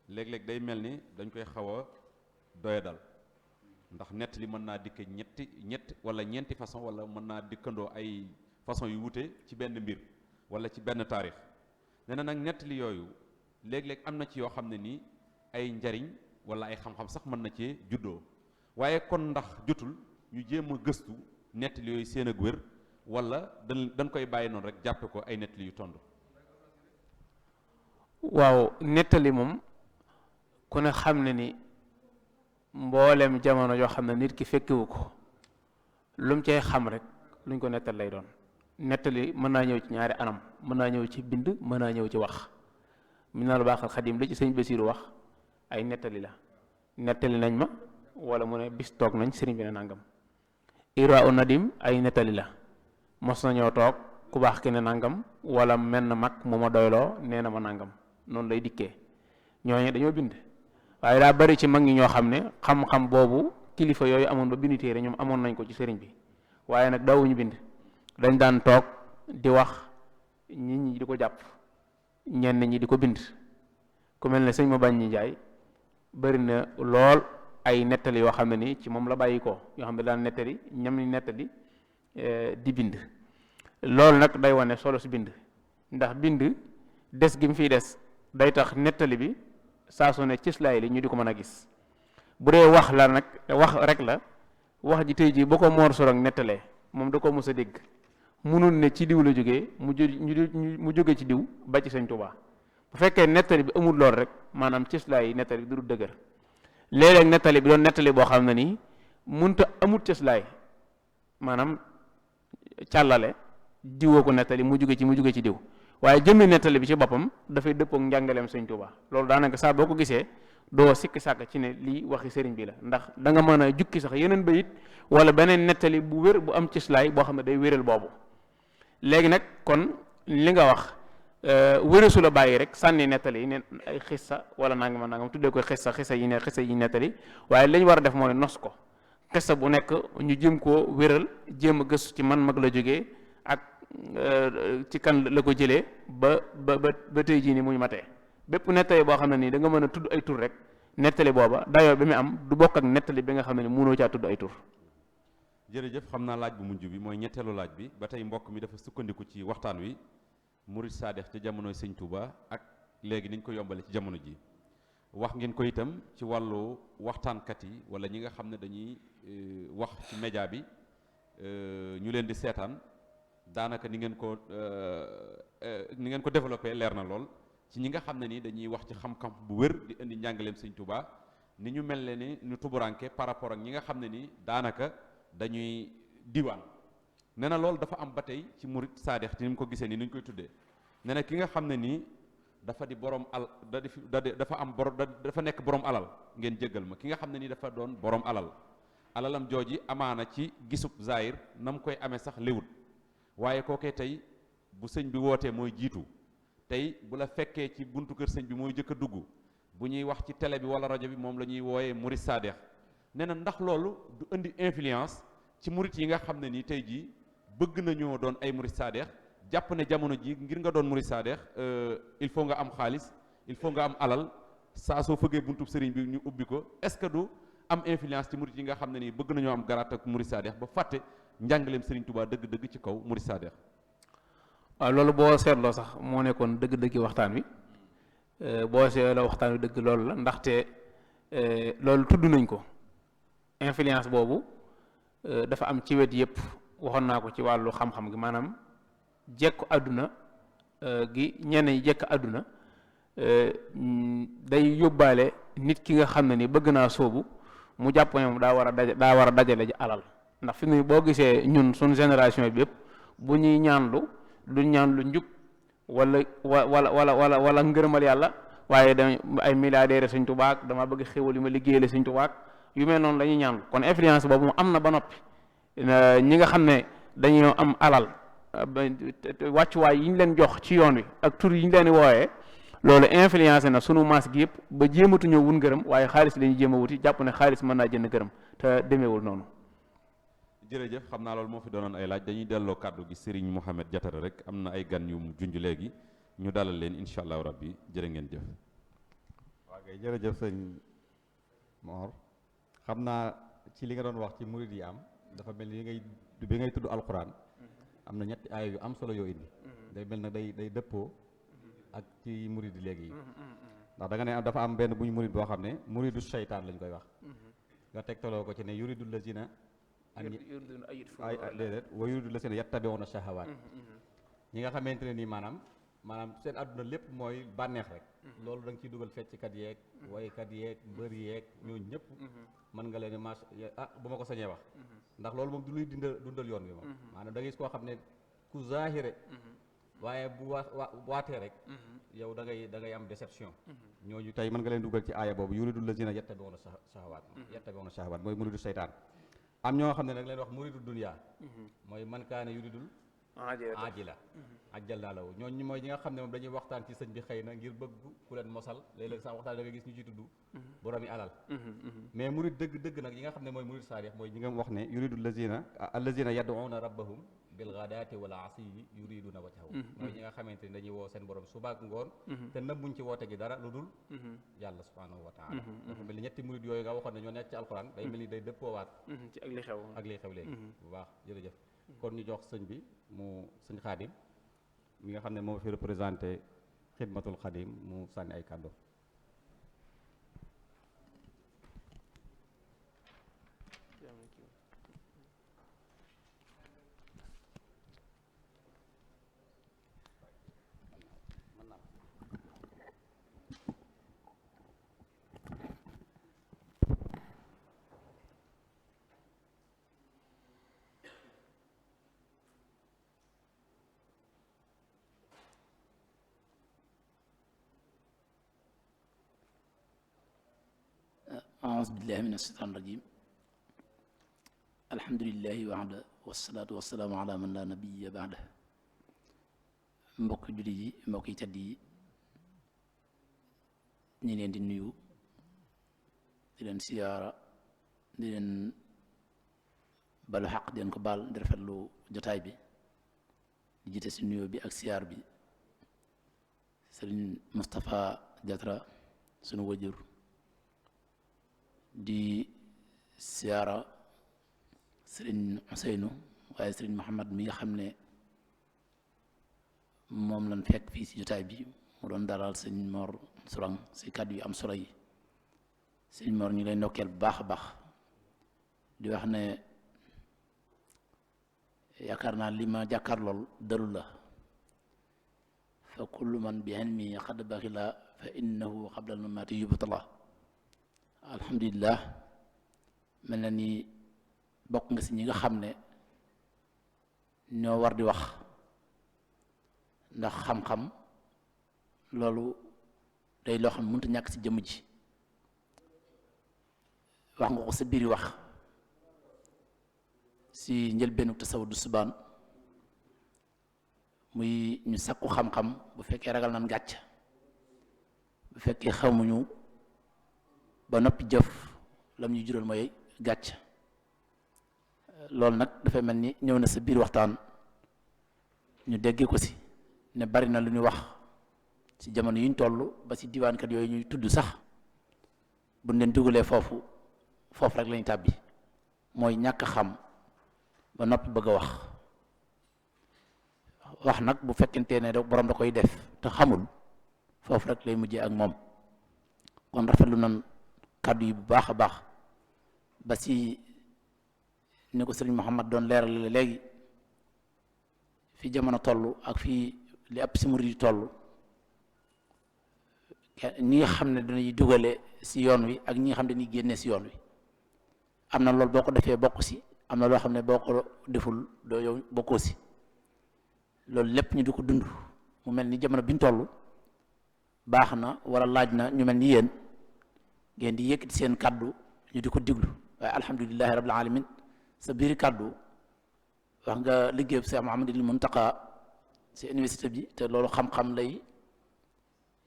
léeg-léeg day mel ni dañ koy xaw a doyadal ndax nettali mën naa dikke ñetti wala ñeenti façon wala mën naa dikkandoo ay façon yu wute ci benn mbir wala ci benn taarix nee na nag nettali yooyu léeg-léeg am na ci yoo xam ne nii ay njariñ wala ay xam-xam sax mën na cee juddoo waaye kon ndax jotul ñu jéem a gëstu nettali yooyu seen ak wér wala dañ koy bàyyi noonu rek jàppe ko ay nettali yu tond. waaw nettali moom ku ne xam ne ni mboolem jamono yoo xam ne nit ki fekkewu ko lu mu cay xam rek luñ ko nettal lay doon. nettali mën naa ñëw ci ñaari anam mën naa ñëw ci bind mën naa ñëw ci wax mi na lu baaxal xadim li ci sëñ Basiiru wax ay nettali la nettali nañ ma wala mu ne bis toog nañ sëriñ bi ne nangam. Irwa u Nadim ay nettali la mos nañoo toog ku baax ki ne nangam wala menn mag mu ma doyloo nee na ma nangam noonu lay dikkee ñooñu dañoo bind waaye daa bari ci mag ñi ñoo xam ne xam-xam boobu kilifa yooyu amoon ba bindu téere ñoom amoon nañ ko ci sëriñ bi waaye nag daawuñu bind dañ daan toog di wax nit ñi di ko jàpp ñenn ñi di ko bind ku mel ne sëñ ma bañ ñi jaay bari na lool ay nettali yoo xam ne ni ci moom la bàyyi ko yoo xam ne daan nettali ñam ni nettali di bind loolu nag day wane solo si bind ndax bind des gi mu fiy des day tax nettali bi saa su ne cislaay li ñu di ko mën a gis bu dee wax la nag wax rek la wax ji tey jii boo ko moor sorog nettalee moom da ko mos a dégg munul ne ci diw la jógee mu jóge ci diw ba ci Sëñ Tuubaa bu fekkee nettali bi amul lool rek maanaam cislaay yi nettali bi du dëgër léeg-léeg nettali bi doon nettali boo xam ne nii munta amul cislaay maanaam càllale diwoo ko nettali mu jóge ci diw waaye jëmmi nettali bi ci boppam dafay dëppook njàngaleem Sëñ Tuubaa loolu daanaka saa boo ko gisee doo sikki sàkk ci ne lii waxi sëriñ bi la ndax da nga mën a jukki sax yeneen bayit wala beneen nettali bu wér bu am cislaay boo xam ne day wéral boobu léegi nag kon li nga wax wéresu la bàyyi rek sànni nettali yi ne ay xissa wala nangam tuddee koy xissa yi nettali waaye li ñu war a def mooy nos ko xissa bu nekk ñu jëm koo wéral jéem a gëstu ci man mag la jógee ak ci kan la ko jëlee ba tey jii ni muy matee bépp nettali boo xam ne nii da nga mën a tudd ay tur rek nettali booba dayoo bi mu am du bokk ak nettali bi nga xam ne ni mënoo caa tudd ay tur. jërëjëf xam naa laaj bu mujj bi mooy ñetteelu laaj bi ba tey mbokk mi dafa sukkandiku ci waxtaan wi murid saadix ci jamonoy Sëñ Tuuba ak léegi niñ ko yombale ci jamono ji wax ngeen ko itam ci wàllu waxtaankat yi wala ñi nga xam ne dañuy wax ci média bi ñu leen di seetaan daanaka ni ngeen ko développé leer na lool ci ñi nga xam ne ni dañuy wax ci xam-xam bu wér di indi njàngaleem Sëñ Tuuba ni ñu mel ne ni ñu tuburanke par rapport ak ñi nga xam ne ni daanaka dañuy diwaan nee na loolu dafa am ba tey ci murid saadix ci ni mu ko gisee nii ni ñu koy tuddee nee na ki nga xam ne nii dafa di borom dafa nekk borom alal ngeen jéggal ma ki nga xam ne nii dafa doon borom alalam jooji amaana ci gisub zahir na mu koy amee sax léwut waaye kookee tey bu sëñ bi wootee mooy jiitu tey bu la fekkee ci buntu kër sëñ bi mooy jëkk a dugg bu ñuy wax ci télé bi wala rajo bi moom la ñuy wooyee murid saadeex nee na ndax loolu du indi influence ci murid yi nga xam ne nii tey jii bëgg nañoo doon ay murid saadeex jàpp ne jamono ji ngir nga doon murid saadeex il faut nga am xaalis il faut nga am alal saa soo fëggee buntub sëriñ bi ñu ubbi ko est-ce que du am influence ci murid yi nga xam ne nii bëgg nañoo am garaat ak murid saadeex ba fàtte njàngaleem sëriñ Touba dëgg-dëgg ci kaw murid saadeex. waaw loolu boo seetloo sax moo nekkoon dëgg-dëggi waxtaan wi boo seetloo waxtaan wi dëgg loolu la ndaxte loolu tudd nañ ko influence boobu dafa am ci wet yëpp waxoon naa ko ci wàllu xam-xam gi maanaam jekku àdduna gi ñenn ñi jekk àdduna day yóbbaale nit ki nga xam ne ni bëgg naa sóobu mu jàpp ne moom daa war a dajale ji alal ndax fi mu boo gisee ñun suñ génération bi yëpp bu ñuy ñaanlu du ñaanlu njub wala ngërëmal yàlla waaye da ay milliardaire Sëñ Tuubaa dama bëgg xéwal yu ma liggéeyale Sëñ Tuubaa yu mel noonu la ñuy ñaanlu kon influence boobu mu am na ba noppi ñi nga xam ne dañoo am alal wàccuwaay yi ñu leen jox ci yoon wi ak tur yi ñu leen di wooyee loolu influencé na sunu maas gi yëpp ba jéematuñoo wun ngërëm waaye xaalis la ñuy jéem a wuti jàpp ne xaalis mën naa jënd ngërëm te demeewul noonu. jërëjëf xam naa loolu moo fi doonoon ay laaj dañuy delloo kàddu gi Serigne Mouhamed Diatara rek am na ay gan yu mu junj léegi ñu dalal leen incha allahu rabbi jërë ngeen jëf. waaw kay jërëjëf sëñ Mor xam naa ci li nga doon wax ci murid yi am dafa mel ni bi ngay tudd alquran am na ñetti aaya yu am solo yoo indi day mel na day dëppoo ak ci murid yi léegi yi ndax da nga ne dafa am benn buñ murid boo xam ne muridu seytaan lañ koy wax nga tegtaloo ko ci ne yuridu lazina déedéet wa yuridu lazina yattabi'una shahawaat ñi nga xamante ne nii maanaam seen àdduna lépp mooy bànneex rek loolu da nga ciy dugal fecckat yeeg waykat yeeg mbër yeeg ñooñu ñëpp mën nga leen marché bu ma ko sañee wax ndax loolu moom du luy dundal yoon wi moom maanaam da ngay gis koo xam ne ku zaahire waaye bu waatee rek yow da ngay am déception ñooñu tey mën nga leen dugal ci aaya boobu yuridu lazina yattabi'una shahawaat mooy muridu seytaan am ñoo xam ne nag leen wax muridu dunya mooy man kaane yuridul ajila ajjal naa la wu ñooñu mooy ñi nga xam ne moom dañuy waxtaan ci sëñ bi xëy na ngir bëgg ku leen mosal léeg-léeg sax waxtaan da nga gis ñu ci tudd boromi alal mais murid dëgg nag yi nga xam ne mooy murid saadix mooy ñi nga wax ne yuridu allazina yad'una rabbahum bil ghadaati wal asiyyi yuriduna wajhahu mooy ñi nga xamante ni dañuy woo seen borom suba ak ngoon te nëbbuñ ci woote gi dara lu dul yàlla subhanahu wa taala dafa mel ni ñetti murid yooyu nga waxoon ne ñoo nekk ci alquran day mel ni day dëppoowaat ci ak li xew léegi bu baax jërëjëf kon ñu jox sëñ bi mu sëñ Xaadim mi nga xam ne moo fi représenté xidmatul Xaadim mu sànni ay kàddu. أعوذ بالله من الشيطان الرجيم الحمد لله وحده والصلاة والسلام على من لا نبي بعده mbokk jullit yi mbokk yi tedd yi ñi leen di nuyu di leen siyaara di leen balu xaq di leen ko baal di rafetlu jotaay bi di jiite si nuyoo bi ak siyaar bi Sëriñ Moustapha Diatara sunu wajur di siyaara Sëriñ Ousseynou waaye Sëriñ Mouhamad mi nga xam ne moom lañ fekk fii si jotaay bi mu doon dalal Sëriñ Mor Sourang si kàddu yu am solo yi Sëriñ Mor ñu lay ndokkeel bu baax a baax di wax ne yaakaar naa li ma jàkkaar lool daru la fa kullu man bi ilmi qad baxila fa innahu qabla al mamaati yubtala alhamdulilah mel na ni bokk nga si ñi nga xam ne ñoo war di wax ndax xam-xam loolu day loo xam ne mënut a ñàkk si jëmm ji wax nga ko sa biir wax si njëlbeenu tasawudu subaan muy ñu sakku xam-xam bu fekkee ragal nan gàcc bu fekkee xamuñu ba noppi jëf lam ñu jural mooy gàcc loolu nag dafay mel ni ñëw na sa biir waxtaan ñu déggee ko si ne bari na lu ñu wax ci jamono yi ñu toll ba si diwaankat yooyu ñuy tudd sax buñ leen dugalee foofu rek lañu tàbbi mooy ñàkk xam ba noppi bëgg a wax nag bu fekkente ne borom da koy def te xamul foofu rek lay mujjee ak moom kon rafetlu nan kàddu yi bu baax a baax ba si ni ko sëriñ Muhammad doon leeral léegi fi jamono toll ak fii li ëpp si murid yi toll ñi nga xam ne dañuy dugale si yoon wi ak ñi nga xam ne dañuy génne si yoon wi am na loolu boo ko defee bokk si am na loo xam ne boo ko deful doo yow bokkoo si loolu lépp ñu di ko dund mu mel ni jamono bi ñu toll baax na wala laaj na ñu mel ni yéen ngeen di yëkkati seen kàddu ñu di ko diglu waaye alhamdulilahi rabbil alamin sa biir kàddu wax nga liggéey Cheikh Mouhamadul Muntaqa si université bi te loolu xam-xam lay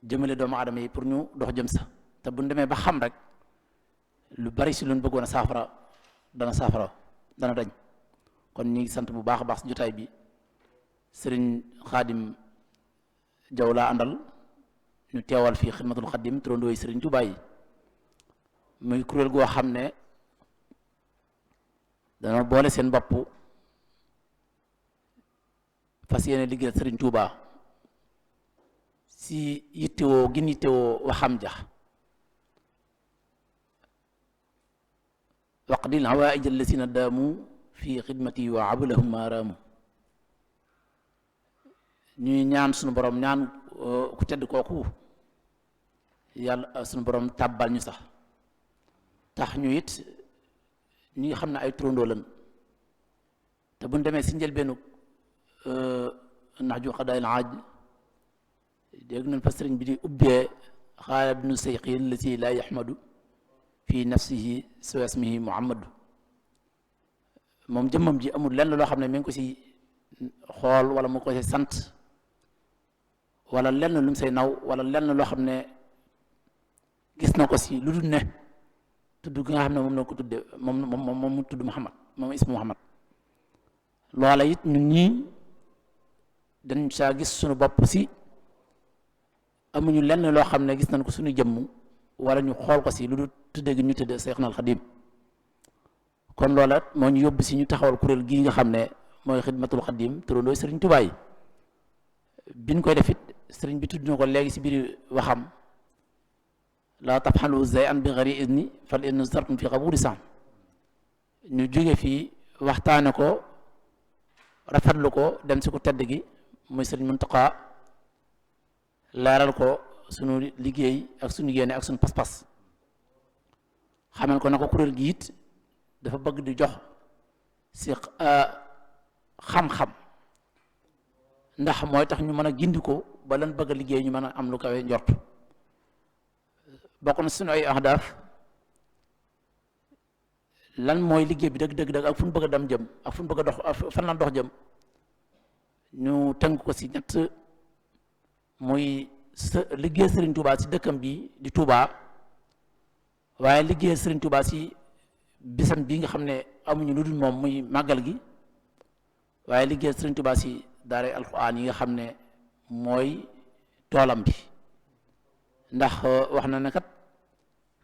jëmale doomu aadama yi pour ñu dox jëm sa te bu ñu demee ba xam rek lu bari si lu ñu bëggoon a saafara dana dañ kon ñu ngi sant bu baax a baax si jotaay bi sëriñ Xaadim Jaw laa àndal ñu teewal fii xidmatul xadim turandoo yi sëriñ Tuubaa yi muy kuréel goo xam ne dana boole seen bopp fas yéene liggéey sëriñ Tuubaa si yittewoo gin yittewoo waxam ja waqdil hawaïj allasina daamu fi xidmati wa ablahum maaraamu ñuy ñaan suñu borom ñaan ku tedd kooku yàlla suñu borom tàbbal ñu sax tax ñu it ñi nga xam ne ay turandoo lan te buñ demee si njëlbeenu nax ju xadaayil aaj dégg nañ fa sëriñ bi di ubbee xaala bnu sayqi allati laa yaxmadu fi nafsihi siwa ismihi muhammadu moom jëmmam ji amul lenn loo xam ne mi ngi ko si xool wala mu ko si sant wala lenn lu mu say naw wala lenn loo xam ne gis na ko si lu dul ne tudd gi nga xam ne moom la ko tudde moom mu tudd Muhammad moom ismu Muhammad loola it ñun ñii dañ saa gis suñu bopp si amuñu lenn loo xam ne gis nañ ko suñu jëmm wala ñu xool ko si lu dul tudde gi ñu tudde Seexna al Xadim kon loola moo ñu yóbbu si ñu taxawal kuréel gii nga xam ne mooy xidmatul Xadim turandoo Sëriñ Tuubaa yi biñ koy def it sëriñ bi tudd na ko léegi si biir waxam laa tafxalu zayan bi gari idni fal idnu sartun fi qabuli sam ñu jóge fii waxtaane ko rafetlu ko dem si ko tedd gi muy sëriñ Muntaqa leeral ko sunu liggéey ak sunu yéene ak sunu pas-pas xamal ko na ko kuréel gi it dafa bëgg di jox si xam-xam ndax mooy tax ñu mën a gindi ko ba lan bëgg a liggéey ñu mën a am lu kawe njort bokk na suñu ay ahdaaf lan mooy liggéey bi dëgg ak fu ñu bëgg a dem jëm ak fu ñu bëgg a dox fan la dox jëm ñu tënk ko si ñett muy liggéey Serigne Touba si dëkkam bi di Touba waaye liggéey Serigne Touba si bisam bi nga xam ne amuñu lu dul moom muy màggal gi waaye liggéey Serigne Touba si daara alxuraan yi nga xam ne mooy toolam bi ndax wax na ne kat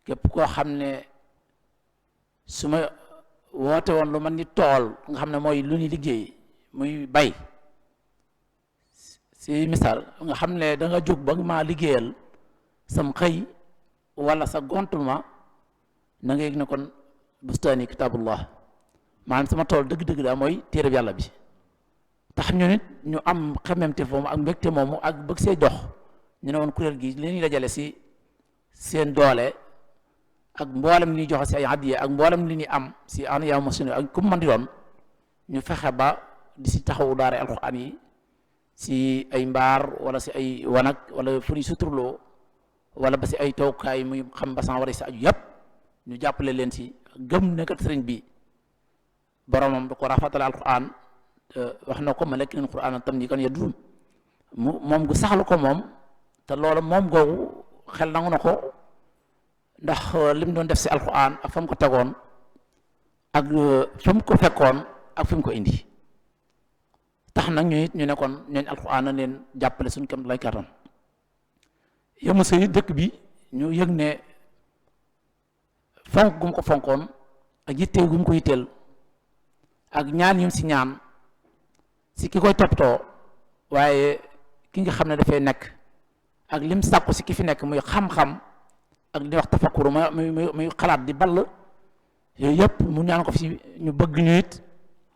képp koo xam ne su ma woote woon lu man ni tool nga xam ne mooy lu ñuy liggéey muy bay si misaal nga xam ne da nga jóg ba nga maa liggéeyal sam xëy wala sa gontuma na nga yëg ne kon bustaani kitaabullah maanaam sama tool dëgg-dëgg daa mooy téereb yàlla bi tax ñu nit ñu am xememte foofu ak mbégte moomu ak bëgg see dox ñu ne woon kuréel gi li ñuy dajale si seen doole ak mboolem li ñuy joxe si ay hadiya ak mboolem li ñuy am si an yaa mosino ak ku mën di doon ñu fexe ba di si taxawu daara alxuraan yi si ay mbaar wala si ay wanag wala fu ñuy suturloo wala ba si ay toogukaay muy xam basan war a si aju yëpp ñu jàppale leen si gëm ne kat sëriñ bi boromam da ko rafetale alxuraan wax na ko ma lekk leen quraan tam ni kan yadduun moom gu saxlu ko moom te loolu moom googu xel nangu na ko ndax li mu doon def si alquran ak fa mu ko tegoon ak fa mu ko fekkoon ak fi mu ko indi tax nag ñu it ñu ne kon ñooñ alquran na leen jàppale suñ kam lay kattan yëmu sa dëkk bi ñu yëg ne fonk gum ko fonkoon ak yitteel gum ko yitteel ak ñaan yum si ñaan si ki koy toppatoo waaye ki nga xam ne dafay nekk ak lim sàkku si ki fi nekk muy xam-xam ak li wax tafakkur muy xalaat di ball yooyu yëpp mu ñaan ko fi ñu bëgg ñu it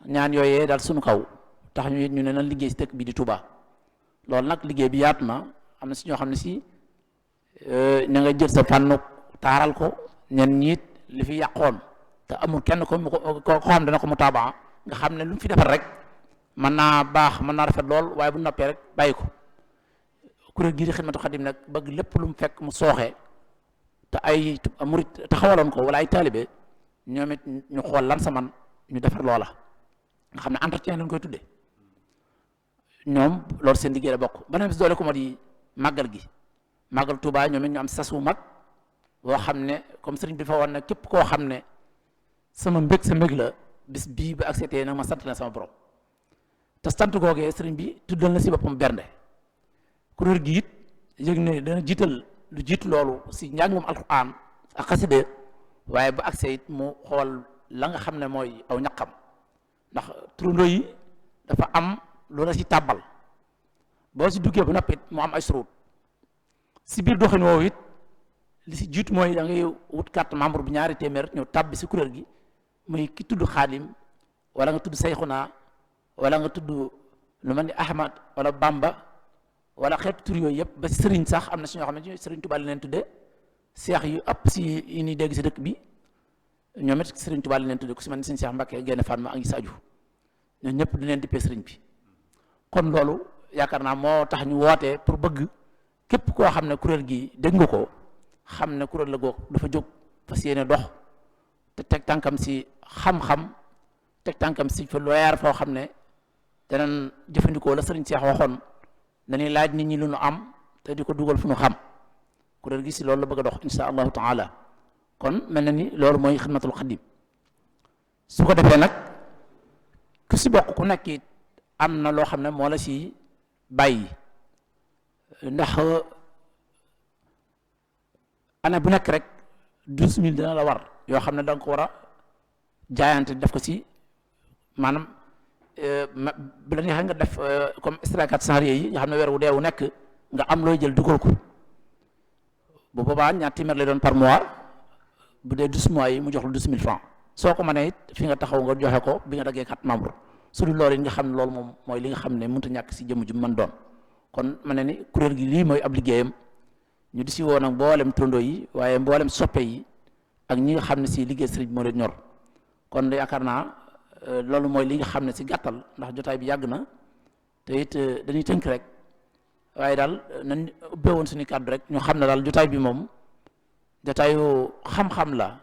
ñaan yooyee daal suñu kaw tax ñu it ñu ne nan liggéey si dëkk bi di Touba loolu nag liggéey bi yaatu na am na si ñoo xam ne si ña nga jël sa fànn taaral ko ñen ñiit li fi yàqoon te amul kenn ko xam dana ko mu taabaa nga xam ne lu mu fi defar rek mën naa baax mën naa rafet lool waaye bu noppee rek bàyyi ko kuréel gii di Xidmatul Xadim nag bëgg lépp lu mu fekk mu sooxee te ay murit taxawaloon ko wala ay taalibe ñoom it ñu xool lan sa man ñu defar loola nga xam ne entretien lañ koy tudde ñoom loolu seen liggéey la bokk beneen bis doole ko moo di màggal gi màggal Tuubaa ñoom it ñu am sas wu mag boo xam ne comme sëriñ bi fa woon ne képp koo xam ne sama mbég sa mbég la bis bii ba accepté nag ma sant na sama borom te sant googee sëriñ bi tuddal na si boppam bernde kuréel gi it yëg ne dana jiital lu jiitu loolu si njàngum alquran ak xaside waaye ba accès it mu xool la nga xam ne mooy aw ñaqam ndax turandoo yi dafa am lu la si tàbbal boo si duggee ba noppi it mu am ay surut si biir doxin woowu it li si jiitu mooy da ngay wut carte membre bi ñaari téeméer ñëw tàbbi si kuréel gi muy ki tudd xaadim wala nga tudd sayxuna wala nga tudd lu mel ni ahmad wala bamba wala xeetu tur yooyu yëpp ba si sëriñ sax am na si ñoo xam ne sëriñ Tuubaa la leen tudde seex yu ëpp si yi ñuy dégg si dëkk bi ñoom it sëriñ Tuubaa la leen tudde ku si mel ni sëriñ Seex Mbàkke Gaynde Fatma ak ñi si aju ñoom ñëpp di leen dippee sëriñ bi kon loolu yaakaar naa moo tax ñu wootee pour bëgg képp koo xam ne kuréel gi dégg nga ko xam ne kuréel la goog dafa jóg fas yéene dox te teg tànkam si xam-xam teg tànkam si fa leer foo xam ne danañ jëfandikoo la sëriñ Seex waxoon dañuy laaj nit ñi lu nu am te di ko dugal fu nu xam kuréel gi si loolu la bëgg a dox insha allahu taala kon mel na ni loolu mooy Xidmatul Xadim su ko defee nag ku si bokk ku nekk it am na loo xam ne moo la si bàyyi ndax année bu nekk rek 12 000 dina la war yoo xam ne da nga ko war a jaayante def ko si maanaam bu la neexee nga def comme extra salariés yi nga xam ne weer wu dee wu nekk nga am looy jël dugal ko bu boobaa ñaar téeméer lay doon par mois bu dee 12 mois yi mu jox la 12 000 francs soo ko mënee it fi nga taxaw nga joxe ko bi nga daggee 4 membres su dul loolu it nga xam ne loolu moom mooy li nga xam ne mënut a ñàkk si jëmm ju mën doon kon ma ne ni kuréel gi lii mooy ab liggéeyam ñu di si woo nag mboolem turandoo yi waaye mboolem soppe yi ak ñi nga xam ne si liggéey sëriñ moo leen ñor kon yaakaar naa loolu mooy li nga xam ne si gàttal ndax jotaay bi yàgg na te it dañuy tënk rek waaye daal nañ ubbee woon suñu kàddu rek ñu xam ne daal jotaay bi moom jotaayu xam-xam la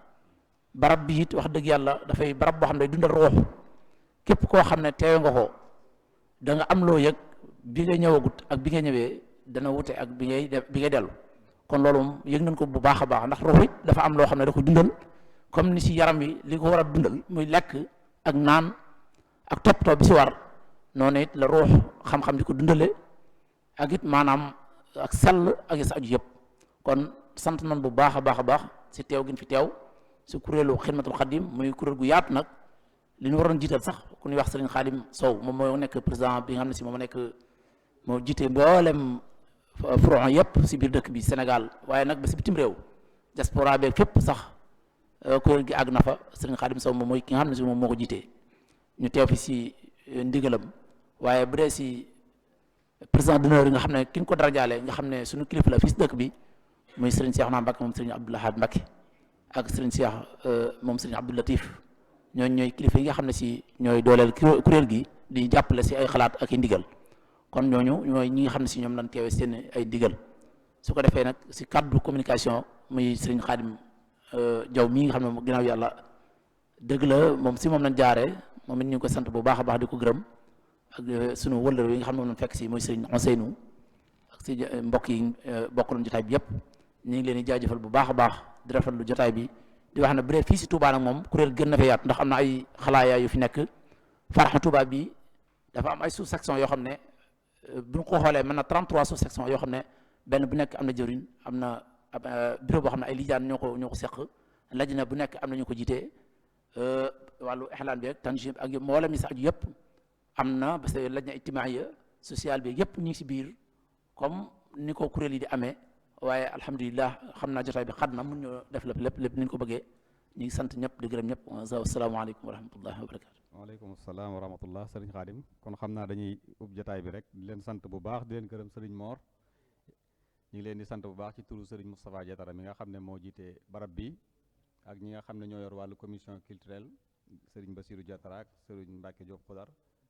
barab bi it wax dëgg yàlla dafay barab boo xam ne day dundal ruux képp koo xam ne teewe nga ko da nga am loo yëg bi nga ñëwagut ak bi nga ñëwee dana wute ak bi ngay dellu kon loolu moom yëg nañ ko bu baax a baax ndax ruux it dafa am loo xam ne da ko dundal comme ni si yaram wi li ko war a dundal muy lekk ak naan ak toppatoo bi si war noonu it la ruux xam-xam di ko dundale ak it maanaam ak sell ak yi sa aju yëpp kon sant nañ bu baax a baax a baax si teew gi fi teew si kuréelu Xidmatul Xadim muy kuréel gu yaatu nag li ñu waroon jiital sax ku ñuy wax Sëriñ Xaadim Sow moom moo nekk président bi nga xam ne si moom nekk moo jiite mboolem front yëpp si biir dëkk bi Sénégal waaye nag ba si bitim réew diaspora beeg fépp sax kuréel gi àgg na fa Sëriñ Xaadim Sow moom mooy ki nga xam ne si moom moo ko jiitee ñu teew fi si ndigalam waaye bu dee si président d'honneur yi nga xam ne ki ñu ko darajaale nga xam ne suñu kilifa la fii si dëkk bi muy Sëriñ Seexuna Mbàkke moom Sëriñ Abdou Lahad Mbàkke ak Sëriñ Seex moom Sëriñ Abdou Latif ñooñu ñooy kilifa yi nga xam ne si ñooy dooleel kuréel gi di jàppale si ay xalaat ak i ndigal kon ñooñu ñooy ñi nga xam ne si ñoom lañ teewee seen ay ndigal su ko defee nag si cadre communication muy Sëriñ Xaadim Jaw mii nga xam ne ginnaaw yàlla dëgg la moom si moom lañ jaaree moom it ñu ngi ko sant bu baax a baax di ko gërëm ak sunu wëllër yi nga xam ne moom fekk si mooy sëriñ Ousseynou ak si mbokk yi bokkaloon jotaay bi yëpp ñu ngi leen di jaajëfal bu baax a baax di rafetlu jotaay bi di wax ne bu dee fii si Touba nag moom kuréel gën na fa yaatu ndax am na ay xalaaya yu fi nekk Farxa Touba bi dafa am ay sous section yoo xam ne bu ñu ko xoolee mën na 33 sous section yoo xam ne benn bu nekk am na jëriñ am na bureau boo xam ne ay lijaan ñoo ko seq lajna bu nekk am na ñu ko jiitee wàllu ihlaan bi ak tanjim ak mboolem mi sa aju yëpp am na parce que lajna ijtimaaiya social bi yëpp ñu ngi si biir comme ni ko kuréel yi di amee waaye alhamdulilah xam naa jotaay bi xat na mun ñoo def lépp ni ñu ko bëggee ñu ngi sant ñëpp di gërëm ñëpp asalaamaaleykum wa rahmatullahi wa barakatu. waaleykum salaam wa rahmatullah sëriñ Xaadim kon xam naa dañuy ub jotaay bi rek di leen sant bu baax di leen gërëm sëriñ Mor ñu ngi leen di sant bu baax ci turu sëriñ Moustapha Diatara mi nga xam ne moo jiite barab bi ak ñi nga xam ne ñoo yor wàllu commission culturelle sëriñ Bassirou Diatara ak sëriñ Mbacke Diop Xudar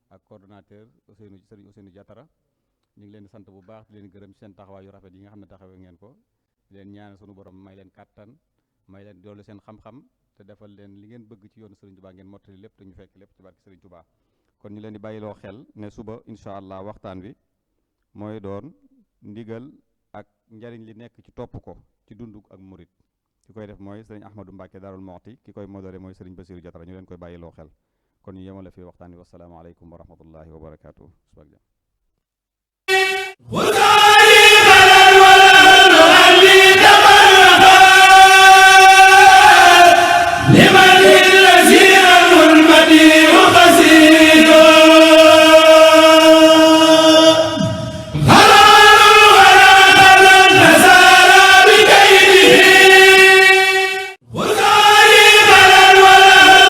ak coordonnateur sëriñ Ousseynou Diatara ñu ngi leen di sant bu baax di leen gërëm seen taxawaay yu rafet yi nga xam ne taxawee ngeen ko di leen ñaanal sunu borom may leen kàttan may leen doolu seen xam-xam te defal leen li ngeen bëgg ci yoonu Serigne Touba ngeen mottali lépp te ñu fekk lépp ci barke Serigne Touba kon ñu leen di bàyyiloo xel ne suba incha allah waxtaan wi mooy doon ndigal ak njariñ li nekk ci topp ko ci dunduk ak murit ki koy def mooy Serigne Ahmadou Mbacke Darou Mouhty ki koy modéré mooy Serigne Bassirou Diatara ñu leen koy bàyyiloo xel kon ñu yemale fii waxtaan wi wasalaamaaleykum wa rahmatullahi wa barakaatu suba ak jàmm liman